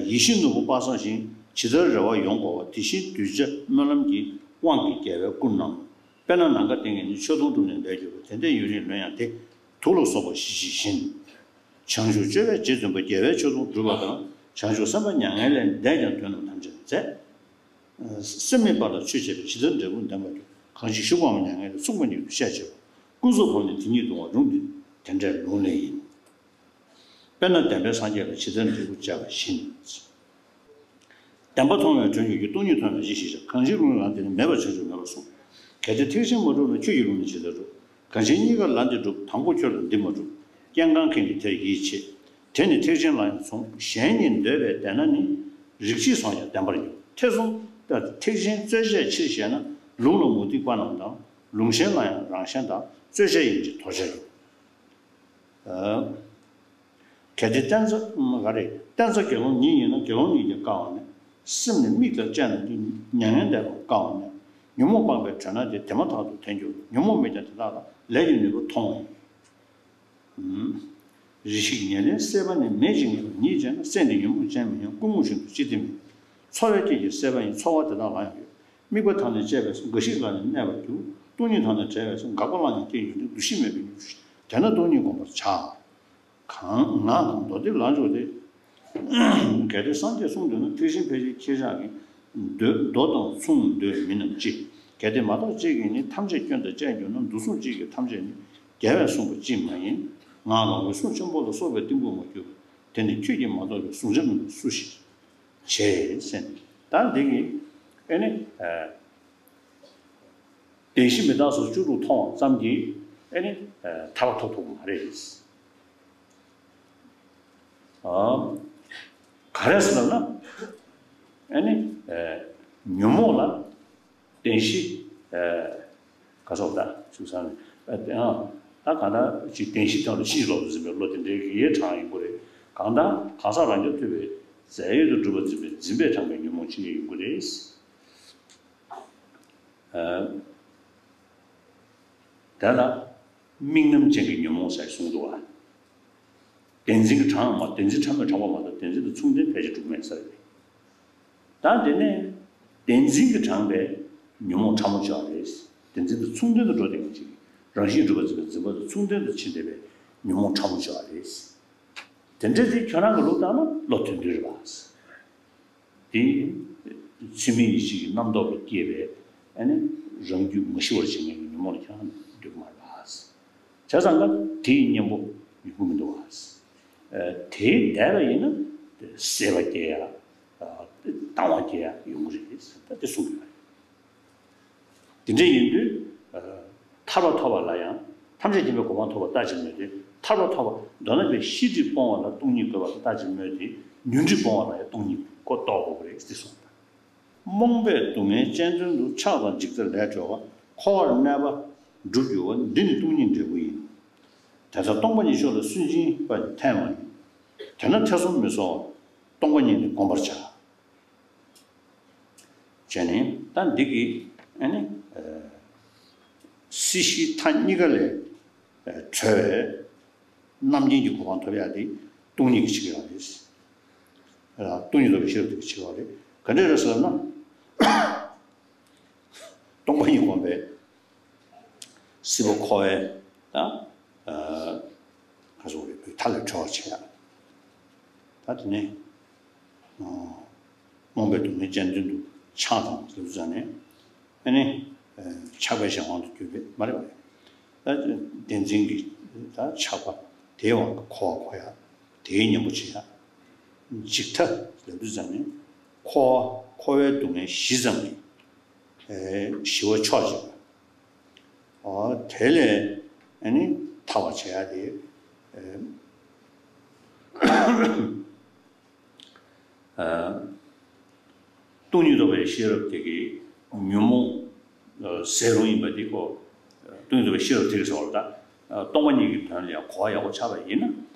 ཡིད་བཞིན་ནོར་བུ་དཔག་བསམ་ཤིང་། ཇི་ལྟར་རེ་བ་ཡོངས་བསྐོར་བ། དེ་བཞིན་གདུལ་བྱ་སྨོན་ལམ་གྱི། དབང་གིས་རྒྱལ་བའི་སྐུ་བསྣམས། དཔེར་ན་ནམ་མཁའ་སྟེང་གི་ནི། མཆོད་སྡོང་དྲུང་ནས་འབབ་གྱུར་པ། དེ་འདྲའི་ཡུན་རིང་ལོན་ཡང་དེ། དུག་ལ་སོགས་པ་ཞི་ཞིང་ཞི། བྱང་ཆུབ་སྤྱོད་པས་རྗེ་བཙུན་པ། རྒྱལ་བའི་མཆོད་སྡོང་བསྒྲུབས་པ་དང་། བྱང་ཆུབ་སེམས་དཔའ་མྱ་ངན་ལས་འདས་ཀྱང་དོན་རྣམས་ཐམས་ཅད་མཛད། སེམས་མེད་པ་ལ་ཆོས་བྱས་པས། ཇི་ལྟར་འབྲས་བུ་ལྡན་པར་འགྱུར། གང་ཞིག་ཞུགས་པའམ་མྱ་ངན་ལས། མཚུངས་པ་ཉིད་དུ་བཤད་བྱེད་པ། ཀུན་རྫོབ་བམ་ནི་དེ་ཉིད་དུ་འོང་བ། ལུང་འདི་དེ་འདྲའི་ལུང་ལས་ཡིན། དཔེར་ན་བདེན་པའི་སངས་རྒྱས་ལ། ཇི་ལྟར་འབྲས་བུ་བྱ་བ་བཞིན། བདེན་པ་མཐོང་བས་གྲོལ་འགྱུར་གྱི། སྟོང་ཉིད་མཐོང་བས་རྗེས་ཤེས་བྱ། གང་ཕྱིར་ལུང་ལ་ལམ་འདས་ནས། མེད་པར་བྱང་ཆུབ་མེད་པར་གསུངས། གལ་ཏེ་ཐེག་ཆེན་མ་གྲུབ་ན། ཁྱོད་ཀྱི་ལུང་ནི་ཇི་ལྟར་འགྲུབ། གང་ཕྱིར་གཉིས་ཀ་ལ་འདི་སྒྲུབ། དང་པོ་ཁྱོད་ལ་འདི་མ་གྲུབ། སྐྱེ་རྒ་མཁན་གྱིས་དེར་ཡིད་ཆེས། དེ་ནི་ཐེག་ཆེན་ལ་ཡང་མཚུངས། གཞན་ཉིད་འདོད་པས་བདེན་ན་ནི། རིགས་གཅིག་སོང་ཡང་བདེན་པར་འགྱུར། ཐེ་ཚོམ། ཐེག་ཆེན་རྩོད་བྱའི་ཕྱིར་བཤད་ན། ལུང་ལ་མུ་སྟེགས་པ་རྣམས་དང་། ལུང་གཞན་ལ་ཡང་རང་གཞན་དང་། རྩོད་བྱ་ཡིན་གྱི་དོར་བྱ་ཡིན། གལ་ཏེ་བསྟན་རྩ་ག་རེ། བསྟན་རྩ་དགེ་སློང་ཉིད་ཡིན་ན། དགེ་སློང་ཉིད་ཀྱང་བསྐལ་བ་མེད། སེམས་ནི་དམིགས་དང་བཅས་ན་འདུག། མྱ་ངན་འདས་པའང་བསྐལ་བ་མེད། ཉོན་མོངས་སྤངས་པས་གྲོལ་ན་དེ། དེ་མ་ཐག་ཏུ་དེར་འགྱུར་རོ། ཉོན་མོངས་མེད་ཀྱང་དེ་དག་ལ། ལས་ཀྱི་ནུས་པ་མཐོང་བ་ཡིན། རེ་ཞིག་ཉེར་ལེན་སྲེད་པ་ནི། མེད་ཅིང་ངེས་པ་ཉིད་བྱས་ན། སྲེད་འདི་ཉོན་མོངས་ཅན་མིན་ཡང་། ཀུན་རྨོངས་བཞིན་དུ་ཅི་སྟེ་མེད། ཚོར་བའི་རྐྱེན་གྱིས་སྲེད་པ་ཡིན། ཚོར་བ་དེ་དག་ལ་ཡང་ཡོད། དམིགས་པ་དག་ནི་བཅས་པས་སོ། འགའ་ཞིག་ལ་ནི་གནས་པར་འགྱུར། སྟོང་ཉིད་དག་ནི་བྲལ་བས་སོ། འགག་པ་ལ་ཡང་རྐྱེན་ཡོད་དེ། འདུ་ཤེས་མེད་པས་ཉོན་མོངས་ཞི། དེས་ན་སྟོང་ཉིད་བསྒོམ་པར་བྱ། གང་ང་དང་མདོ་སྡེ་ལ་འཇོག་སྟེ། གལ་ཏེ་སངས་རྒྱས་གསུང་འདོད་ན། ཐེག་ཆེན་ཕལ་ཆེར་ཁྱེད་ཅག་གིས་འདོད། མདོ་དང་མཚུངས་འདོད་མིན་ནམ་ཅི། གལ་ཏེ་མ་གཏོགས་གཅིག་གིས་ནི། ཐམས་ཅད་སྐྱོན་དང་བཅས་གྱུར་ན། མདོ་མཚུངས་གཅིག་གིས་ཐམས་ཅད་ནི། རྒྱལ་བས་གསུངས་པ་ཅིས་མ་ཡིན། ངག་ལ་འོད་སྲུང་ཆེན་པོ་ལ། སོགས་པའི་གཏིང་པོ་མ་གྱུར་པ། དེ་ནི་ཁྱོད་ཀྱིས་མ་རྟོགས་པས། གཟུང་བྱ་མིན་པར་སུ་ཞིག་བྱེད་ཟེར། ད་འདི་གི་ཨེ་ནི། བདེན་བཞི་མི་རྟག་སོགས་བཅུ་དྲུག་མཐོང་བ་ཙམ་གྱིས་ཨེ་ནི་ཐར་པ་ཐོབ་ཐུབ་ཀྱི་མ་རེད། ག་རེ་ཟེར་ལབ་ན། ཨེ་ནི་ཉོན་མོངས་ལ་བདེན་བཞི། ག་སོགས་ད་ཅུང་ཟད་ནས་ད་གང་ལྟར་ཅིག་བདེན་བཞི་དང་ལ་ཕྱིན་ཅི་ལོག་ཏུ་འཛིན་པའི་བློ་དེ་འདྲའི་གི་ཡེ་གྲངས་ཡིན་དགོས་རེད། གང་ལྟར་གང་ཟག་རང་རྐྱ་ཐུབ་པའི་རྫས་ཡོད་དུ་གྲུབ་པ་འཛིན་པའི་འཛིན་པའི་དྲངས་པའི་ཉོན་མོངས་ཅི་ཡང་ཡིན་དགོས་རེད། དེ་ལ་དམིགས་རྣམ་ཅན་གྱི་ཉོན་མོངས་ཟེར་གསུངས་འདུག་བ། བདེན་འཛིན་གྱི་གྲངས་མ། བདེན་འཛིན་ཕྲ་མོས་དྲངས་པ་མ་གཏོགས་བདེན་འཛིན་དང་མཚུངས་ལྡན་ཕལ་ཆེར་གྲུབ་མེད་ཟེར་རེད། ད་དེ་ནས་བདེན་འཛིན་གྱིས་དྲངས་པའི་ཉོན་མོངས་ཕྲ་མོ་ཆགས་པ་རེད། བདེན་འཛིན་དང་མཚུངས་ལྡན་དུ་འགྲོ་བསྡད་མཁན་ཅིག་རང་བཞིན་གྲུབ་པ་འཛིན་པའི་འཛིན་པ་དང་མཚུངས་ལྡན་དུ་ཕྱིན་བསྡད་པའི་ཉོན་མོངས་ཕྲ་མོ་ཆགས་པ་རེད། དེ་འདྲ་དེ་ཁྱོད་རང་གི་ལུགས་ལྟར་ན་བློ་དོན་བདུན་རེད་པ། དེ་ཚུལ་མིན་ཡིད་བྱེད་ཀྱི་རྣམ་རྟོག་ལ་སྐྱེས་པའི་ཨ་ནི་རང་རྒྱུད་མ་ཞི་བར་བྱེད་མཁན་གྱི་ཉོན་མོངས་ལ་ཁྱེད་རང་འདུས་མ་རེད་པ། བྱས་ཙང་ཀ་དེའི་གཉེན་པོ་ཡོང་གི་མི་འདུག་བ། དེའི་འདས་པ་ཡིན་ན་སྲེད་པ་སྐྱེ་ཡ། སྡང་བ་སྐྱེ་ཡ་ཡོང་གི་རེད་ཟེར་ད་དེ་གསུངས་ཡོད་རེད། དེ་འདྲ་ཡིན་དུས། ཐར་པ་ཐོབ་པ་ལ་ཡང་ཐམས་ཅད་མཁྱེན་པའི་གོ་འཕང་ཐོབ་པ་ལྟ་ཅི་སྨོས་ཏེ། ཐར་པ་ཐོབ་པ་མདོར་ན་པའི་ཤེས་སྒྲིབ་སྤོང་བ་ལ་སྟོང་ཉིད་དགོས་པ་ལྟ་ཅི་སྨོས་ཏེ། ཉོན་སྒྲིབ་སྤོང་བ་ལ་ཡང་སྟོང་ཉིད་ཀྱི་སྒོ་རྟོགས་དགོས་པ་རེད་ཟེར་གསུངས་པ། རྨོངས་པས་སྡུག་བསྔལ་གཅན་གཟན་དུ། ཆགས་དང་འཇིགས་མཐའ་ལས་གྲོལ་བ། འཁོར་བར་གནས་པ་འགྲུབ་འགྱུར་བ། འདི་ནི་སྟོང་ཉིད་འབྲས་བུ་ཡིན། དེ་ལྟར་སྟོང་པ་ཉིད་མཆོག་ལ་སུན་འབྱིན་པ་ནི་ཐབས་མ་ཡིན། དེས་ན་ཐེ་ཚོམ་མི་བཟོ་བར་སྟོང་པ་ཉིད་ནི་བསྒོམ་པར་བྱ། བྱས་ནས་ད་འདི་གི་ཨ་ནི་སྲིད་ཞིའི་མཐའ་གཉིས་ཀ་ལས་གྲོལ་བའི་རྣམ་མཁྱེན་གྱི་གོ་འཕང་ཐོབ་ཡག་དེ་སྟོང་ཉིད་ཀྱི་ཕྱིར་ཡག་རེད། སྟོང་ཉིད་རྟོགས་པའི་ཤེས་རབ་དེ་གི་ཕྱིར་ཡག་རེད། ག་འདྲས་རེད་ཟེར་ན། སྟོང་པ་ཉིད་བསྒོམས་པས། སྲིད་པ་འཁོར་བའི་ད། ག་རེ་ཟེར་དགོས་རེད། མཐའ་ལས་གྲོལ་བར་བྱེད་ཡ། ད་དེ་ནས། རྨོངས་པའི་སྡུག་བསྔལ་གཅན་གཟན་དུ། ཆགས་དང་ཟེར་ཙང་ནས། ཨ་ནི། ཆགས་པའི་གཞན་དབང་དུ་གྱུར་པས་མ་རེད་པ། ད་བདེན་འཛིན་གྱི་ད་ཆགས་པ་དེའི་དབང་གིས་འཁོར་བ་འཁོར་ཡ། དེའི་གཉེན་པོ་བྱེད་ཡ། འཇིགས་མཐའ་ལབ་དུས་ཙམ་ནས་འཁོར་བ་འཁོར་བའི་སྡུག་བསྔལ་བཞི་ཙམ་གྱི་ཞི་བ་མཆོག་ཅིག། དེ་ལས་ཨ་ནི་ཐར་བར་བྱ་ཡ་དེ། སྟོང་ཉིད་རྟོགས་པའི་ཤེས་རབ་དེ་གིས་ཉོན་མོངས་ཟད་རུང་ཡིན་པ་དེ་ཁོ། སྟོང་ཉིད་རྟོགས་པའི་ཤེས་རབ་དེ་གིས་ཟེར་བ་ལ་ད། སྟོང་པ་ཉིད་ཀྱི་དོན་ལ་ཡང་གོ་བ་ཡག་པོ་ཆགས་པ་ཡིན་ན།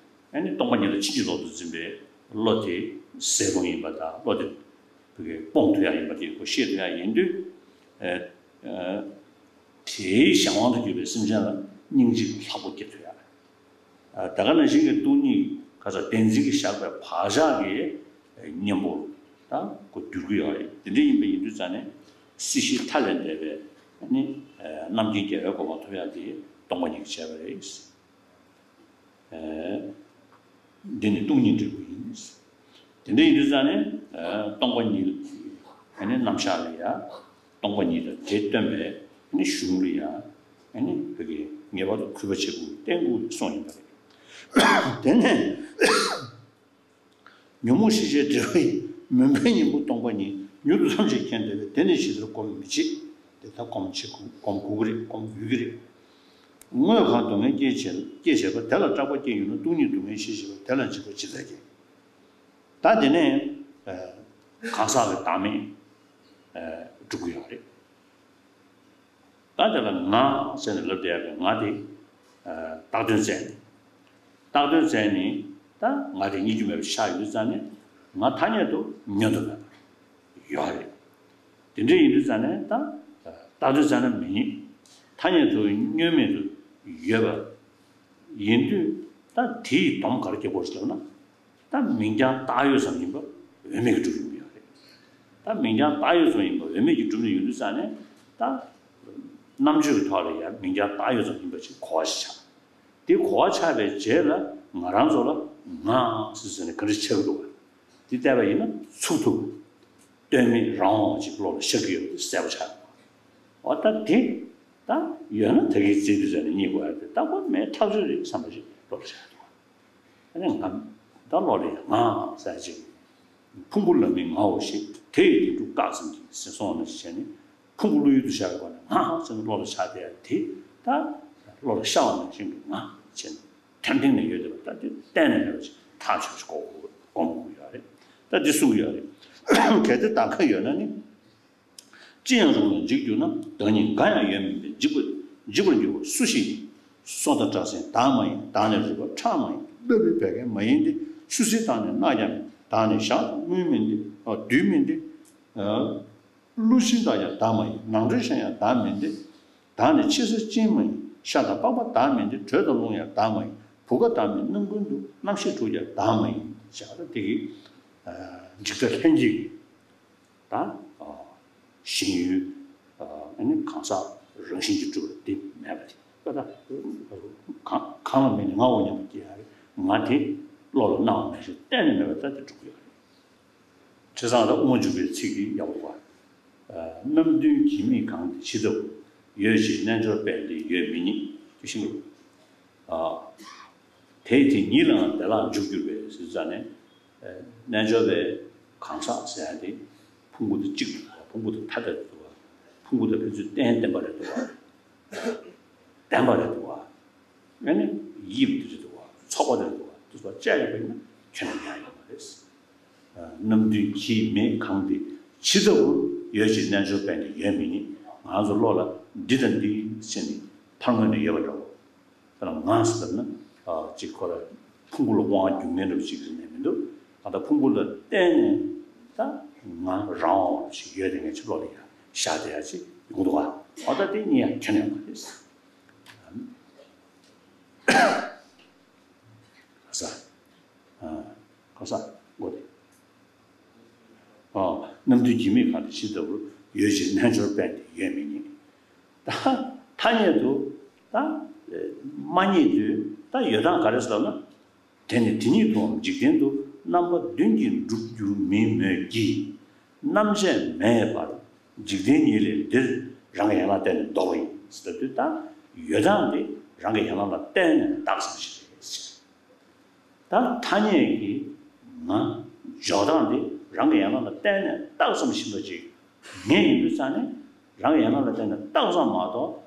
ཨ་ནི་སྟོང་པ་ཉིད་ལ་ཕྱིན་ཅི་ལོག་ཏུ་འཛིན་པའི་བློ་དེ་ཟད་རུང་ཡིན་པ་དང་བློ་དེ་བོད་ཀྱི་སྤོང་ཐུབ་ཡ་ཡིན་པ་དེ་ཁོ་ཤེས་ཐུབ་ཡ་ཡིན་དུས། ཨ། ཨ། དེའི་གཞན་དབང་དུ་གྱུར་པའི་སེམས་ཅན་ལ་སྙིང་རྗེ་ལྷག་པོ་སྐྱེ་ཐུབ་ཡ། ད་ག་ནང་བཞིན་གྱི་སྟོང་ཉིད་ག་ས་བདེན་འཛིན་གྱིས་བཞག་པའི་བག་ཆགས་ཀྱི་གཉེན་པོ་དང་ཁོ་འགྱུར་གྱི་ཡོད་རེད། དེ་འདྲ་ཡིན་པ་ཡིན་དུས་ཙང་ནས་སྲིད་ཞིའི་མཐའ་ལས་འདས་པའི་ནི་རྣམ་མཁྱེན་རྒྱལ་བའི་གོ་འཕང་ཐོབ་ཡག་དེ་སྟོང་པ་ཉིད་ཀྱིས་བྱས་པ་རེད། འདི་ནི་སྟོང་ཉིད་འབྲས་བུ་ཡིན། དེ་འདྲ་ཡིན་དུས་ཙང་ནས་སྟོང་པ་ཉིད་ཀྱི་རྣམ་གཞག་ལ་ཡ། སྟོང་པ་ཉིད་དང་དེ་སྟོན་པའི་གཞུང་ལ་ཡ། བོད་ཀྱི་ངེས་པར་དུ་གུས་པ་བྱེད་དགོས་བསྟེན་དགོས་གསུངས་ཡིན་པ་རེད། དེ་ནས་ཉོན་མོངས་ཤེས་བྱའི་འབྲེལ་བ་ཡིས། མུན་པའི་གཉེན་པོ་སྟོང་པ་ཉིད། མྱུར་དུ་ཐམས་ཅད་མཁྱེན་བདེ་བས། དེ་ནི་ཇི་ལྟར་སྒོམ་མི་བྱེད། དེ་ལྟར་སྒོམ་བྱེད་དགོས་སྒོམ་དགོས་ཀྱི་རེད། སྒོམ་འོས་ཀྱི་རེད། དངོས་གང་སྡུག་བསྔལ་སྐྱེད་བྱེད་སྐྱེད་བྱེད་པ། དེ་ལ་སྐྲག་པ་སྐྱེས་ཡོད་ན། སྟོང་ཉིད་སྡུག་བསྔལ་ཞི་བྱེད་པ། དེ་ལ་འཇིགས་པ་ཇི་ལྟར་སྐྱེ། ད་དེ་ནས་གང་ཟག་གི་བདག་མེད་སྒྲུབ་ཀྱི་ཡོད་རེད། ད་དེ་ལ་ང་ཟེར་ནས་ལབ་བསྡད་ཡ་གི་ང་དེ། ཨ། བཏགས་དོན་བཙལ་ནས། བཏགས་དོན་བཙལ་ནས་ད་ང་དེ་རྙེད་རྒྱུ་མེད་པ་ཆགས་ཡོང་དུས་ཙང་ནས་ང་ཐ་སྙད་དུ་བསྙོན་དུ་མེད་པར་ཡོད་རེད། དེ་འདྲ་ཡིན་དུས་ཙང་ནས་ད་བཏགས་དོན་བཙལ་ན་མི་རྙེད། ཐ་སྙད་དུ་བསྙོན་མེད་དུ་ཡོད་པ་ཡིན་དུས་ད་དེ་ཡི་སྡོམ་ག་རེ་སྐྱེ་དགོས་ཟེར་ན། ད་མིང་རྐྱང་བཏགས་ཡོད་ཙམ་ཡིན་པ་འོས་མེད་ཀྱིས་གྲུབ་ཡོང་གི་ཡོད་རེད། ད་མིང་རྐྱང་བཏགས་ཡོད་ཙམ་ཡིན་པ་འོས་མེད་ཀྱིས་གྲུབ་ནས་ཡོང་དུས་ཙང་ནས་ད། རྣམ་དཔྱོད་ཀྱི་ཐོག་ལ་ཡང་མིང་རྐྱང་བཏགས་ཡོད་ཙམ་ཡིན་པ་ཞིག་གོ་བ་ཞིག་ཆགས། དེ་གོ་བ་ཆགས་པའི་རྗེས་ལ་ང་རང་ཚོ་ལ་ང་ཟེར་ཟེར་ནས་ག་འདྲ་ཆགས་ཀྱི་འདུག་ག་དེ་བལྟས་པ་ཡིན་ན་ཚུགས་ཐུབ། ལྟོས་མེད་རང་དབང་ཅིག་བློ་ལ་ཤར་གྱི་ཡོད་པ་དེ་གསལ་པོ་ཆགས་འདུག་འོ་ད་དེ་ད་ཡོད་ན་ད་གིན་རྩེ་དུས་ཟེར་ནས་རྙེད་དགོས་ཡ་དེ་ད་ཁོ་མེད་ཐག་ཆོད་རེད་བསམ་པ་ཞིག་བློ་ལ་ཤར་འདུག་ཨ་ནི་ང་ད་བློ་ལ་ཡང་ང་ཟེར་ཅིག་ཕུང་པོ་ལ་ནི་ངའོ་ཞེས། དེ་ཡི་དོན་གྲུབ་བཀག་ཙམ་གྱིས་ཟེར་སོང་ནས་བྱས་ནས་ཕུང་པོ་བློ་ཡུལ་དུ་ཤར་བའི་སྒོ་ནས་ང་ཟེར་ནས་བློ་ལ་ཤར་བསྡད་ཡ་དེ་ད་བློ་ལ་ཤར་བ་ནང་བཞིན་གྱི་ང་བྱས་ནས་ཐེམ་ཐེམ་ནས་ཡོད་བསྡད་པ་ད་དེ་གཏན་ནས་མེད་པ་ཞིག་ཐག་ཆོད་ཅིག་གོ་དགོས་སྒོམ་དགོས་ཡོད་རེད། ད་འདི་གསུང་གི་ཡོད་རེད། གལ་ཏེ་བདག་ཁ་ཡོད་ན་ནི། ཅི་ཡང་རུང་ལ་འཇིག་གྱུར་ན། བདག་ཉིད་འགའ་ཡང་ཡོད་མིན་པས། འཇིག་པ་འཇིག་པར་འགྱུར་བ་སུ་ཞིག་ཡིན། སོ་དང་སྐྲག་སེམས་བདག་མ་ཡིན། བདག་ནི་རུས་པ་ཁྲག་མ་ཡིན། སློབ་པའི་བད་ཀན་མ་ཡིན་ཏེ། ཆུ་སྲིན་དང་ནི་རྣག་ཀྱང་མིན། བདག་ནི་ཞག་དང་རྔུལ་མིན་ཏེ། ཨ། རྡུལ་མིན་ཏེ། ཨ། ཀླུ་ཤིང་དག་ཀྱང་བདག་མ་ཡིན། ནང་ཁྲོལ་ཤིང་ཡང་བདག་མིན་ཏེ། བདག་ནི་ཕྱི་གསལ་སྤྱན་མ་ཡིན། ཤ་དང་པགས་པ་བདག་མིན་ཏེ། དྲོད་དང་རླུང་ཡང་བདག་མ་ཡིན། བུ་ག་བདག་མིན་རྣམ་ཀུན་ཏུ། རྣམ་ཤེས་དྲུག་ཀྱང་བདག་མ་ཡིན། ཞེས་པ་དེ་གིས། ཨ། འཇིགས་སྐྲག་ལྷན་སྐྱེས་ཀྱི། ད། ཨ། ཞེན་ཡུལ། ཨ། ཨ་ནི་གང་ཟག་རང་བཞིན་གྱིས་གྲུབ་པ་དེ་མེད་པ་དེ། ད་ལྟ་གང་གང་ལ་མེད་ནས་ངའོ་སྙམ་པའི་སྐྱེ་ཡ་རེད། ང་དེ་བློ་ལ་སྣང་བ་མེད་ཞིང་གཏན་ནས་མེད་པ་ལྟར་དེ་གྲུབ་ཀྱི་ཡོད་རེད། བྱས་ཙང་ད་དབུ་མ་འཇུག་པའི་ཚིག་གི་ཡག་པོ་བ། ཨ། རྣམ་བདུན་གྱིས་མི་གང་སྟེ་ཇི་ལྟ་བུར། ཡོད་ཅེས་རྣལ་འབྱོར་པས་འདི་ཡོད་མི་རྙེད། ཅེས་གསུངས། ཨ། དེ་དེ་ཉིད་ལའང་བདེ་བླག་འཇུག་འགྱུར་བས་ཟེར་ཙང་ནས། རྣལ་འབྱོར་པའི་གང་ཟག་ཟེར་ཡ་དེ་ཕུང་པོ་དང་གཅིག་ཏུ་འདུག་བ། ཕུང་པོ་དང་ཐ་དད་དུ་འདུག་བ། ཕུང་པོ་དང་ཕན་ཚུན་གཏན་བདེན་པ་རེད་འདུག་བ། བདེན་པ་རེད་འདུག་བ། ཨ་ནི་དབྱིབས་དེ་རེད་འདུག་བ། ཚོགས་པ་དེ་རེད་འདུག་བ། དུ་བ་བཅས་ཡོད་པ་ཡིན་ན་ཁྱོན་ནས་ཡང་ཡོད་མ་རེད། རྣམ་བདུན་གྱིས་མི་གང་སྟེ་ཇི་ལྟ་བུར། ཡོད་ཅེས་རྣལ་འབྱོར་པས་འདི་ཡོད་མི་རྙེད། ང་ཚོ་བློ་ལ་འདི་དང་འདི་ཟེར་ནས་ཕར་ངོས་ནས་ཡོད་པ་འདྲ་བོ། དེ་ལ་ང་ཟེར་ན། ཨ། ཅིག་ཁོ་ལ་ཕུང་པོ་ལ་དབང་རྒྱུ་མེད་འདྲ་བོ་ཅིག་ཟེར་ནས་མི་འདུག་ད་ལྟ་ཕུང་པོ་ལ་བརྟེན་ནས་ད་ང་རང་དབང་ཞིག་ཡོད་དེ་ངས་ཅིག་བློ་ལ་ཡང་ཤར་བསྡད་ཡ་ཅིག་ཡོང་འདུག་ག་འོ་ད་དེ་གཉིས་ཡང་ཁྱོན་ནས་ཡོད་མ་རེད། ག་ས། ཨ། ག་ས་མགོ་དེ། ཨ། རྣམ་བདུན་གྱིས་མི་གང་སྟེ་ཇི་ལྟ་བུར། ཡོད་ཅེས་རྣལ་འབྱོར་པས་འདི་ཡོད་མི་རྙེད། ད་ཐ་སྙད་དུ་ད་མ་རྙེད་དུས་ད་ཡོད་སྟངས་ག་རེ་ཟེར་ན། དེ་ནི་དེ་ཉིད་དུའང་འཇིག་རྟེན་དུ་རྣམ་པ་བདུན་གྱིས་འགྲུབ་འགྱུར་མིན་མོད་ཀྱི། རྣམ་བཅད་མེད་པར་འཇིག་རྟེན་ཉིད་ལས་འདིར་རང་གི་ཡན་ལག་བརྟེན་ནས་ལྡོག་པ་ཡིན་ཟེར་དུས། ད་ཡོད་སྟངས་དེ་རང་གི་ཡན་ལག་ལ་བརྟེན་ནས་བཏགས་ཙམ་ཞིག་རེད། ད་ཐ་སྙད་ཀྱི་ང་ འཇོག་སྟངས་དེ་རང་གི་ཡན་ལག་ལ་བརྟེན་ནས་རྟགས་ཙམ་ཤེས་པ་ཅིག་ངེས་ཡིན་དུས་ཙང་ནས་རང་གི་ཡན་ལག་ལ་བརྟེན་ནས་རྟགས་ཙམ་མ་གཏོགས་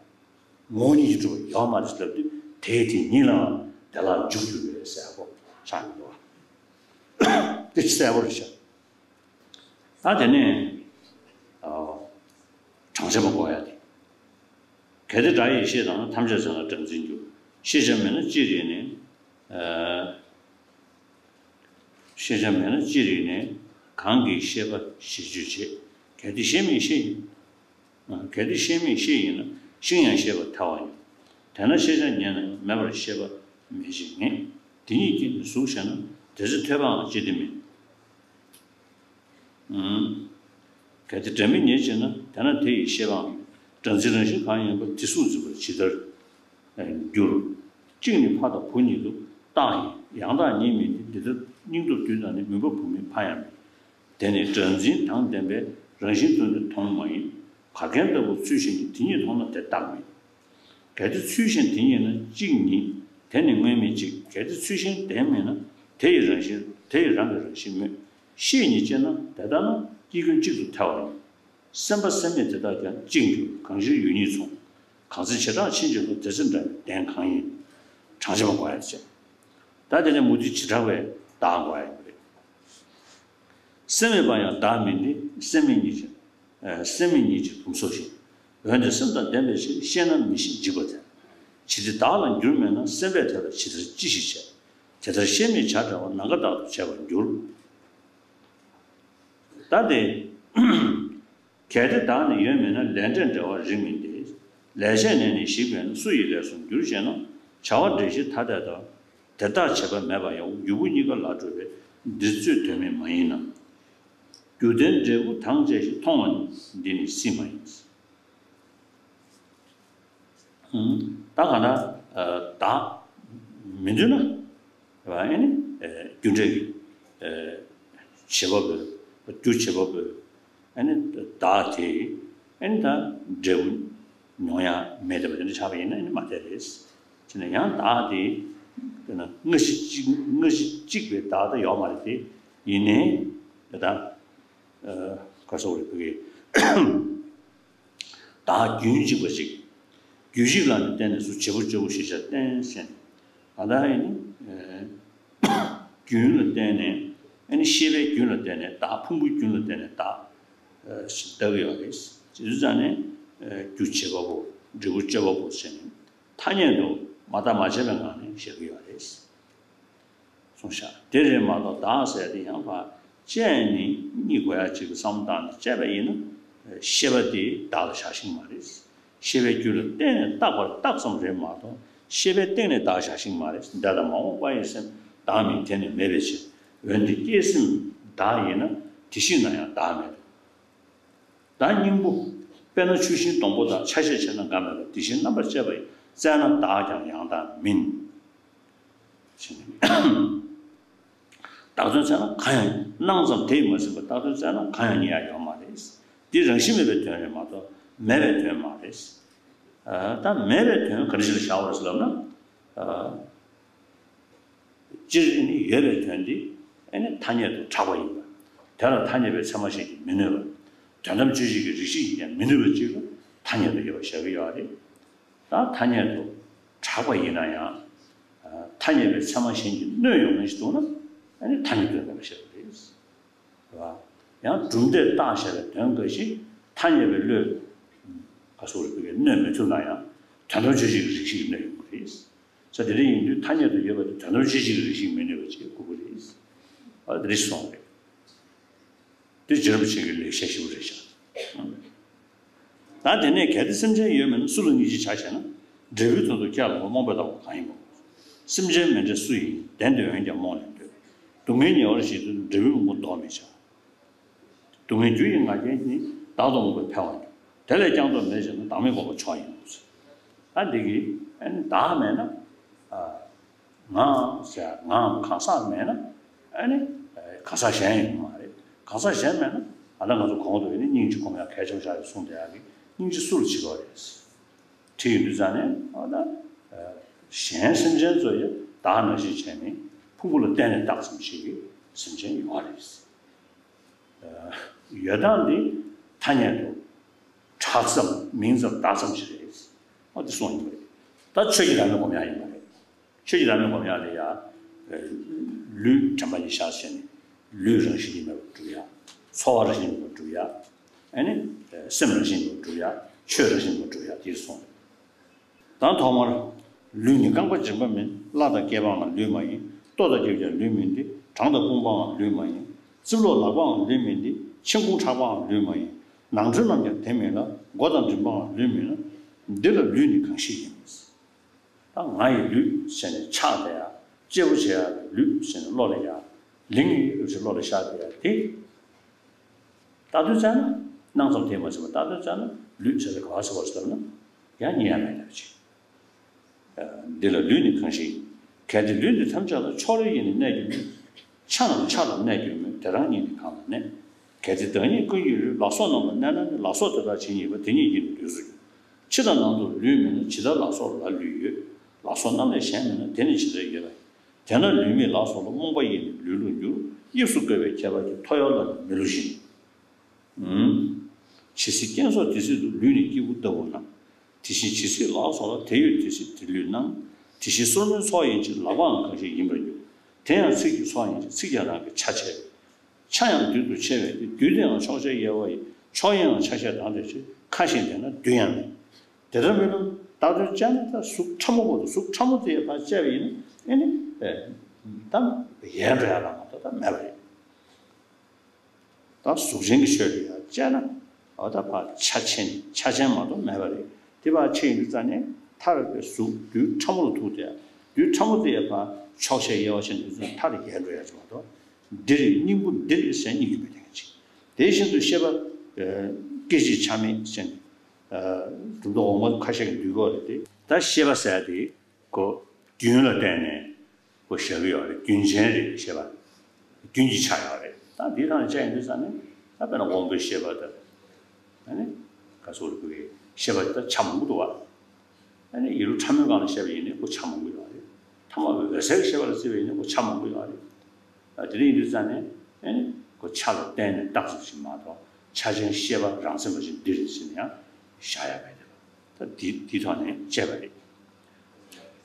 ངོ་བོ་ཉིད་ཀྱིས་གྲུབ་པ་ཡོད་མ་རེད་ཟེར་ལབ་དུས། དེའི་དེ་ཉིད་ལའང་དེ་ལ་འཇུག་རྒྱུ་རེད་ཟེར་གོ་ཆགས་མི་འདུག་བ། དེ་གསལ་པོ་རེད་ཤག་ད་དེ་ནས་ཨ། གྲངས་ཆེན་པོ་འགོག་ཡ་དེ། གལ་ཏེ་སྒྲ་ཡིས་ཤེས་དང་ན། །ཐམས་ཅད་ཚེ་ན་སྒྲ་འཛིན་འགྱུར། །ཤེས་བྱ་མེད་ན་ཅི་རིག་ནས། ཨ། ཤེས་བྱ་མེད་ན་ཅི་རིག་ནས། །གང་གིས་ཤེས་པ་ཞེས་བརྗོད་བྱེད། །གལ་ཏེ་ཤེས་མེད་ཤེས་ཡིན། ཨ། གལ་ཏེ་ཤེས་མེད་ཤེས་ཡིན་ན། །ཤིང་ཡང་ཤེས་པར་ཐལ་བ་ཡིན། །དེས་ན་ཤེས་བྱ་ཉིད་ནའང་མེད་པར་ཤེས་པ་མེད་ཅེས་ངེས། །དེ་ཉིད་ཀྱིས་ནི་གཟུགས་གཞན་ན། །དེ་ཚེ་ཐོས་པའང་ཅི་སྟེ་མེད། ཨུམ། གལ་ཏེ་སྒྲ་མི་རྙེད་ཅེ་ན། །དེས་ན་དེ་ཡི་ཤེས་པའང་མེད། །སྒྲ་འཛིན་རང་བཞིན་གང་ཡིན་པ། །དེ་གཟུགས་འཛིན་པར་ཇི་ལྟར་འགྱུར། །གཅིག་ནི་ཕ་དང་བུ་ཉིད་དུ་བཏགས་ཡིན། །ཡང་དག་ཉིད་མིན་ཏེ། །འདི་ལྟར་སྙིང་སྟོབས་བསྡུས་དང་ནི། །མུན་པ་བུ་མེད་ཕ་ཡང་མེད། །དེ་ནི་སྒྲ་འཛིན་དང་ལྡན་པའི། །རང་བཞིན་དུ་ནི་མཐོང་མ་ཡིན། །བར་མཁན་ལྟ་བུ་ཚུལ་གཞན་གྱིས། །དེ་ཉིད་མཐོང་ན་དེ་རྟག་མིན། །གལ་ཏེ་ཚུལ་གཞན་དེ་ཉིད་ན། །གཅིག་ཉིད་དེ་ནི་དངོས་མེད་གཅིག །གལ་ཏེ་ཚུལ་གཞན་དེ་མེད་ན། །དེ་ཡི་རང་བཞིན་དེ་ཡི་རང་གི་རང་བཞིན་སྨོས། །ཤེས་ཉིད་ཅེ་ན། །དེ་ལྟ་ན་སྐྱེ་ཀུན་གཅིག་ཏུ་ཐལ་བ་ཡིན། །སེམས་པ་སེམས་མེད་དེ་དག་ཀྱང་གཅིག་འགྱུར། །གང་ཕྱིར་ཡོད་ཉིད་མཚུངས། །གང་ཚེ་བྱེ་བྲག་ཕྱིན་ཅི་ལོག །དེ་ཚེ་འདྲ་བའི་བདེན་གང་ཡིན། །གྲངས་ཆེན་པོ་འགོག་ཡ་བྱེད། ད་དེ་ནས་མུ་སྟེགས་བྱེ་བྲག་པའི་བདག་འགོག་ཡ་ཡིན་པ་རེད། སེམས་མེད་པ་ཡང་བདག་མིན་ཏེ། །སེམས་མེད་ཉིད་ཀྱི་ཨ། སེམས་མེད་ཉིད་ཀྱི་བུམ་སོགས་ཤིང་། །འོན་ཏེ་སེམས་དང་ལྡན་པའི་ཕྱིར། །ཤེས་ན་མི་ཤེས་འཇིག་པར་ཐལ། །ཇི་སྟེ་བདག་ལ་འགྱུར་མེད་ན། །སེམས་པས་དེ་ལ་ཇི་ལྟར་ཅི་ཞིག་བྱེད། །དེ་ལྟར་ཤེས་མེད་བྱ་བྲལ་བ། །ནམ་མཁའ་དག་ཏུ་བྱས་པར་འགྱུར། །ད་དེ། གལ་ཏེ་བདག་ནི་ཡོད་མིན་ན། །ལས་འབྲས་འབྲེལ་བ་རིགས་མིན་ཏེ། །ལས་བྱས་ནས་ནི་ཞིག་པས་ན། །སུ་ཡི་ལས་སུ་འགྱུར་ཞེ་ན། །བྱ་བ་འབྲས་གཞི་ཐ་དད་དང་། །དེ་དག་བྱེད་པ་མེད་པ་ཡང་། །འགྱུར་བུ་གཉིས་ཀ་ལ་གྲུབ་པས། །འདིར་རྩོད་དོན་མེད་མ་ཡིན་ན། །རྒྱུ་དོན་འབྲས་བུ་དང་བཅས་ཤིང་། །མཐོང་བ་ནི་འདི་ནི་སྲིད་མ་ཡིན། ད་གང་ལྟར་བདག་མི་འདོད་ན། ཨ་ནི་རྒྱུ་འབྲས་ཀྱི་བྱེད་པ་པོ། རྒྱུ་བྱེད་པ་པོ། ཨ་ནི་བདག་དེ་ཨ་ནི་ད་འབྲས་བུ་མྱོང་ཡ་མེད་བསྡད་པ་དེ་འདྲ་ཆགས་པ་ཡིན་ན་ཨ་ནི་མ་བསྡད་རེད། བྱས་ན་ཡང་བདག་དེ་དཔེར་ན་སྔ་ཕྱི་གཅིག་སྔ་ཕྱི་གཅིག་པའི་བདག་ད་ཡོད་མ་རེད་དེ། ཡིན་ནའི་ད་ལྟ་ག་སོགས་རེད་བོད་ཀྱི། བདག་རྒྱུན་གཅིག་པ་ཅིག་རྒྱུན་གཅིག་ལ་ནི་བརྟེན་ནས་སུ། བྱེད་པོ་སྤྱོད་པོ་ཞེས་བྱ་བརྟེན་ཟེར་ནས། ད་ལྟ་ཨ་ནི་རྒྱུན་ལ་བརྟེན་ནས་ཨ་ནི་ཤེས་པའི་རྒྱུན་ལ་བརྟེན་ནས་བདག་ཕུང་པོའི་རྒྱུན་ལ་བརྟེན་ནས་བདག་ཞེས་བཏགས་ཀྱི་ཡོད་རེད། དེ་ཙང་ནས་རྒྱུ་བྱེད་པ་པོ་འབྲས་བུ་སྤྱོད་པ་པོ་ཟེར་ནས་ཐ་སྙད་དུ་མ་བརྟགས་མ་དཔྱད་པའི་ངང་ནས་བཞག་གི་ཡོད་རེད། གསུངས་ཤག་དེ་རེད་མ་གཏོགས་བདག་ཟེར་དེ་ཡང་ཕར་དཔྱད་ནས་རྙེད་དགོས་ཡ་ཅིག་གི་བསམ་བློ་བཏང་ནས་དཔྱད་པ་ཡིན་ན། ཤེས་པ་དེ་བདག་ལ་བཞག་ཤིང་མ་རེད། ཤེས་པའི་རྒྱུད་ལ་བརྟེན་ནས་བཏགས་པར་བཏགས་ཙམ་རེད་མ་གཏོགས་ཤེས་པའི་སྟེང་ནས་བདག་བཞག་ཤིང་མ་རེད། འདས་དང་མ་འོངས་པ་ཡི་སེམས་བདག་མིན་དེ་ནི་མེད་པའི་ཕྱིར། འོན་ཏེ་སྐྱེས་སེམས་བདག་ཡིན་ན་དེ་ཤེས་ན་ཡང་བདག་མེད་དོ། བདག་སྙིང་པོ། དཔེར་ན་ཆུ་ཤིང་སྡོང་པོ་དག་ཆ་ཤས་ཕྱེ་ན་འགའ་མེད་པ་དེ་བཞིན་རྣམ་པར་དཔྱད་པ་ཡིས་བཙལ་ན་བདག་ཀྱང་ཡང་དག་མིན། ཞེས་ནས། བདག་དོན་བཙལ་ན་གང་ཡང་སྣང་ཙམ་དེས་མ་ཟིན་པ་བདག་དོན་བཙལ་ན་གང་ཡང་རྙེད་ཡ་ཡོད་མ་རེད། འདི་རང་བཞིན་མེད་པའི་དོན་རེད་མ་གཏོགས་མེད་པའི་དོན་མ་རེད། ད་མེད་པའི་དོན་ག་རེ་ཞིག་ལ་བཞག་པ་རེད་ཟེར་ལབ་ན། སྤྱིར་ནི་ཡོད་པའི་དོན་འདི་ཨ་ནི་ཐ་སྙད་དུ་གྲགས་པ་ཡིན་པ། དེ་ལ་ཐ་སྙད་པའི་ཚད་མ་གཞན་གྱིས་མི་གནོད་པ། དོན་དམ་དཔྱོད་བྱེད་ཀྱི་རིགས་ཤིག་ཡིན་ཀྱང་མི་གནོད་པ་ཅིག་ལ་ཐ་སྙད་དུ་ཡོད་པ་བཞག་གི་ཡོད་རེད། ད་ཐ་སྙད་དུ་གྲགས་པ་ཡིན་ན་ཡང་། ཐ་སྙད་པའི་ཚད་མ་གཞན་གྱིས་གནོད་ཡོང་མཁན་ཞིག་འདུག་ན་ཨ་ནི་ཐ་སྙད་དུ་ཡོད་པ་བཞག་གི་རེད། རེད་བ། ཡང་གྲུབ་མཐས་བཏགས་བཞག་པའི་དོན་འགའ་ཞིག་ཐ་སྙད་པའི་བློས་ག་སོགས་རིག་པའི་གནོད་མི་ཐུབ་ན་ཡང་དོན་དམ་དཔྱོད་བྱེད་ཀྱི་རིགས་ཤིག་གིས་གནོད་ཡོང་གི་རེད། ས་དེ་འདྲ་ཡིན་དུས་ཐ་སྙད་དུ་ཡོད་པ་དེ་དོན་དམ་དཔྱོད་བྱེད་ཀྱི་རིགས་ཤིག་མི་གནོད་པ་ཅིག་དགོས་ཀྱི་རེད། ཨ་དེ་རེད་གསུངས་རེད། འདི་རྗེ་རིན་པོ་ཆེ་གི་ལེགས་བཤད་ཞིག་རེད་ཤག་ད་དེ་ནས་གལ་ཏེ་སེམས་ཅན་ཡོད་མིན་ན། སུ་ལ་སྙིང་རྗེ་བྱ་ཞེ་ན། འབྲས་བུའི་དོན་དུ་སྐྱེ་ལ་རྨོངས་པས་བཏགས་པ་གང་ཡིན་པ། སེམས་ཅན་མེད་འདྲ་སུ་ཡིན་བདེན་ཏེ། འོན་ཀྱང་རྨོངས་ལས་འདོད། སྡུག་བསྔལ་ཉེ་བར་ཞི་དུས་འབྲས་བུའི་ཕུང་པོ་ལྡོག་མི་བྱ། སྡུག་བསྔལ་རྒྱུ་ཡི་ང་རྒྱལ་ནི། བདག་ཏུ་རྨོངས་པས་འཕེལ་བར་འགྱུར། དེ་ལས་ཀྱང་བཟློག་མེད་ཅེ་ན། བདག་མེད་འགོག་པ་མཆོག་ཡིན་ནོ། ད་འདི་གི་ཨ་ནི་བདག་མེད་ན། ཨ། ང་ཟེར་ང་གང་ཟག་མེད་ན་ཨ་ནི་གང་ཟག་གཞན་ཡོང་གི་མ་རེད། གང་ཟག་གཞན་མེད་ན་ཨ་ད་ང་ཚོ་གོང་དུ་ཡིན་ནི་སྙིང་རྗེ་སྒོམ་ཡག་གལ་ཆེན་པོ་ཞིག་རེད་གསུངས་བསྡད་ཡག་གི། སྙིང་རྗེ་སུ་ལ་བྱེད་དགོས་རེད། དེ་ཡིན་དུས་ཙང་ནས་ཨ་ད་གཞན་སེམས་ཅན་ཚོ་ཡང་བདག་ནང་བཞིན་བྱས་ནས་ཕུང་པོ་ལ་བརྟེན་ནས་བཏགས་ཙམ་ཞིག་གིས་ སེམས་ཅན་ཡོད་རེད། ཡོད་སྟངས་འདི་ཐ་སྙད་དུ་གྲགས་ཙམ་མིང་ཙམ་བརྡ་ཙམ་ཞིག་རེད། ཨ་འདི་གསུངས་ཡོད་རེད། ད་ཆོས་ཀྱི་བདག་མེད་སྒོམ་ཡག་ཡིན་པ་རེད། ཆོས་ཀྱི་བདག་མེད་སྒོམ་ཡག་དེ་ཡང་ལུས་དྲན་པ་ཉིད་བཞག་བྱས་ནས་ལུས་རང་བཞིན་གྱིས་མེད་པར་སྒྲུབ་ཡག་ཚོར་བ་རང་བཞིན་གྱིས་མེད་པར་སྒྲུབ་ཡག་ཨ་ནི་སེམས་རང་བཞིན་གྱིས་མེད་པར་སྒྲུབ་ཡག་ཆོས་རང་བཞིན་གྱིས་མེད་པར་སྒྲུབ་ཡག་དེ་གསུངས། དང་ཐོག་མར། ལུས་ནི་རྐང་པ་འཇིམ་པ་མིན། བླ་དང་སྐེད་པའང་ལུས་མ་ཡིན། ལྟོ་དང་སྐྱེ་བ་ཀྱང་ལུས་མིན་ཏེ། བྲང་དང་དཔུང་པའང་ལུས་མ་ཡིན། རྩིབ་ལོགས་ལག་པའང་ལུས་མིན་ཏེ། མཆན་ཁུང་ཕྲག་པའང་ལུས་མ་ཡིན། ནང་ཁྲོལ་རྣམས་ཀྱང་དེ་མིན་ལ། མགོ་དང་མགྲིན་པའང་ལུས་མིན་ལ། འདི་ལ་ལུས་ནི་གང་ཞིག་ཡིན། ད་ང་ཡི་ལུས་ཟེར་ནས་ཆགས་བསྡད་ཡག་གཅེར་བུ་བྱེད་ཡག་གི་ལུས་ཟེར་ནས་བློ་ལ་ཡག་ལིང་ངེ་ཡོད་ཅེས་བློ་ལ་ཤར་བསྡད་ཡག་དེ། བཏགས་དོན་བཙལ་ན་སྣང་ཙམ་དེ་མ་ཟད་པར་བཏགས་དོན་བཙལ་ན་ལུས་ཟེར་བའི་ག་བ་ཟེར་བ་ཟེར་ན་ཡང་རྙེད་ཡག་མེད་པ་ཅིག་འདི་ལ་ལུས་ནི་གང་ཞིག་གལ་ཏེ་ལུས་འདི་ཐམས་ཅད་ལ། ཕྱོགས་རིས་ཡིས་ནི་གནས་གྱུར་མོད། ཆ་རྣམས་ཆ་ལ་གནས་གྱུར་མོད། དེ་རང་ཉིད་ནི་གང་ལ་གནས། གལ་ཏེ་བདག་ཉིད་ཀུན་གྱི་ལུས། ལག་སོགས་རྣམས་ལ་གནས་ན་ནི། ལག་སོགས་དེ་དག་ཇི་སྙེད་པ། དེ་སྙེད་ཀྱིས་ནི་ལུས་སུ་གྱུར། ཕྱི་དང་ནང་དུ་ལུས་མེད་ན། ཇི་ལྟར་ལག་སོགས་ལ་ལུས་ཡོད། ལག་སོགས་རྣམས་ལས་གཞན་མེད་ན། དེ་ནི་ཇི་ལྟར་ཡོད་པ། དེས་ན་ལུས་མེད་ལག་སོགས་ལ། རྨོངས་པ་ཡིས་ནི་ལུས་ལུགས་འགྱུར། དབྱིབས་སུ་བཀོད་པའི་ཁྱད་པར་གྱིས། ཐོ་ཡོར་ལ་ནི་མི་བསླུ་ཞིང་། ཨུམ། ཇི་སྲིད་རྐན་སོགས་དེ་སྲིད་དུ། ལུས་ནི་སྐྱེས་བུ་ལྟ་བུར་སྣང་། དེ་བཞིན་ཇི་སྲིད་ལག་སོགས་ལ། དེ་ཡོད་དེ་སྲིད་དེ་ལུས་སྣང་། དེ་བཞིན་སོར་མོའི་ཚོགས་ཡིན་ཕྱིར། ལག་པའང་གང་ཞིག་ཡིན་པར་འགྱུར། དེ་ཡང་ཚིགས་ཀྱི་ཚོགས་ཡིན་ཕྱིར། ཚིགས་ཀྱང་རང་གི་ཆ་ཕྱེ་བས། ཆ་ཡང་དུས་དུ་ཕྱེ་བས་ཏེ། དུས་དེ་ཡང་ཕྱོགས་ཆའི་དབྱེ་བ་ཡིས། ཕྱོགས་དབྱེའང་ཆ་ཤས་དང་འདྲ་ཕྱིར། ཁ་ཞེས་འདོད་ན་དུས་ཡང་མེད། དེ་ལྟར་རྨི་ལམ་བཏགས་དོན་བཙལ་ན་ད་གཟུགས་ཕྲ་མོ་བོ་དང་གཟུགས་ཕྲ་མོ་དེ་ཡང་ཕར་བཙལ་བ་ཡིན་ན་ཨེ་ནི་ད་ཡལ་འགྲོ་ཡག་ལ་མ་གཏོགས་ད་མེད་པ་རེད། ད་གཟུགས་ཅན་གྱི་ཆོས་ལ་ཡང་དཔྱད་ན་འོ་ད་ཕར་ཆ་ཕྱེ་ནས་ཆ་ཅན་མ་གཏོགས་མེད་པ་རེད། དེ་ཕར་ཕྱེ་ཡིན་དུས་ཙ་ནས་མཐར་དེ་གཟུགས་རྡུལ་ཕྲ་མོ་ལ་ཐུག་སྟེ་རྡུལ་ཕྲ་མོ་དེ་ཡང་ཕར་ཕྱོགས་ཆའི་དབྱེ་བ་ཕྱེ་ནས་དུས་ཙ་མཐར་ཡལ་འགྲོ་ཡག་ཅིག་མ་གཏོགས་འདི་རེད་སྙིང་པོ་འདི་རེད་ཟེར་སྙིང་རྗེ་མི་ལྡན་གྱི་ཅིག་དེ་བཞིན་དུ་ཤེས་པ་སྐད་ཅིག་ཆ་མེད་ཟེར་ནས་གྲུབ་མཐའ་འོག་མ་ཁ་ཤས་ཀྱིས་འདུལ་གྱི་ཡོད་རེད་དེ། ད་ཤེས་པ་ཟེར་དེ་གོ་རྒྱུན་ལ་བརྟེན་ནས། ཁོ་བཞག་གི་ཡོད་རེད། རྒྱུན་ཅན་རེད་ཤེས་པ། རྒྱུན་གྱི་ཆ་ཡོད་རེད། ད་འདིའི་ནང་ནས་དཔྱད་ཡིན་དུས་ཙ་ནས་ད་དཔེར་ན་དབང་པོའི་ཤེས་པ་དང་། ཨ་ནི་ག་ཚོད་རེད་ཁོ་གི་ཤེས་པ་དེ་ད་ཆ་མང་པོ་འདུག་བ། ཨ་ནི་ཡིད་རློབ་ཕྲ་མོའི་སྒང་ལ་བཤད་པ་ཡིན་ནའི་ཁོ་ཆ་མང་པོ་ཡོད་རེད། ཐ་མལ་པའི་འོད་གསལ་གྱི་ཤེས་པ་ལ་བརྩི་བ་ཡིན་ནའི་ཁོ་ཆ་མང་པོ་ཡོད་རེད། ཨ་དེ་འདྲ་ཡིན་དུས་ཙ་ནས་ཨ་ནི་ཁོ་ཆ་ལ་བརྟེན་ནས་བཏགས་ཙམ་ཞིག་མ་གཏོགས་ཆ་ཅན་ཤེས་པ་རང་མཚན་པ་ཞིག་འདི་རེད་ཟེར་ནས་ཡང་བཞག་ཡག་མེད་དེ། ད་འདི་འདི་ཐོག་ནས་དཔྱད་པ་རེད།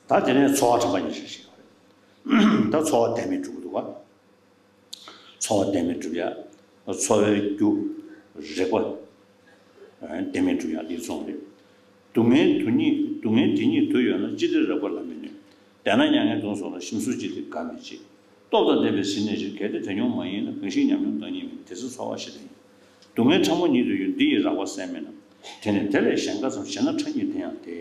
ད་དེ་ནས་ཚོར་བ་དྲན་པ་ཉིད་ཆགས་ཤིག་ཡོད་རེད། ད་ཚོར་བ་བདེན་མེད་སྒྲུབ་ཀྱི་འདུག་ག་ཚོར་བ་བདེན་མེད་སྒྲུབ་ཡ། ཚོར་བའི་རྒྱུ། རེག་པ། བདེན་མེད་སྒྲུབ་ཡ་འདི་ཚོ་རེད། སྡུག་བསྔལ་དུ་གཉིས་སྡུག་བསྔལ་དེ་གཉིས་དུ་ཡོད་ན། ཅི་སྟེ་རེག་པ་ལ་མི་གནོད། བདེ་ན་མྱ་ངན་གདུང་སོགས་ལ། ཞིམ་གསོས་ཅི་སྟེ་དགའ་མི་བྱེད། སྟོབས་དང་ལྡན་པའི་ཟིལ་གནོན་ཕྱིར། གལ་ཏེ་དེ་མྱོང་མ་ཡིན་ན། གང་ཞིག་ཉམས་མྱོང་བདག་ཉིད་མིན། དེ་ཚེ་ཚོར་བ་ཞི་བདེ་ཡིན། སྡུག་བསྔལ་ཕྲ་མོ་ཉིད་དུ་ཡོད། འདི་ཡི་རེག་པ་སེལ་མིན་ནམ། དེ་ནི་དེ་ལས་གཞན་འགའ་ཙམ། ཞེ་ན་ཕྲ་གཉིས་དེ་ཡང་དེ།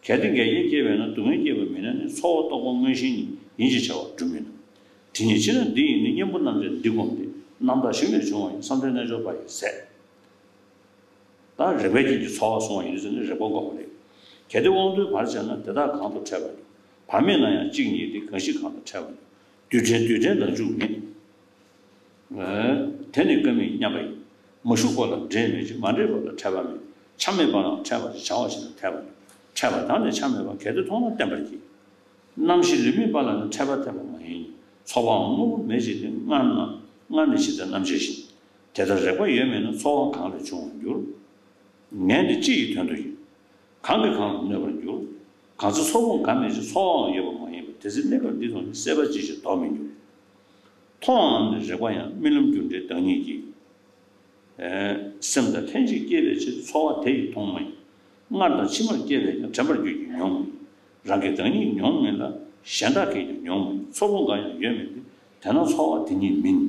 གལ་ཏེ་འགལ་རྐྱེན་སྐྱེས་པས་ན། སྡུག་བསྔལ་སྐྱེས་པ་མིན་ན་ནི། ཚོར་བ་རྟོག་པ་མངོན་ཞེན་གཉིས། ཡིན་ཕྱིར་བྱ་བ་སྒྲུབ་མིན་ནམ། དེ་ཉིད་ཕྱིར་ན་འདི་ཡིས་ནི། གཉེན་པོ་རྣམ་བཅད་འདི་བསྒོམས་ཏེ། རྣམ་དག་ཞིང་ནས་བྱུང་བ་ཡི། བསམ་གཏན་རྣལ་འབྱོར་པ་ཡི་ཟས། ད་རེག་པའི་རྐྱེན་གྱིས་ཚོར་བ་བྱུང་བ་ཡིན་ཟེར་ནས་རེག་པ་བསྒོམ་པ་རེད། གལ་ཏེ་དབང་དུ་བར་བྱས་ན། དེ་དག་གང་དུ་འཕྲད་པ་ཡང་། བར་མེད་ན་ཡང་གཅིག་ཉིད་དེ། གང་ཞིག་གང་དུ་འཕྲད་པ་ཡང་། རྡུལ་ཕྲན་རྡུལ་ཕྲན་ལ་འཇུག་མེད། དེ་ནི་ཀ་མེད་མཉམ་པ་ཡིན། མ་ཞུགས་པ་ལ་འབྲེལ་མེད་ཅིང་། མ་འདྲེས་པ་ལ་འཕྲད་པ་མེད། ཆ་མེད་པ་ལའང་འཕྲད་པ་ཅིང་། བྱ་བ་ཞིག་ལ་འཕྲད་པ་མེད། འཕྲད་པ་དག་ནི་ཆ་མེད་པ། གལ་ཏེ་མཐོང་ན་བརྟན་པར་གྱིས། རྣམ་ཤེས་ལུས་མེད་པ་ལ་ནི། འཕྲད་པ་བརྟན་པ་མ་ཡིན་གྱི། ཚོར་བའང་དངོས་པོ་མེད་ཅིང་ནི། སྔར་ན་སྔར་ནི་ཇི་ལྟར་རྣམ་བཅད་བཞིན། དེ་ལྟར་རེག་པ་ཡོད་མིན་ན། ཚོར་བའང་གང་ལས་བྱུང་བར་འགྱུར། ངན་འདི་ཅི་ཡི་དོན་དུ་ཡིན། གང་གིས་གང་ལ་གནོད་པར་འགྱུར། གང་ཚེ་ཚོར་པོ་འགའ་མེད་ཅིང་། ཚོར་བའང་ཡོད་པ་མ་ཡིན་པ། དེ་ཚེ་གནས་སྐབས་འདི་དང་ནི། སྲེད་པ་ཅི་ཞིག་ལྡོག་མི་འགྱུར། མཐོང་བའམ་ནི་རེག་པ་ཡང་། རྨི་ལམ་རྒྱུ་འབྲས་བདག་ཉིད་ཀྱིས། སེམས་དང་ལྷན་ཅིག་སྐྱེས་པའི་ཕྱིར། ཚོར་བ་དེ་ཡིས་མཐོང་མ་ཡིན། སྔར་དང་ཕྱི་མར་སྐྱེས་པས་ཀྱང་། དྲན་པར་འགྱུར་གྱི་མྱོང་མ་ཡིན། རང་གིས་བདག་ཉིད་མྱོང་མིན་ལ། གཞན་དག་གིས་ཀྱང་མྱོང་མ་ཡིན། ཚོར་པོ་འགའ་ཡང་ཡོད་མིན་ཏེ། དེས་ན་ཚོར་བ་དེ་ཉིད་མིན།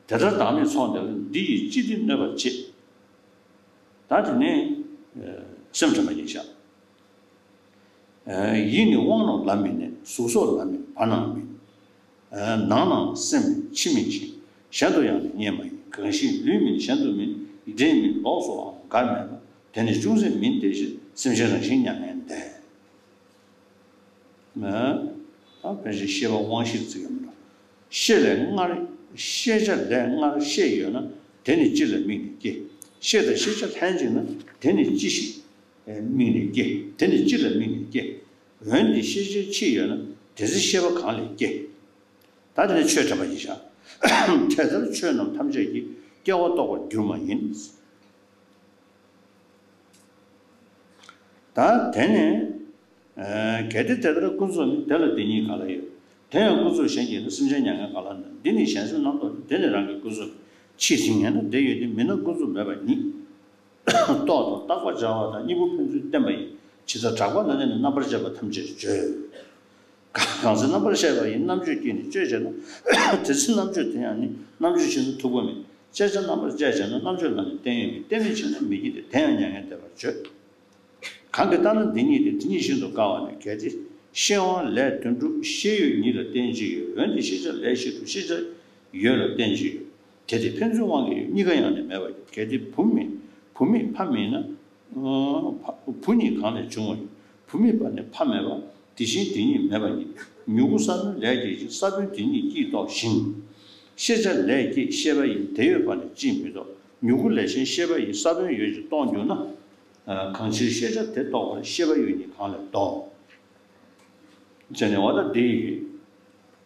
དེ་ལྟར་བདག་མེད་ཚོར་འདི་ལ། འདི་ཡིས་ཅི་སྟེ་གནོད་པར་བྱེད། ད་དེ་ནས་སེམས་དྲན་པ་ཉིད་བཞག་ཡིད་ནི་དབང་རྣོན་ལམ་མིན་གནས། གཟུགས་སོགས་ལམ་མིན་བར་སྣང་མིན། ནང་ནའང་སེམས་མིན་ཕྱི་མིན་ཕྱིན། གཞན་དུ་ཡང་ནི་གནས་མ་ཡིན། གང་ཞིག་ལུས་མིན་གཞན་དུ་མིན། འདྲེས་མིན་ལོགས་སུའང་འགའ་མེད་པ། དེ་ནི་ཅུང་ཟད་མིན་ཏེ་ཞེས། སེམས་ཅན་རང་བཞིན་མྱ་ངན་འདས། ད་ཕལ་ཆེར་ཤེས་པ་དབང་ཤེས་ཚིག་ཡོད་མི་འདུག་ཤེས་ལས་སྔར་ཤེས་བྱ་ལས་སྔར་ཤེས་ཡོད་ན། དེ་ནི་ཅི་ལ་དམིགས་ནས་སྐྱེ། ཤེས་དང་ཤེས་བྱ་ལྷན་ཅིག་ན། དེ་ནི་ཅི་ཞིག་དམིགས་ནས་སྐྱེ། དེ་ནི་ཅི་ལ་དམིགས་ནས་སྐྱེ། འོན་ཏེ་ཤེས་བྱའི་ཕྱིས་ཡོད་ན། དེ་ཚེ་ཤེས་པ་གང་ལས་སྐྱེ། ད་དེ་ནས་ཆོས་དྲན་པ་ཡིན་ཤག་དེ་ལྟར་ཆོས་རྣམས་ཐམས་ཅད་ཀྱི། སྐྱེ་བ་རྟོགས་པར་འགྱུར་མ་ཡིན། ད་དེ་ནས། ཨ། གལ་ཏེ་དེ་ལྟར་ཀུན་རྫོབ་ནི། དེ་ལ་དེ་ཉིད་ག་ལ་ཡོད། དེ་ཡང་ཀུན་རྫོབ་གཞན་གྱིས་ན། སེམས་ཅན་མྱ་ངན་ག་ལ་འདའ། འདི་ནི་གཞན་སེམས་རྣམ་རྟོག་སྟེ། དེ་ནི་རང་གི་ཀུན་རྫོབ་ཕྱིར་ཟིན་ངེས་ན། དེ་ཡོད་དེ་མིན་ན་ཀུན་རྫོབ་མེད་པ་ཉིད། རྟོག་དང་བརྟག་པར་བྱ་བ་དང་གཉིས་པོ་ཕན་ཚུན་བསྟན་པ་ཡིན། ཇི་ལྟར་གྲགས་པ་ན་ནི་རྣམ་པར་དཔྱད་པ་ཐམས་ཅད་བརྗོད། གང་ཚེ་རྣམ་པར་ཤེས་པ་ཡིས། རྣམ་དཔྱོད་ཀྱིས་ནི་དཔྱོད་བྱས་ན། དེ་ཚེ་རྣམ་དཔྱོད་དེ་ཡང་ནི། རྣམ་དཔྱོད་ཕྱིར་ན་མཐུ་དགོས་མེད། དཔྱད་བྱ་རྣམ་པར་དཔྱད་བྱས་ན། རྣམ་དཔྱོད་ལ་ནི་བརྟན་གཡོ་མེད། བརྟན་མེད་ཕྱིར་ན་མི་སྐྱིད་དེ། དེ་ཡང་མྱ་ངན་འདས་པར་བརྗོད། གང་གིས་བརྟགས་ན་འདི་ཉིད་དེ། དེ་ཉིད་ཤིན་ཏུ་དཀའ་བ་ནི། གལ་ཏེ་ཤེས་དབང་ལས་དོན་གྲུབ། ཤེས་ཡོད་ཉིད་ལ་བརྟེན་ཅིང་ཡོད། འོན་ཏེ་ཤེས་བྱ་ལས་ཤེས་གྲུབ། ཤེས་བྱ་ཡོད་ལ་བརྟེན་ཅིང་ཡོད། དེ་དེ་ཕན་ཚུན་དབང་གིས་ཡོད། གཉིས་ཀ་ཡང་ནི་མེད་པ་ཡིན། གལ་ཏེ་བུ་མེད་བུ་མེད་ཕ་མེད་ན། ཨ། བུ་ཉིད་གང་ལས་བྱུང་བ་ཡིན། བུ་མེད་པ་ནི་ཕ་མེད་པ། དེ་བཞིན་དེ་ཉིད་མེད་པ་ཉིད། མྱུ་གུ་ས་བོན་ལས་སྐྱེས་ཤིང་། ས་བོན་དེ་ཉིད་སྐྱིད་རྟོགས་ཤིང་། ཤེས་བྱ་ལས་སྐྱེས་ཤེས་པ་ཡིན། དེ་ཡོད་པ་ནི་ཅིས་མི་རྟོགས། མྱུ་གུ་ལས་གཞན་ཤེས་པ་ཡིན། ས་བོན་ཡོད་ཅེས་རྟོགས་འགྱུར་ན། ཨ། གང་ཕྱིར་ཤེས་བྱ་དེ་རྟོགས་པར། ཤེས་པ་ཡོད་ཉིད་གང་ལས་ལྡོག། ཅེས་ནས་བ་ད་འདི་ཡི་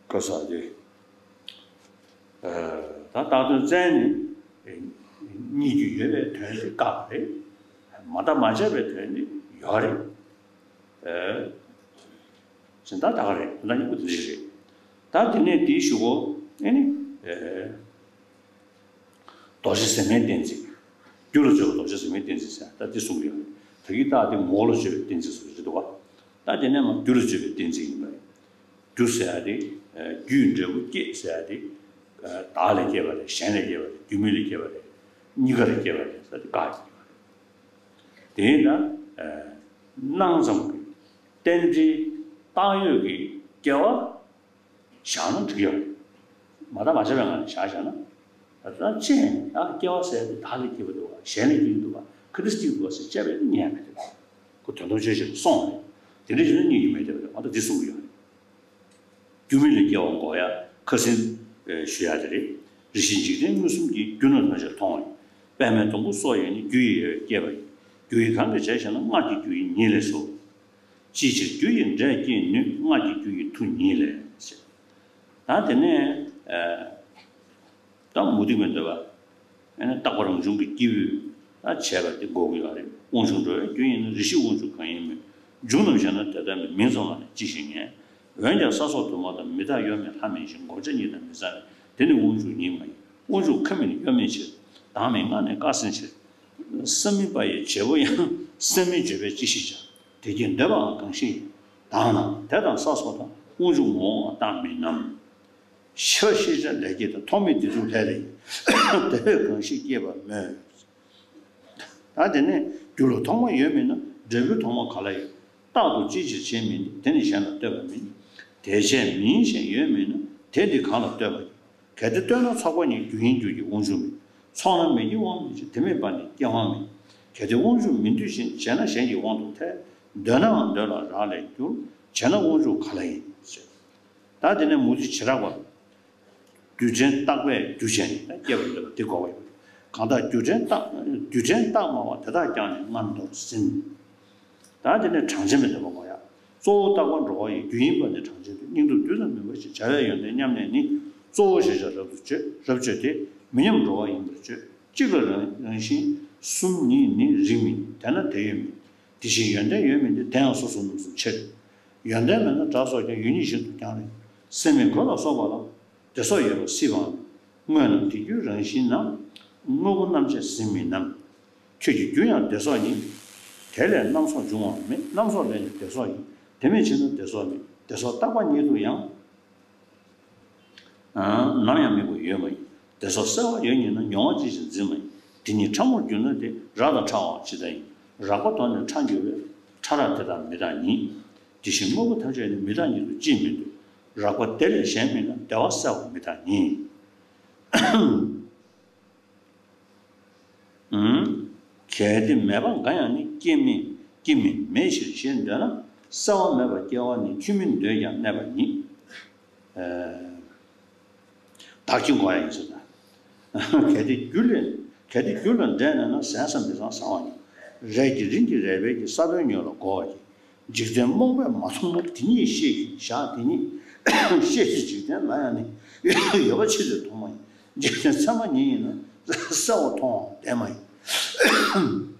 ག་ས་དེ། ཨ། ད་བཏགས་དོན་བཙན་ནི་རྙེད་རྒྱུ་ཡོད་པའི་དོན་དེ་བཀག་པ་རེད། མ་བརྟགས་མ་དཔྱད་པའི་དོན་དེ་ཡོད་རེད། ཨ། ཅེས་ད་ད་ག་རེད། ད་གཉིས་པོ་དེ་འདྲ་རེད། ད་དེ་ནས་དེའི་གཞུག་གུ་ཨེ་ནི། ཨ། རྡོ་རྗེ་ཟེགས་མའི་གཏན་ཚིགས། རྒྱུ་ལ་དཔྱོད་པ་རྡོ་རྗེ་ཟེགས་མའི་གཏན་ཚིགས་ཟེར་ད་འདི་གསུང་གི་ཡོད་རེད། ད་གིན་བཏགས་དེ་ངོ་བོ་ལ་དཔྱོད་པའི་གཏན་ཚིགས་སུ་རེད་འདུག་ག་ད་དེ་ནས་མ་རྒྱུ་ལ་དཔྱོད་པའི་གཏན་ཚིགས་ཡིན་པ་རེད། རྒྱུ་ཟེར་ཡ་དེ། རྒྱུའི་འབྲས་བུ་སྐྱེད་ཟེར་ཡ་དེ། བདག་ལས་སྐྱེས་པ་རེད། གཞན་ལས་སྐྱེས་པ་རེད། རྒྱུ་མེད་ལས་སྐྱེས་པ་རེད། གཉིས་ཀ་ལས་སྐྱེས་པ་རེད་ཟེར་དེ་བཀག་ཡོད་རེད། དེས་ན། སྣང་ཙམ་གྱི་རྟེན་འབྲེལ་བཏགས་ཡོད་ཀྱི་སྐྱེ་བ། བཞག་ན་འགྲིག་ཡོད་རེད། མ་བརྟགས་མ་དཔྱད་པའི་ངང་ནས་བཞག་བཞག་ན། ད་ཅི་ཡང་སྐྱེ་བ་ཟེར་དེ་བདག་ལས་སྐྱེས་པ་འདུག་ག་གཞན་ལས་སྐྱེས་འདུག་ག་ག་འདྲ་སྐྱེས་འདུག་ག་ཟེར་དཔྱད་པས་རྙེད་ཡ་མེད་དེ། ཁོ་དོན་དམ་དཔྱོད་བྱེད་དུ་སོང་བ་རེད། དེ་འདྲ་བྱས་ན་རྙེད་རྒྱུ་མེད་དེ་རེད། ང་ད་འདི་གསུང་གི་ཡོད་རེད། རྒྱུ་མེད་ལས་སྐྱེ་བ་འགོག་ཡ་ཁ་སང་ཞུ་ཡ་དེ་རེད། རེ་ཞིག་འཇིག་རྟེན་མངོན་སུམ་གྱིས། རྒྱུ་རྣམས་ཐམས་ཅད་མཐོང་བ་ཡིན། པདྨའི་སྡོང་པོ་སོགས་ཡོད་ནི། རྒྱུ་ཡི་དབྱེ་བས་བསྐྱེད་པ་ཡིན། རྒྱུ་ཡི་གང་གིས་བྱས་ཞེ་ན། སྔར་གྱི་རྒྱུ་ཡིས་ཉིད་ལས་སོ། ཅིའི་ཕྱིར་རྒྱུ་ཡིས་འབྲས་སྐྱེད་ནུས། སྔར་གྱི་རྒྱུ་ཡིས་མཐུ་ཉིད་ལས། ད་དེ་ནས་ཨ། ད་མུ་སྟེགས་པའི་འདོད་པ། ཨ་ནི་རྟག་པ་རང་བྱུང་གི་སྐྱེས་བུས་ད་བྱས་པ་དེ་འགོག་གི་ཡོད་རེད། དབང་ཕྱུག་འགྲོ་བའི་རྒྱུ་ཡིན་ན། རེ་ཞིག་དབང་ཕྱུག་གང་ཡིན་མོད། འབྱུང་རྣམས་གཞན་དག་དེ་ལྟར་མིན། མིང་ཙམ་ལ་ནི་ཅི་ཞིག་ངེས། འོན་ཀྱང་ས་སོགས་དུ་མ་དང་། མི་རྟག་གཡོ་མེད་ལྷ་མིན་ཞིང་། བགོ་བྱ་ཉིད་དང་མི་འཚམ་མིན། དེ་ནི་དབང་ཕྱུག་ཉིད་མ་ཡིན། དབང་ཕྱུག་ཁ་མིན་གཡོ་མེད་ཕྱིར། མདངས་མིན་རྔ་ནི་ཀ་ཟིན་ཕྱིར། ས་མིན་པ་ཡི་བྱེད་པོ་ཡང་། སེམས་མིན་བརྗོད་པས་ཅི་ཞིག་བྱ། དེ་སྐྱེས་འདོད་པའང་གང་ཞིག་ཡིན། དག་ན་དེ་དང་ས་སོགས་དང་། དབང་ཕྱུག་ངོ་བོའང་རྟག་མིན་ནམ། ཤེས་པ་ཤེས་བྱ་ལས་སྐྱེས་དང་། ཐོག་མེད་བདེ་སྡུག་ལྷའི་ལས་ཡིན། དེ་བས་གང་ཞིག་སྐྱེས་པ་སྨོས། ད་དེ་ནས་རྒྱུ་ལ་ཐོག་མ་ཡོད་མིན་ན། འབྲས་བུའི་ཐོག་མ་ག་ལ་ཡོད། རྟག་ཏུ་ཅིའི་ཕྱིར་གཞན་མིན་ཏེ། དེ་ནི་གཞན་ལ་ལྟོས་པ་མིན། དེ་བྱས་མིན་ཞེས་ཡོད་མིན་ན། དེ་འདི་གང་ལ་ལྟོས་པ་ཡིན། གལ་ཏེ་ལྟོས་ན་ཚོགས་པ་ཉིད། རྒྱུ་ཡིན་རྒྱུར་གྱུར་དབང་ཕྱུག་མིན། ཚོགས་ན་མེད་ཀྱང་དབང་མིན་ཕྱིར། དེ་མེད་པར་ནི་སྐྱེ་དབང་མིན། གལ་ཏེ་དབང་ཕྱུག་མིན་འདུས་ཤིང་། བྱས་ན་གཞན་གྱི་དབང་དུ་ཐལ། འདོད་ནའང་འདོད་ལ་རག་ལས་འགྱུར། བྱས་ན་དབང་ཕྱུག་ག་ལ་ཡིན་ཟེར། ད་དེ་ནས་མུ་སྟེགས་བྱེ་བྲག་པ། རྒྱུ་ཕྲན་བརྟག་པས་རྒྱུ་བྱས་ནས་སྐྱེ་བར་འདོད་པ་དེ་འགོག་པ་ཡིན། གང་དག་རྒྱུ་ཕྲན་བརྟག་རྒྱུ་ཕྲན་བརྟག་སྨྲ་བ། དེ་དག་ཀྱང་ནི་སྔར་མདོར་ཟིན། ད་དེ་ནས་གྲངས་ཅན་པའི་འདོད་པ་འགོག་ཡ། གཙོ་བོ་བརྟག་པ་འགྲོ་བ་ཡི། རྒྱུ་ཡིན་པ་ནི་གྲངས་ཅན་ཏེ། སྙིང་སྟོབས་རྡུལ་དང་མིན་པ་ཞེས། བྱ་བའི་ཡོན་ཏན་མཉམ་གནས་ནི། གཙོ་བོ་ཞེས་བྱ་རབ་ཏུ་བརྗོད། རབ་བརྗོད་དེ། མི་མཉམ་འགྲོ་བ་ཡིན་པར་བརྗོད། གཅིག་ལ་རང་རང་བཞིན་གསུམ་ཉིད་ནི་རིགས་མིན། དེས་ན་དེ་ཡོད་མིན། དེ་བཞིན་ཡོན་ཏན་ཡོད་མིན་ཏེ། དེ་ཡང་སོ་སོར་རྣམ་གསུམ་ཕྱིར། ཡོན་ཏན་མེད་ན་སྒྲ་སོགས་ཀྱང་། ཡོད་ཉིད་བཞིན་དུ་ཀྱང་རེད། སེམས་མེད་གོས་ལ་སོགས་པ་ལ། དེ་སོགས་ཡོད་པར་སྲིད་པའམ། དངོས་རྣམས་དེ་རྒྱུའི་རང་བཞིན་ནམ། དངོས་པོ་རྣམ་དཔྱད་ཟིན་མིན་ནམ། ཁྱོད་ཀྱི་རྒྱུ་ཡང་དེ་སོགས་ཡིན། དེ་ལས་རྣམ་གསུམ་འབྱུང་བ་མེད། རྣམ་གསུམ་ལས་ནི་དེ་སོགས་ཡིན། དེ་མེད་ཕྱིར་ན་དེ་སོགས་མེད། དེ་སོགས་བརྟག་པ་ཉིད་དུ་ཡང་། ནམ་ཡང་དམིགས་པ་ཡོད་མ་ཡིན། དེ་སོགས་གསལ་བ་ཡོད་ཉིད་ན། མྱོང་བ་ཅི་ཞིག་འཛིན་མ་ཡིན། དེ་ཉིད་ཕྲ་མོར་གྱུར་ན་དེ། རགས་དང་ཕྲ་བའང་ཇི་ལྟར་ཡིན། རགས་པ་དོར་ནས་ཕྲ་འགྱུར་བས། ཕྲ་རགས་དེ་དག་མི་རྟག་ཉིད། དེ་བཞིན་དངོས་པོ་ཐམས་ཅད་ནི། མི་རྟག་ཉིད་དུ་ཅིས་མི་འདོད། རགས་པ་དེ་ལས་གཞན་མིན་ན། དེ་བ་གསལ་བ་མི་རྟག་ཉིད། གལ་ཏེ་མེད་པ་འགའ་ཡང་ནི། སྐྱེ་མིན་སྐྱེ་མིན་མེད་ཕྱིར་ཞེས་འདོད་ན། གསལ་བ་མེད་པར་སྐྱེ་བ་ནི། ཆོས་མིན་འདོད་ཀྱང་གནས་པ་ཉིད། བདག་གིས་འགོག་ཡ་ཡིན་ཟེར་ན། གལ་ཏེ་རྒྱུ་ལས་གལ་ཏེ་རྒྱུ་ལ་འབྲས་གནས་ན། ཟད་ས་མི་ཚང་ཟ་བ་ཉིད། རས་ཀྱི་རིན་གྱིས་རས་པའི་གི། ས་བོན་ཉོས་ལ་བགོ་བར་གྱིས། འཇིག་རྟེན་རྨོངས་པས་མ་མཐོང་ན། དེ་ཉིད་ཤེས་ཤིག་བཞག་དེ་ཉིད། ཤེས་བྱ་འཇིག་རྟེན་ལ་ཡང་ནི། ཡོད་པ་ཕྱིར་དུ་མཐོང་མ་ཡིན། འཇིག་རྟེན་ཚད་མ་ཉིད་ཡིན་ན། གསལ་བར་མཐོང་བའང་བདེན་མ་ཡིན།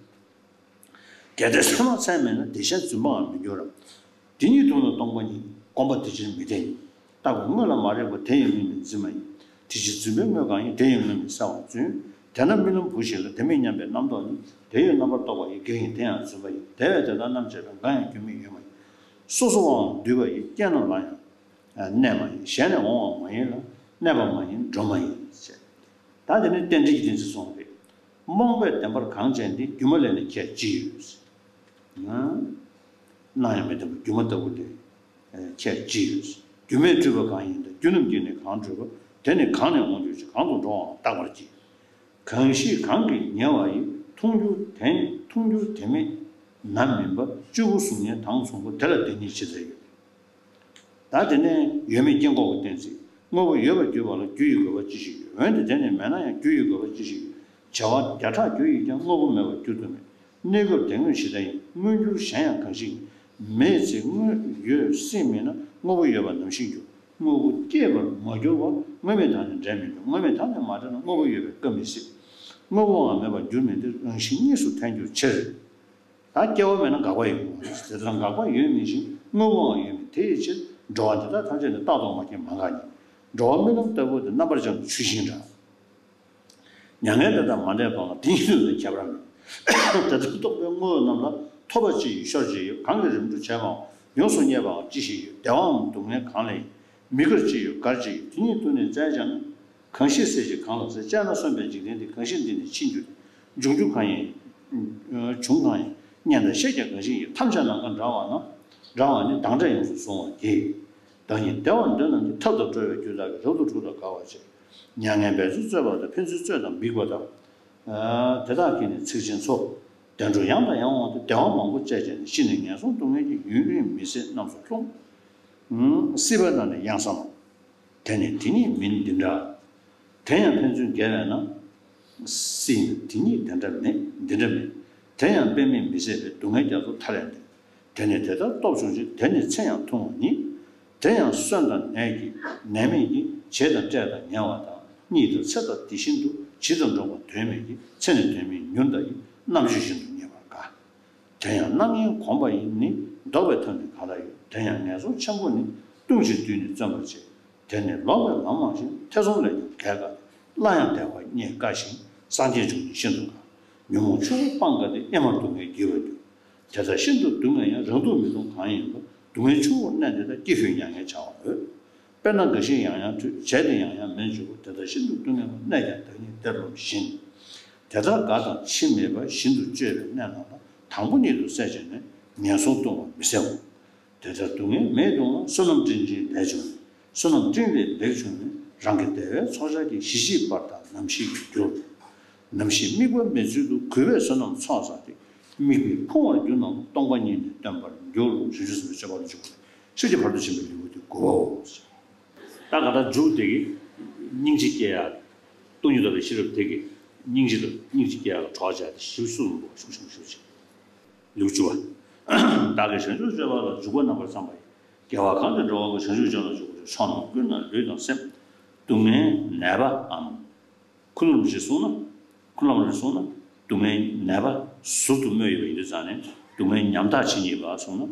གལ་ཏེ་ཚད་མ་ཚད་མེད་ན། དེ་གཞན་རྫུན་པའང་མི་འགྱུར་རམ། དེ་ཉིད་དུ་ནི་སྟོང་པ་ཉིད། བསྒོམ་པ་དེ་ཕྱིར་མི་བདེན་ཡིན། རྟག་པའི་དངོས་ལ་མ་རེག་པ། དེ་ཡང་དངོས་མིན་རྫུན་མ་ཡིན། དེ་ཕྱིར་རྫུན་པའི་དངོས་གང་ཡིན། དེ་ཡང་དངོས་མིན་གསལ་བར་རྫུན། དེས་ན་རྨི་ལམ་བུ་ཞིག་ལ། དེ་མིན་སྙམ་པའི་རྣམ་རྟོག་ནི། དེ་ཡི་རྣམ་པར་རྟོག་པ་ཡི། གེགས་ཡིན་དེ་ཡང་རྫུན་པ་ཡིན། དེ་བས་དེ་དག་རྣམ་དཔྱད་པས། འགའ་ཡང་སྐྱོན་མེད་ཡོད་མ་ཡིན། སོ་སོ་བའང་འདུས་པ་ཡིན། རྐྱེན་རྣམས་ལ་ཡང་གནས་མ་ཡིན། གཞན་ནས་འོང་བ་མ་ཡིན་ལ། གནས་པ་མ་ཡིན་འགྲོ་མ་ཡིན་ཟེར། ད་དེ་ནི་རྟེན་འབྲེལ་གྱི་གཏན་ཚིགས་གསུངས་པས། རྨོངས་པས་བདེན་པར་གང་བྱས་འདི། སྒྱུ་མ་ལས་ནི་ཁྱད་ཅི་ཡོད། སྣང་ཡང་མི་བདེན་པ་སྒྱུ་མ་ལྟ་བུ་ལས་ཁྱད་ཅི་ཡོད། སྒྱུ་མས་སྤྲུལ་པ་གང་ཡིན་ད། རྒྱུ་རྣམས་ཀྱིས་ནི་གང་སྤྲུལ་པ། དེ་ནི་གང་ནས་འོང་གྱུར་ཅིག། གང་དུ་འགྲོ་བའང་བརྟག་པར་བགྱི། གང་ཞིག་གང་གིས་ཉེ་བ་ཡི། མཐོང་འགྱུར་དེ་མཐོང་འགྱུར་དེ་མེད་ན་མིན་པ། སྤྱི་བོ་གཟུགས་བརྙན་དང་མཚུངས་པ། དེ་ལ་དེ་ཉིད་ཇི་ལྟར་ཡོད། ད་དེ་ནས་ཡོད་མེད་སྐྱེ་འགོག་གི་གཏན་ཚིགས། དངོས་པོ་ཡོད་པར་གྱུར་པ་ལ་རྒྱུ་ཡི་དགོས་པ་ཅི་ཞིག་ཡོད། འོན་ཏེ་དེ་ནི་མེད་ན་ཡང་རྒྱུ་ཡི་དགོས་པ་ཅི་ཞིག་ཡོད། བྱ་བ་བརྒྱ་ཕྲག་རྒྱུ་ཡིས་ཀྱང་། དངོས་པོ་མེད་པར་འགྱུར་དུ་མེད། གནས་སྐབས་དེ་དངོས་ཇི་ལྟར་ཡིན། མངོན་གྱུར་གཞན་ཡང་གང་ཞིག་ཡིན། མེད་ཚེ་དངོས་ཡོད་སྲིད་མིན་ན། དངོས་པོ་ཡོད་པ་ནམ་ཞིག་འགྱུར། དངོས་པོ་སྐྱེས་པར་མ་གྱུར་པ། དངོས་མེད་དག་ནི་འབྲལ་མི་འགྱུར། དངོས་མེད་དག་ནི་མ་འབྲལ་ན། དངོས་པོ་ཡོད་པའི་སྐབས་མི་སྲིད། དངོས་པོའང་མེད་པར་འགྱུར་མིན་ཏེ། རང་བཞིན་གཉིས་སུ་ཐལ་འགྱུར་ཕྱིར། ད་སྐྱེ་བ་མེད་ན་འགག་པ་ཡོང་གི་མ་རེད། དེ་ལྟར་འགག་པ་ཡོད་མིན་ཞིང་། དངོས་པོའང་ཡོད་མིན་དེ་ཡི་ཕྱིར། འགྲོ་བ་འདི་དག་ཐམས་ཅད་ནི། རྟག་ཏུ་མ་སྐྱེས་མ་འགགས་ཉིད། འགྲོ་བ་རྨི་ལམ་ལྟ་བུ་དེ། རྣམ་པར་སྦྱངས་ནས་ཆུ་ཤིང་འདྲ། མྱ་ངན་འདས་དང་མ་འདས་པའང་། དེ་ཉིད་དུ་ནི་ཁྱད་པར་མེད། དེ་ལྟར་རྟོག་པའི་ངོ་བོ་རྣམས་ལ། ཐོབ་པ་ཅི་ཡོད་ཤོར་ཅི་ཡོད། གང་གིས་རིམ་གྲོ་བྱས་པའང་། ཡོངས་སུ་རྙེད་པའང་ཅི་ཞིག་ཡོད། བདེ་བའམ་སྡུག་བསྔལ་གང་ལ་ཡིན། མི་དགར་ཅི་ཡོད་དགར་ཅི་ཡོད། དེ་ཉིད་དུ་ནི་བཙལ་བྱས་ན། གང་ཞིག་ཟད་ཅིང་གང་ལ་ཟད། དཔྱད་ན་བསམ་པའི་འཇིག་རྟེན་འདི། གང་ཞིག་འདི་ནི་ཕྱིས་འགྱུར་ཏེ། འབྱུང་རྒྱུ་གང་ཡིན། འབྱུང་གང་ཡིན། མཉན་དང་ཤེས་ཀྱང་གང་ཞིག་ཡིན། ཐམས་ཅད་ནམ་མཁའ་འདྲ་བ་ན། འདྲ་བ་ནི་དང་འདྲ་ཡོངས་སུ་གཟུང་བར་བགྱི། བདག་ཉིད་བདེ་བར་འདོད་རྣམས་ཀྱིས། ཐབས་དང་གྲོ་བས་རྒྱུད་བདག་གི། རབ་ཏུ་དཀྲུགས་དང་དགའ་བར་བྱེད། མྱ་ངན་འབད་ཚུལ་རྩོད་པ་དང་། ཕན་ཚུན་རྩོད་དང་འབིགས་པ་དང་། དེ་དག་གིས་ནི་ཚིག་ཆེན་འཚོ། བདེ་འགྲོ་ཡང་དང་ཡང་འོང་སྟེ། བདེ་བ་མང་པོ་སྤྱད་བྱས་ནས། ཤི་ནས་ངན་སོང་སྡུག་བསྔལ་གྱི། ཡུན་རིང་མི་བཟད་རྣམས་སུ་ལྷུང་། སྲིད་པ་ན་ནི་གཡང་ས་མང་། དེ་ནི་དེ་ཉིད་མིན་འདི་འདྲ། དེ་ཡང་ཕན་ཚུན་འགལ་བས་ན། སྲིད་ན་དེ་ཉིད་དེ་འདྲ་མེད་འདི་འདྲ་མེད། དེ་ཡང་དཔེ་མེད་མི་ཟད་པའི། སྡུག་བསྔལ་རྒྱ་མཚོ་མཐའ་ལས་འདས། དེ་ནི་དེ་ལྟར་སྟོབས་ཆུང་ཅིང་། དེ་ནི་ཚེ་ཡང་ཐུང་བ་ཉིད། དེ་ཡང་གསོན་དང་ནད་ཀྱིས་ནད་མེད་ཀྱི། བྱེད་དང་བཀྲེས་དང་ཉལ་བ་དང་། གཉིད་དང་འཚེ་དང་དེ་བཞིན་དུ། བྱིས་དང་འབྲོག་པ་དོན་མེད་ཀྱི། ཚེ་ནི་དོན་མེད་མྱུར་འདའ་ཡི། རྣམ་དཔྱོད་བཞིན་དུ་ངེས་པར་དགའ། དེ་ཡང་རྣམ་གཡེང་གོམས་པ་ཡིས་ནི། བཟློག་པའི་ཐབས་ནི་གང་ལ་ཡོད། དེ་ཡང་ངན་སོང་ཆེན་པོ་ནི། ལྟུང་ཕྱིར་དུས་ནི་བརྩོན་པར་བྱེད། དེ་ནི་ལོག་པའི་ལམ་མང་ཞིང་། ཐེ་ཚོམ་ལས་ཀྱང་བརྒལ་དཀའ་སྟེ། སླར་ཡང་བདེ་བ་རྙེད་དཀའ་ཞིང་། སངས་རྒྱས་འབྱུང་ནི་ཤིན་ཏུ་དཀའ། ཉོན་མོངས་ཆུ་བོ་སྤང་དཀའ་སྟེ། ཨེ་མར་སྡུག་བསྔལ་བགྱིས་པར་འགྱུར། དེ་ལྟར་ཤིན་ཏུ་སྡུག་བསྔལ་ཡང་། རང་སྡུག་མི་གཏོང་གང་ཡིན་པ། སྡུག་བསྔལ་ཆུ་བོར་གནས་འདི་དག། སྐྱེ་ཤུལ་མྱ་ངན་བྱ་བ་འོས། དཔེར་ན་རྒ་ཤི་ཡང་ཡང་ཁྲོས། བྱས་ཏེ་ཡང་ཡང་མེད་འགྱུར་བ། དེ་ལྟར་ཤིན་ཏུ་སྡུག་བསྔལ་བ། གནས་ཀྱང་བདག་ཉིད་དེར་རློམ་བཞིན། དེ་ལྟར་དགའ་དང་འཆི་མེད་པ། བཞིན་དུ་སྤྱོད་པའི་གནས་རྣམས་ལ། དང་པོ་ཉིད་དུ་བསལ་བྱས་ནས། ངན་སོང་ལྟུང་བ་མི་བསལ་འོང་། དེ་ལྟར་སྡུག་བསྔལ་མེད་འོང་ན། བསོད་ནམས་སྤྲིན་ཆེན་ལེགས་བྱུང་ནས། བསོད་ནམས་སྤྲིན་ལས་ལེགས་བྱུང་ནས། རང་གི་བདེ་བའི་ཚོགས་བཅར་གྱི། གཞི་ཤེས་པར་དང་ནམ་ཞིག་ཏུ་འགྱུར། ནམ་ཞིག་དམིགས་པ་མེད་ཚུལ་དུ། གུས་པས་བསོད་ནམས་ཚོགས་བསགས་ཏེ། དམིགས་པས་ཕུང་བར་གྱུར་ནའང་། སྟོང་པ་ཉིད་ནི་སྟོན་པར་འགྱུར། རོ། བྱང་ཆུབ་སེམས་དཔའི་སྤྱོད་པ་ལ་འཇུག་པ་ནི། ཤཱཀྱ་བར་དུ་ཕྱིན་པའི་ལེའུ་སྟེ་དགུ་པའོ། ད་ག་ད་མཇུག་དེ་གི་སྙིང་རྗེ་སྐྱེ་ཡ། སྟོང་ཉིད་རྟོགས་པའི་ཤེས་རབ་དེ་གི་སྙིང་རྗེ་དང་སྙིང་རྗེ་སྐྱེ་ཡ་ལ་གྲོགས་བྱ་སྟེ། ཞིབ་གསུངས་པ་ཤུགས་ཆེན་པོ་ཞུ་ཅིག། ལེའུ་བཅུ་པ། བདག་གིས་བྱང་ཆུབ་སྤྱོད་པ་ལ། འཇུག་པ་རྣམ་པར་བསམ་པ་ཡིས། དགེ་བ་གང་དེ་འགྲོ་བ་ཀུན། བྱང་ཆུབ་ལྗོན་ལ་འཇུག་པར་ཤོག། ཕྱོགས་རྣམས་ཀུན་ན་ལུས་དང་སེམས། སྡུག་བསྔལ་ནད་པའམ། ཁུ་ལུམ་ཞིག་གསུངས་ན། ཁུ་ལུམ་རེ་གསུངས་ན། སྡུག་བསྔལ་ནད་པ་ཟུར་དུ་སྨོས་ཡོད་པ་ཡིན་དུས་ཙང་ནས། སྡུག་བསྔལ་ཉམ་ཐག་ཇི་སྙེད་པ་གསུངས་ན།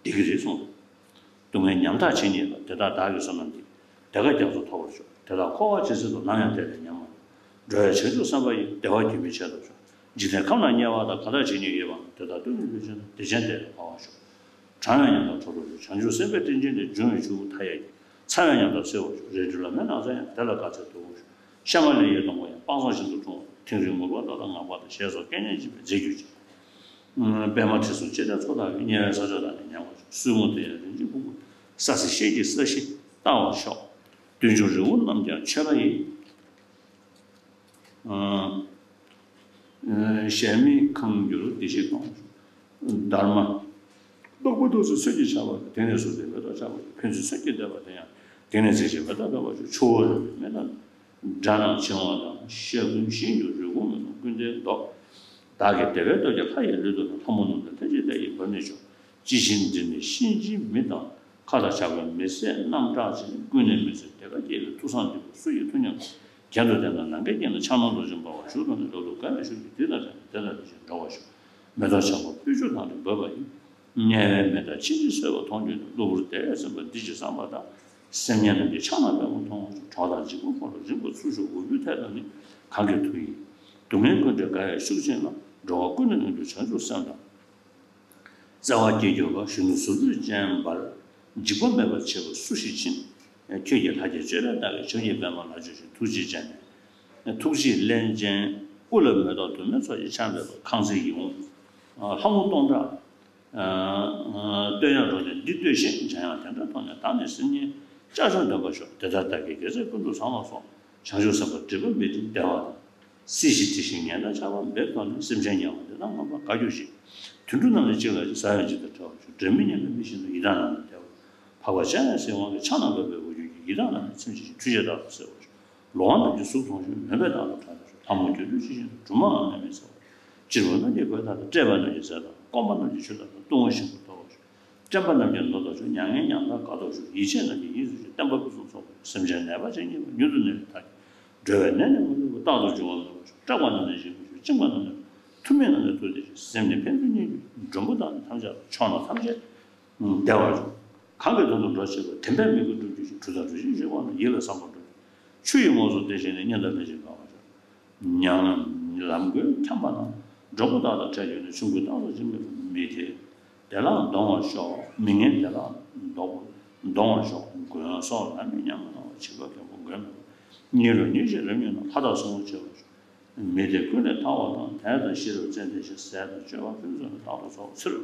འདི་གི་རེད་གསུངས་འདུག། སྡུག་བསྔལ་ཉམ་ཐག་ཇི་སྙེད་པ། དེ་དག་བདག་གིས་བསོད་ནམས་ཀྱིས། བདེ་དགའ་རྒྱ་མཚོ་ཐོབ་པར་ཤོག། དེ་དག་འཁོར་བ་ཇི་སྲིད་དུ། ནམ་ཡང་བདེ་ལས་ཉམས་མ་ལོག། འགྲོ་བའི་བྱང་ཆུབ་སེམས་དཔའ་ཡི། བདེ་བ་རྒྱུན་མི་འཆད་དུ་ཤོག། འཇིག་རྟེན་ཁམས་ན་དམྱལ་བ་དང་། གང་དག་ཇི་སྙེད་ཡོད་པ་རྣམས། དེ་དག་སྟོན་ནས་ཕན་ཕྱིར་ན། བདེ་ཆེན་བདེ་ལ་འབར་བར་ཤོག། གྲང་བའི་ཉམ་ཐག་དྲོ་བར་ཤོག། བྱང་ཆུབ་སེམས་དཔའི་སྤྲིན་ཆེན་དེ། འབྱུང་བའི་ཆུ་བོ་མཐའ་ཡས་ཀྱི། ཚ་བའི་ཉམ་ཐག་སེལ་བར་ཤོག། རལ་གྲི་ལ་མེ་ནགས་ཚལ་ཡང་། དེ་ལ་དགའ་ཚལ་དུ་འོང་ཤོག། གཤེད་མ་ལས་ཡས་སྡོང་པོ་ཡང་། སྤང་བཟང་ཞིང་དུ་འཁྲུངས་པ་དང་། མཐིང་རིས་མུར་བ་དག་དང་། ངང་པ་དང་ཞེས་སོགས་སྐད་སྙན་འཇིབ་པའི་རྫས་གྱུར་ཅིག། པདྨ་དྲི་བསུང་ལྕེ་བརྟན་ཚོགས་དག་གིས། དམྱལ་བའི་ས་ཕྱོགས་དག་ནས་ཉེ་བར་ཤོག། བསུ་བ་དེ་ཡང་རིན་ཆེན་ཕུང་པོ། ས་སྲིད་ཤེལ་གྱི་ས་གཞི་ལྟ་བར་ཤོག། བདུད་འཇོམས་རི་བོ་རྣམས་ཀྱང་མཆོད་པ་ཡི། ཞལ་མི་གང་འགྱུར་བདེ་གཤེགས་དང་། དྷརྨ། རྟག་པ་ཐུགས་སུ་ཚོན་གྱིས་ཆགས་པ་དང་། དེང་ནས་བཟུང་སྟེ་མེ་ཏོག་ཆགས་པར་ཤོག། ཕན་ཚུན་སེམས་ཀྱི་བདེ་བ་དེ་ཡང་། དེང་ནས་ཚེ་གཅིག་མེ་ཏོག་འབེབས་པར་ཤོག། ཆུ་བོ་རུ་མའི་མེ་ཏོག་འདྲ་རྣམས་བྱིང་བ་དང་། ཤ་ཀུན་ཞིམ་འགྱུར་རུས་ཁུངས་མི་ནོར་ཀུན་ལྡན་མདོག། བདག་གི་བདེ་བའི་སྟོབས་ཀྱིས་ལྷ་ཡི་ལུས་དང་ལྡན། ལྷ་མོ་རྣམས་དང་ལྷན་ཅིག་བདེ་བའི་བབས་ནས་བྱུང་། ཅི་ཕྱིར་འདི་ནི་གཤིན་རྗེའི་མི་དང་། ཁ་དང་བྱ་བའི་མི་བསད་རྣམ་སྐྲག་ཅིང་། ཀུན་ནས་མི་བཟོད་དེ་ཀ་སྐྱེ་བའི་མཐུ་བཟང་འདི་ཀོ། སུ་ཡི་མཐུ་མཉམ་གྱེན་དུ་བསྟན་ན། ནམ་མཁའི་དཀྱིལ་ན་ཕྱག་ན་རྡོ་རྗེ་འབར་བ་བཞུགས་དང་ནི། ལོག་ཏུ་དགའ་བའི་ཤུགས་ཀྱིས་འདི་དང་འདྲ་ནས་དེ་དང་དེ་བཞིན་འགྲོ་བ་ཞིག་མེ་ཏོག་ཆར་པ་སྤོས་ཆུ་དང་ནི་འབབ་པ་ཡི། དམྱལ་བའི་མེ་སྟག་ཁྱིམ་གྱིས་གསོད་པ་མཐོང་གྱུར་ནས། གློ་བུར་བདེ་བས་ཟིན་པ་འདི་ཅི་བསམ་པ་དང་། སེམས་ངན་རྣམས་ཀྱིས་ཕྱག་ན་པདྨོ་མཐོང་བ་ཞིག་གྲོགས་དང་འཇིགས་པ་ཁོ་ལ་རིམ་གྱིས་ཚུར་ཤོག་འུ་བུས་ཐལ་དང་ནི། གང་གི་མཐུ་ཡིས་སྡུག་བསྔལ་ཀུན་བྲལ་དགའ་བའི་ཤུགས་ཅན་ལ། འགྲོ་བ་ཀུན་ནས་མངོན་གྱུར་བྱང་ཆུབ་སེམས་དང་། བརྩེ་བ་སྐྱེ་གྱུར་པ། གཞོན་ནུ་གཟུགས་པོའི་སྤྱན་འབར། འཇིགས་པ་མེད་པར་བྱེད་པ་སུ་ཞིག་ཕྱིན། ཁྱོད་ཀྱི་ལྷ་ཆེན་སྤྱོད་པའི་བདག་གིས། བྱམས་ཀྱི་པདྨ་ལ་བརྗོད་ཅིང་། ཐུགས་རྗེའི་སྤྱན་ནས། ཐུགས་རྗེས་བརླན་ཅིང་། དབུ་ལ་མེ་ཏོག་དུ་མའི་ཚོགས་ཀྱིས་ཆགས་འབེབས་པ། ཁང་བརྩེགས་ཡིད་འོང་ལྷ་མོ་སྟོང་ཕྲག་བསྟོད་ཡང་འགྲོ་ནས་འདི་ལྟོས་ཤིག་འཇམ་དབྱངས་དེ་འདྲ་མཐོང་ནས། བདག་ནི་སེམས་ཉིད་ལྕགས་ཀྱུས་འདོན་པར་ཤོག་དེ་ལྟར་བདག་གིས་དགེ་རྩས་ཀུན་ཏུ་བཟང་ལ་སོགས། བྱང་ཆུབ་སེམས་དཔའ་སྒྲིབ་པ་མེད་ཅིང་བདེ་བ་དང་། སྲིད་ཞི་དེ་བཞིན་ངན་དང་ཆགས་པ་མེད་མཐོང་ནས། སེམས་ཅན་ཉེ་བར་འདི་དག་མངོན་པར་དགའ་གྱུར་ཅིག་དུད་འགྲོ་རྣམས་ནི་གཅིག་ལ་གཅིག་ཟ་བའི་འཇིགས་དང་བྲལ་བར་ཤོག་སྒྲ་མི་སྙན་པའི་མི་བཞིན་དུ་ཡི་དྭགས་རྣམས་ནི་བདེ་བར། འཕགས་པ་སྤྱན་རས་གཟིགས་དབང་གིས་ཕྱག་ན་འབབ་པའི་འོ་སྐོལ་གྱིས། ཡི་དྭགས་རྣམས་ནི་ཚིམ་བྱེད་ཅིང་ཁྲུས་བྱས་རྟག་ཏུ་བསིལ་བར་ཤོག་ལོང་བ་རྣམས་ཀྱི་གཟུགས་མཐོང་ཞིང་མུན་པའི་མདངས་ལ་གྲོལ་བར་ཤོག་ལྷ་མོ་གྱེན་ལྡུག་ཇི་བཞིན་དུ། སྦྲུམ་མའང་ནད་མེད་འཚེར་བར་ཤོག་སྐྱེ་བོ་རྣམས་ཀྱི་གོས་དག་དང་། བཀྲེས་པ་རྣམས་ཀྱི་ཟས་དག་དང་། སྐོམ་པ་རྣམས་ཀྱི་ཆུ་དག་དང་། བཏུང་བ་ཞིམ་པོ་འཐུང་བར་ཤོག་བཀྲེན་པ་རྣམས་ཀྱིས་ནོར་དག་ཤོག་མྱ་ངན་མྱང་འདས་དགའ་ཐོབ་ཤོག་ཡིད་ཆེས་རྣམས་ཀྱིས་ཡིད་སུ་ཅི། བསྟན་པ་ཕུན་སུམ་ཚོགས་པར། སེམས་ཅན་ནད་པ་ཇི་སྙེད་པ། མྱུར་དུ་ནད་པའི་མཐའ་འཇོམས། འགྲོ་བའི་ནད་ནི་མི་འདུག་པ། རྟག་ཏུ་འབྱུང་བ་མེད་པར་ཤོག་སྐྲག་པ་རྣམས་ནི་ཞི་བར་ཤོག་བཅིངས་པ་རྣམས་ནི་འཐུ་སྟེ་ཤོག་སེམས་ནི་ཕན་ཚུན་གཉིས་ཀྱི། འགྲོན་པོ་དག་ནི་ཐམས་ཅད་ལ། ཕྱོགས་རྣམས་ཐམས་ཅད་བདེ་བར་ཤོག་གང་གི་དོན་དུ་འགྲོ་བྱེད་པ། དམ་པའི་མོས་གུས་འགྲུབ་གྱུར་ཅིག་གྲུབ་མཐའ་གྲུ་བཞིར་བཞུགས་པ་ན། ཡིད་ལ་བསམ་པ་འགྲུབ་ཅིང་། ཆུ་ཡི་ངོགས་སུ་བདེ་ཞིང་ནི། གཉེན་དང་ལྷན་ཅིག་དགའ་བར་ཤོག་ཉམས་ལམ་མགོན་འཁྱམས་པ་རྣམས། འགྲོན་པོ་དག་དང་ཕྲད་གྱུར་ནས། ཆུང་ཀུའི་རྟགས་སུ་འཇིགས་མེད་པ། མི་དེ་བདེ་བླག་འདོང་བར་ཤོག་མི་ངན་བདེ་བླག་འདོང་འདོང་བར་ཤོག་མགོན་སོགས་ལམ་མེད་ཉམས་ལ་སྣང་བ། འཇིགས་པ་མགོན་པོ་མགོན་མེད་པ། གཉིད་ལོག་གཉིད་ཤེས་རབ་གཉིད་ནང་། ལྷ་དང་སྲུང་མ་མཆོད་པར་ཤོག་མི་དེ་ཀུན་ལས་ཐར་བ་དང་། དད་དང་ཤེས་རབ་བརྩོན་འགྲུས་ཤིང་། ཟས་དང་སྤྱོད་པ་ཕུན་སུམ་ཚོགས། རྟག་ཏུ་ཚོགས་པ་ཚུལ་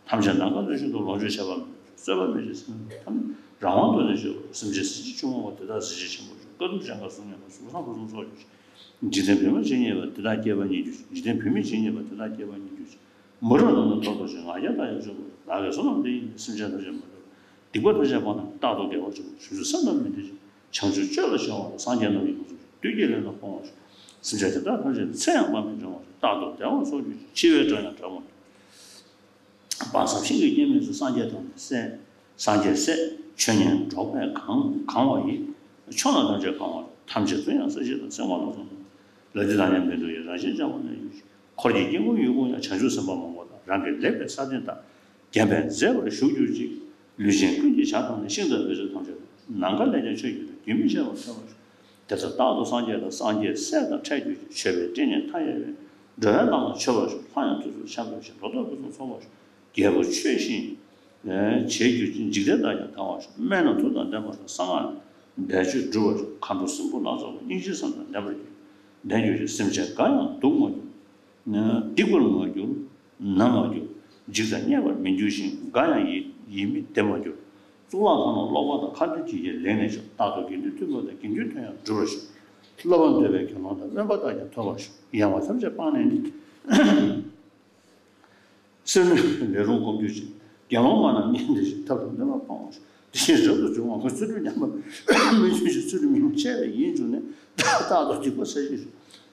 ཐམས་ཅད་ནམ་མཁའ་ལྟ་བཞིན་དུ། ལོངས་སྤྱོད་ཆད་པ་མེད་པར། རྩོད་པ་མེད་ཅིང་སེམས་ནི་ཐམས་ཅད་རང་དབང་དུ་ནི་སྤྱོད་པར། སེམས་ཅན་གཟི་བརྗིད་ཆུང་ངུ་བ། དེ་དག་གཟི་བརྗིད་ཆེན་པོར་ཤོག་དཀའ་ཐུབ་སྤྱང་ཀ་གཟུགས་མྱུར་བ། གཟུགས་བཟང་ཕུན་སུམ་ཚོགས་གྱུར་ཅིག་འཇིག་རྟེན་བུད་མེད་ཇི་སྙེད་པ། དེ་དག་སྐྱེས་པ་ཉིད་གྱུར་ཅིག་འཇིག་རྟེན་བུད་མེད་ཇི་སྙེད་པ། དེ་དག་སྐྱེས་པ་ཉིད་གྱུར་ཅིག་མ་རིག་རྣམས་ནི་ཐོར་ཐོར་ཞིང་། ང་རྒྱལ་དང་ཡང་ཆོག་པ། བདག་གིས་བསོད་ནམས་འདི་ཡིས་ནི། སེམས་ཅན་ཐམས་ཅད་མ་དགྲ། སྡིག་པ་ཐམས་ཅད་སྤངས་ནས་རྟག་ཏུ་དགེ་བ་སྤྱོད་པར། བྱང་ཆུབ་སེམས་དང་མི་མཐུན་ཅིང་། བྱང་ཆུབ་སྤྱོད་ལ་སྦྱོར་བ་དང་། སངས་རྒྱས་རྣམས་ཀྱིས་ཡོངས་སུ་གྱུར། བདུད་ཀྱི་ལས་རྣམས་སྤོང་བར་ཤོག་སེམས་ཅན་དེ་དག་ཐམས་ཅད་ཚེ་ཡང་དཔག་མེད་འབྱུང་བར་ཤོག་རྟག་ཏུ་བདེ་བ་སོགས་གྱུར་ཅིག་འཆི་བའི་སྒྲ་ཡང་གྲག་མ་གྱུར། དཔག་བསམ་ཤིང་གི་སྐྱེད་མོས་སུ། སངས་རྒྱས་དང་ནི་སྲས་སངས་རྒྱས་སྲས། ཆོས་ཉན་གྲོགས་པས་གང་གང་བ་ཡི། ཕྱོགས་རྣམས་ཐམས་ཅད་གང་བར་ཐམས་ཅད་དུ་ཡང་། སྲིད་ཞི་དང་སེམས་དབང་ལ་སོགས་པ། ལ་དེ་དང་ཡང་མི་འདུ་ཡི། རང་བཞིན་འཇམ་པོར་གནས་གྱུར་ཅིག་འཁོར་གྱི་དཀྱིལ་འཁོར་ཡུལ་ཀུན་ཡང་། བྱང་ཆུབ་སེམས་དཔའ་མང་པོ་དག་རང་གི་ལེགས་པའི་ས་སྟེང་དག་རྒྱས་པར་མཛད་པར་བཞུགས་གྱུར་ཅིག་ལུས་ཅན་ཀུན་གྱི་བྱ་དང་ནི། ཤིང་དང་འོད་ཟེར་ཐམས་ཅད་ནམ་མཁའ་ལས་ཀྱང་ཆོད་གྱུར་ནས། རྒྱུན་མི་ཆད་པར་འཕེལ་བར་ཤོག་དེ་ཚེ་རྟག་ཏུ་སངས་རྒྱས་དང་། སངས་རྒྱས་སྲས་དང་འཕྲད་གྱུར་ཅིག་མཆོད་པའི་སྤྲིན་ནི་མཐའ་ཡས་པས། འགྲོ་བའི་ལམ་ལ་མཆོད་པར་ཤོག་ལྷ་ཡང་དུས་སུ་འཆམ་འགྲོ་ཞིང་། འགྲོ་ལྡོག་ཕུན་སུམ་ཚོགས་པར་ཤོག་རྒྱལ་པོ་ཆོས་བཞིན་བྱེད་གྱུར་ཅིག་འཇིག་རྟེན་དག་ཀྱང་དར་བར་ཤོག་སྨན་རྣམས་མཐུ་དང་ལྡན་པར་ཤོག་གསང་སྔགས་བཟླས་བརྗོད་འགྲུབ་པར་ཤོག་མཁའ་འགྲོ་སྲིན་པོ་ལ་སོགས་པ། སྙིང་རྗེའི་སེམས་དང་ལྡན་པར་གྱུར། ལྡན་གྱུར་ཅིག་སེམས་ཅན་འགའ་ཡང་སྡུག་མ་གྱུར། སྡིག་པར་མ་གྱུར། ན་མ་གྱུར། འཇིགས་དང་བརྙས་པར་མི་འགྱུར་ཞིང་། འགའ་ཡང་ཡིད་ཡིད་མི་བདེ་མ་གྱུར། གཙུག་ལག་ཁང་ནང་ཀློག་པ་དང་། ཁ་འདོན་གྱིས་ཀྱང་ལེགས་གནས་ཤོག་རྟག་ཏུ་དགེ་འདུན་མཐུན་པ་དང་། དགེ་འདུན་དོན་ཡང་འགྲུབ་པར་ཤོག་སློབ་པ་འདོད་པའི་དགེ་སློང་དང་། དབེན་པ་དག་ཀྱང་ཐོབ་པར་ཤོག་ཡང་བ་ཐམས་ཅད་སྤངས་ནས་ནི། སེམས་ནི་ལས་རུང་སྒོམ་གྱུར་ཅིག་དགེ་སློང་མ་རྣམས་ཉན་ཏེ་ཞིག་ཐབས་དང་ནུས་པ་སྤང་བར་ཤོག་དེ་བཞིན་རབ་ཏུ་བྱུང་བ་ཀུན། ཚུལ་ཁྲིམས་ཉམས་པ་མི་འབྱུང་ཞིང་། ཚུལ་ཁྲིམས་ཉམས་ཆེ་བས་ཡིད་འབྱུང་ནས། རྟག་ཏུ་སྡིག་པ་བསགས་ཤིང་།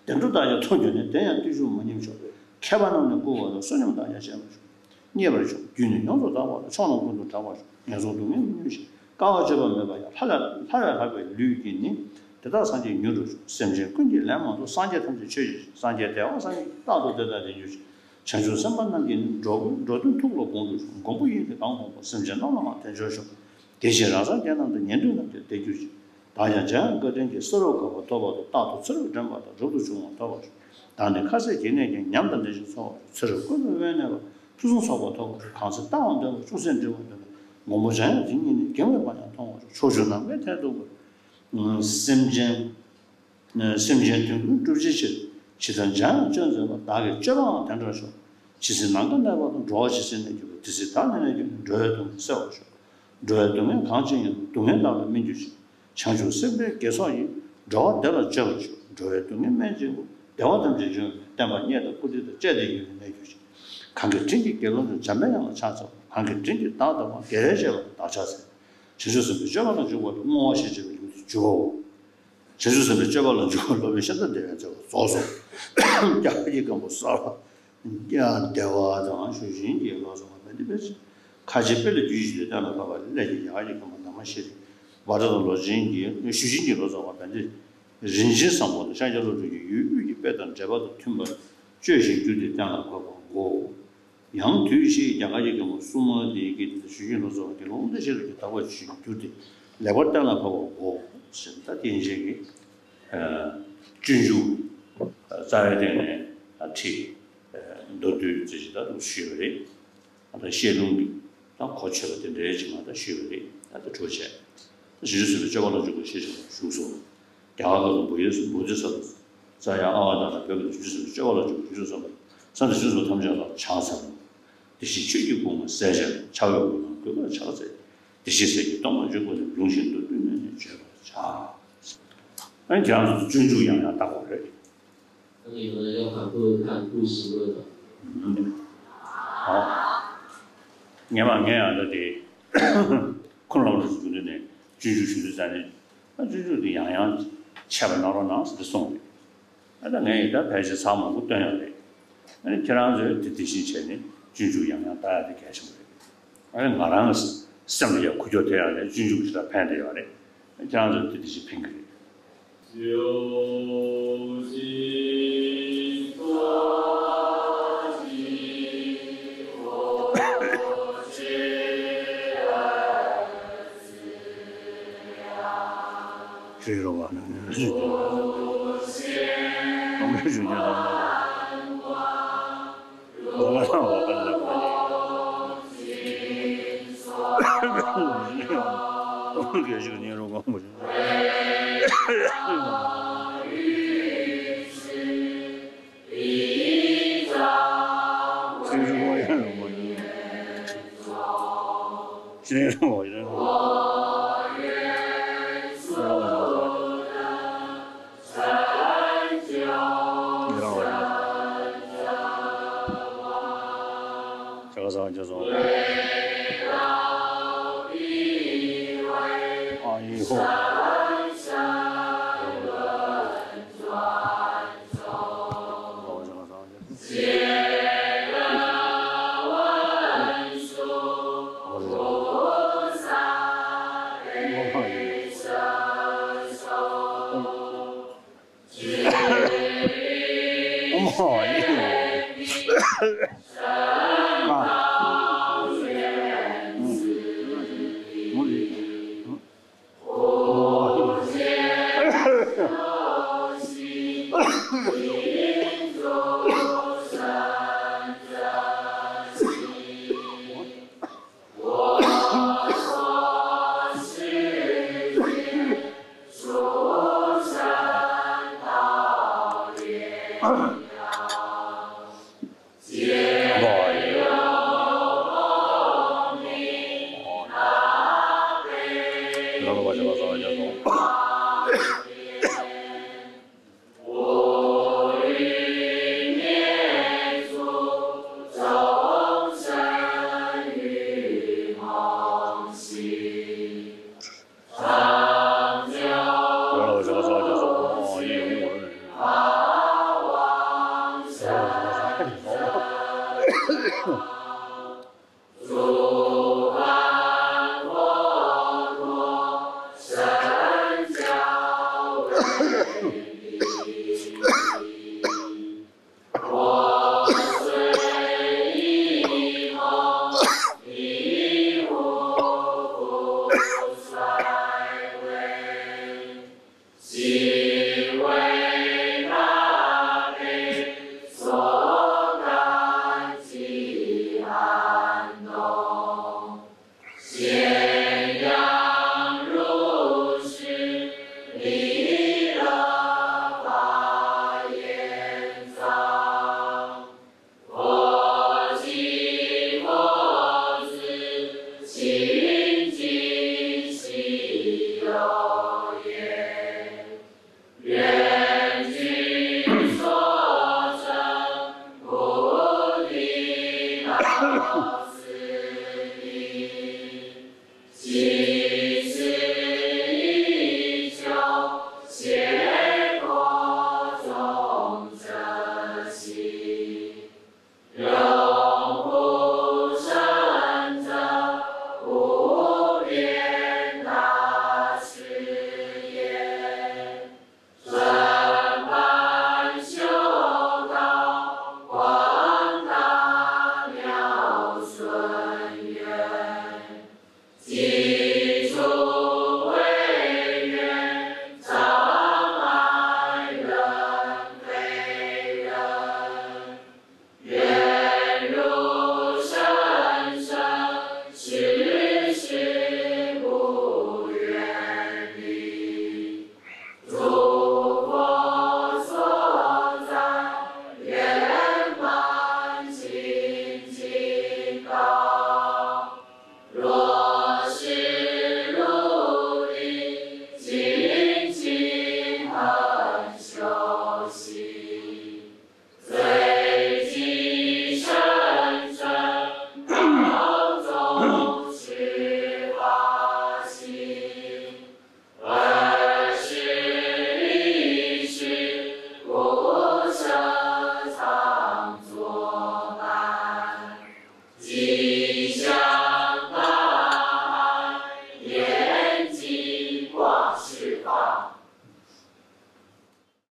བདེ་འགྲོ་དག་ཀྱང་ཐོབ་གྱུར་ནས། དེ་ཡང་བརྟུལ་ཞུགས་མ་ཉམས་ཤོག་མཁས་པ་རྣམས་ནི་བཀུར་བ་དང་། བསོད་སྙོམས་དག་ཀྱང་བྱེད་པར་ཤོག་རྙེད་པར་ཤོག་རྒྱུད་ནི་ཡོངས་སུ་དག་པ་དང་། ཕྱོགས་རྣམས་ཀུན་ཏུ་གྲགས་པར་ཤོག་ངན་སོང་སྡུག་བསྔལ་མི་མྱོང་ཞིང་། དཀའ་བ་སྤྱོད་པ་མེད་པ་ཡང་། ལྷ་ལས་ལྷ་ལས་ལྷག་པའི་ལུས་ཀྱིས་ནི། དེ་དག་སངས་རྒྱས་མྱུར་འགྲུབ་ཤོག་སེམས་ཅན་ཀུན་གྱིས་ལན་མང་དུ། སངས་རྒྱས་ཐམས་ཅད་མཆོད་བྱེད་ཅིང་། སངས་རྒྱས་བདེ་བ་བསམ་ཡས་ཀྱིས། རྟག་ཏུ་དེ་དག་དེར་འགྱུར་ཅིག་བྱང་ཆུབ་སེམས་དཔའ་རྣམས་ཀྱིས་ནི། འགྲོ་ཀུན་འགྲོ་དོན་ཐུགས་ལ་དགོངས་འགྲུབ་ཤོག་མགོན་པོ་དབྱིངས་ཀྱིས་གང་དགོངས་པ། སེམས་ཅན་རྣམས་ལའང་དེ་འབྱོར་ཤོག་དེ་བཞིན་རང་སངས་རྒྱས་རྣམས་དང་། ཉན་ཐོས་རྣམས་ཀྱང་དེར་འགྱུར་ཅིག་བདག་ཀྱང་འཇམ་དབྱངས་བཀའ་དྲིན་གྱིས། བསེ་རབ་དགའ་བ་ཐོབ་པ་དང་། རྟག་ཏུ་ཚེ་རབས་དྲན་པ་དང་། རབ་ཏུ་བྱུང་བ་ཐོབ་པར་ཤོག་བདག་ནི་ཁ་ཟས་གྱི་གནས་ཀྱང་། ཉམས་དང་ལྡན་ཞིང་འཚོ་བར་ཤོག་ཚེ་རབས་ཀུན་ཏུ་དབེན་གནས་པ། ཕུན་སུམ་ཚོགས་པ་ཐོབ་པར་ཤོག་གང་ཚེ་ལྟ་བ་འདོད་པ། ཅུང་ཟད་འདྲིས་པ་འདོད་པ། མགོན་པོ་འཇམ་དབྱངས་དེ་ཉིད་ནི། དགེ་བའི་བག་ཡངས་མཐོང་བར་ཤོག་ཕྱོགས་བཅུ་ནམ་མཁའི་མཐས་གཏུགས་པར། སེམས་ཅན། སེམས་ཅན་དོན་ཀུན་སྒྲུབ་བྱའི་ཕྱིར། ཇི་ལྟར་འཇམ་དབྱངས་སྤྱོད་མཛད་པ། བདག་གི་སྤྱོད་པའང་དེ་འདྲར་ཤོག་ཇི་སྲིད་ནམ་མཁའ་གནས་པ་དང་། འགྲོ་བ་ཇི་སྲིད་གནས་གྱུར་པ། དེ་སྲིད་བདག་ནི་གནས་གྱུར་ནས། འགྲོ་བའི་སྡུག་བསྔལ་སེལ་བར་ཤོག་འགྲོ་བའི་སྡུག་བསྔལ་གང་ཅི་ཡིན་རུང་། སྡུག་བསྔལ་དག་ལ་སྨིན་གྱུར་ཅིག་བྱང་ཆུབ་སེམས་དཔའི་དགེ་ཚོགས་ཡིས། འགྲོ་བ་བདེ་ལ་སྤྱོད་པར་ཤོག་འགྲོ་བའི་སྡུག་བསྔལ་སྨན་གཅིག་པུ། བདེ་བ་ཐམས་ཅད་འབྱུང་བའི་བསྟན་པ་རྙེད་དང་བཀུར་སྟི་དང་བཅས་ཏེ་ཡུན་རིང་གནས་གྱུར་ཅིག་གང་གི་དྲིན་གྱིས་དགེ་སློང་ཚོས། འཇམ་པའི་དབྱངས་ལ་ཕྱག་འཚལ་བ། གང་གི་དྲིན་གྱིས་བདག་དང་བ། དགེ་བའི་བྱེད་པ་ལ་བདག་ཕྱག་འཚལ། བྱང་ཆུབ་སེམས་དཔའི་སྤྱོད་པ་ལ་འཇུག་པ་དང་། བསྔོ་བ་ཞེས་བྱ་བའི་ལུས་སུ་གྱུར་པའོ། བྱང་ཆུབ་སེམས་དཔའི་སྤྱོད་པ་ལ་འཇུག་པ་སློབ་དཔོན་ཤཱནྟ་དེ་བས་མཛད་པ་རྫོགས་སོ། སྐྱ་ཀ་ཡི་སྒམ་པོ་གསར་པ། བདེ་བ་དང་ཞུ་ཞིང་གི་ལོ་ཙཱ་བ་དང་འདི་པས། ཁ་ཆེ་དཔེ་ལ་རྒྱུད་བཞི་ལས་གཏན་ལ་ཕབ་པ་ལས་ཀྱི་ཡ་ག་གི་མཁན་པོ་ན་མ་ཤེས་རིག་བ་དྲ་དང་ལོ་ཆེན་གྱི་ཞུ་ཆེན་གྱི་ལོ་ཙཱ་བ་བན་དེ་རིན་ཆེན་བཟང་པོ་དང་ཤཱཀྱ་བློ་གྲོས་ཀྱི་ཡུལ་དབུས་ཀྱི་དཔེ་དང་འགྲེལ་པ་དང་མཐུན་པར་བཅོས་ཤིང་བསྒྱུར་ཏེ་གཏན་ལ་ཕབ་པར་གོ། ཡང་དུས་ཕྱིས་རྒྱ་གར་གྱི་མཁན་པོ་སུ་མ་ཏི་ཡི་གི་ཞུ་ཆེན་ལོ་ཙཱ་བ་དགེ་སློང་ཨོ་རྒྱན་ཆོས་གྲགས་ཀྱིས་དག་པ་ཇི་བཞིན་བསྒྱུར་ཏེ་ལེགས་པར་གཏན་ལ་ཕབ་པར་གོ་ཞེས་ད་བསྟན་བཅོས་ཀྱི་སྤྱོད་འཇུག་རྩ་བའི་སྟེང་ནས་ཁྲིད་མདོར་བསྡུས་ཅིག་ད་ཞུས་པ་རེད། ད་བཤད་ལུང་གི་ད་གོ་ཆོད་པ་དེ་འདྲའི་ཅིག་མ་ད་ཞུས་པ་རེད། ད་དེ་གྲོགས་བྱས། ད་བྱང་ཆུབ་སེམས་དཔའི་སྤྱོད་པ་ལ་འཇུག་པའི་ཤེས་བྱ་བཞུགས་སོ། རྒྱ་གར་ཁབ་ཏུ་བོད་ཡུལ་བོད་དུ་ས་ས་ཡ་ཨ་ཝ་ད་ན་བོད་ཀྱི་བྱང་ཆུབ་སེམས་དཔའི་སྤྱོད་པ་ལ་འཇུག་པའི་བྱང་ཆུབ་སེམས་དཔའ་ས་འདི་བྱང་ཆུབ་ཐམས་ཅད་ལ་ཕྱག་འཚལ་ལོ། དེ་བཞིན་ཆོས་ཀྱི་སྐུ་མངའ་གསལ་བྱེད་ལ་ཕྱག་འོས་གུས་པས་གུས་པར་ཕྱག་འཚལ། དེ་བཞིན་སྲས་ཀྱི་སྟོན་པ་འཇུག་པ་ནི་ལུང་བཞིན་མདོར་བསྡུས་སྨོས་ནས་བརྗོད་པར་བྱ། ཨ་ནི་ཁྱེད་རང་ཚོ་སྤྱོད་འཇུག་ཡང་ཡང་བལྟ་དགོས་རེད། ཨ་ནི་ང་ཡང་གང་ཐུབ་གང་ཐུབ་ཞིག་ལོས་དང་། ཨོ། ངས་མ་ངས་ཡང་ད་དེ་ཁོང་རྣམ་པ་ཚོ་རྒྱུན་དུ་ནས་སྤྱོད་འཇུག་ཞུ་དུས་ཙང་ནས་ཨ་སྤྱོད་འཇུག་དེ་ཡང་ཡང་འཆད་པ་གནང་རོགས་གནང་ཟེར་ཏེ་གསུངས་རེད། ཨ་ད་ངས་ཡིན་ད་ཕལ་ཆེར་ཚར་མང་པོ་བཏོན་ཡོད་རེད། ཨ་ནི་ཁྱེད་རང་ཚོས་དེ་དེ་བཞིན་བྱས་ནས་སྤྱོད་འཇུག་ཡང་ཡང་ལྟ་ཡ་དེ་གལ་ཆེན་པོ་རེད། ཨ་ནི་ང་རང་སེམས་ལ་ཡ་ཁུ་ཁྱོག་དེ་ཡང་ནས་སྤྱོད་འཇུག་ཞེ་དྲག་ཕན་བདེ་ཡོད་རེད། ཁྱེད་རང་ཚོས་དེ་དེ་བཞིན་ཕན་གྱི་རེད། ཤེས་རོགས་པ་ནི་གང་ག་ཞུ་རྒྱུ་དང་། གང་ག་དང་བ་ག་ལ་གང་ག་ཞུ་ཉན་རོགས་གང་ག་ཞུ།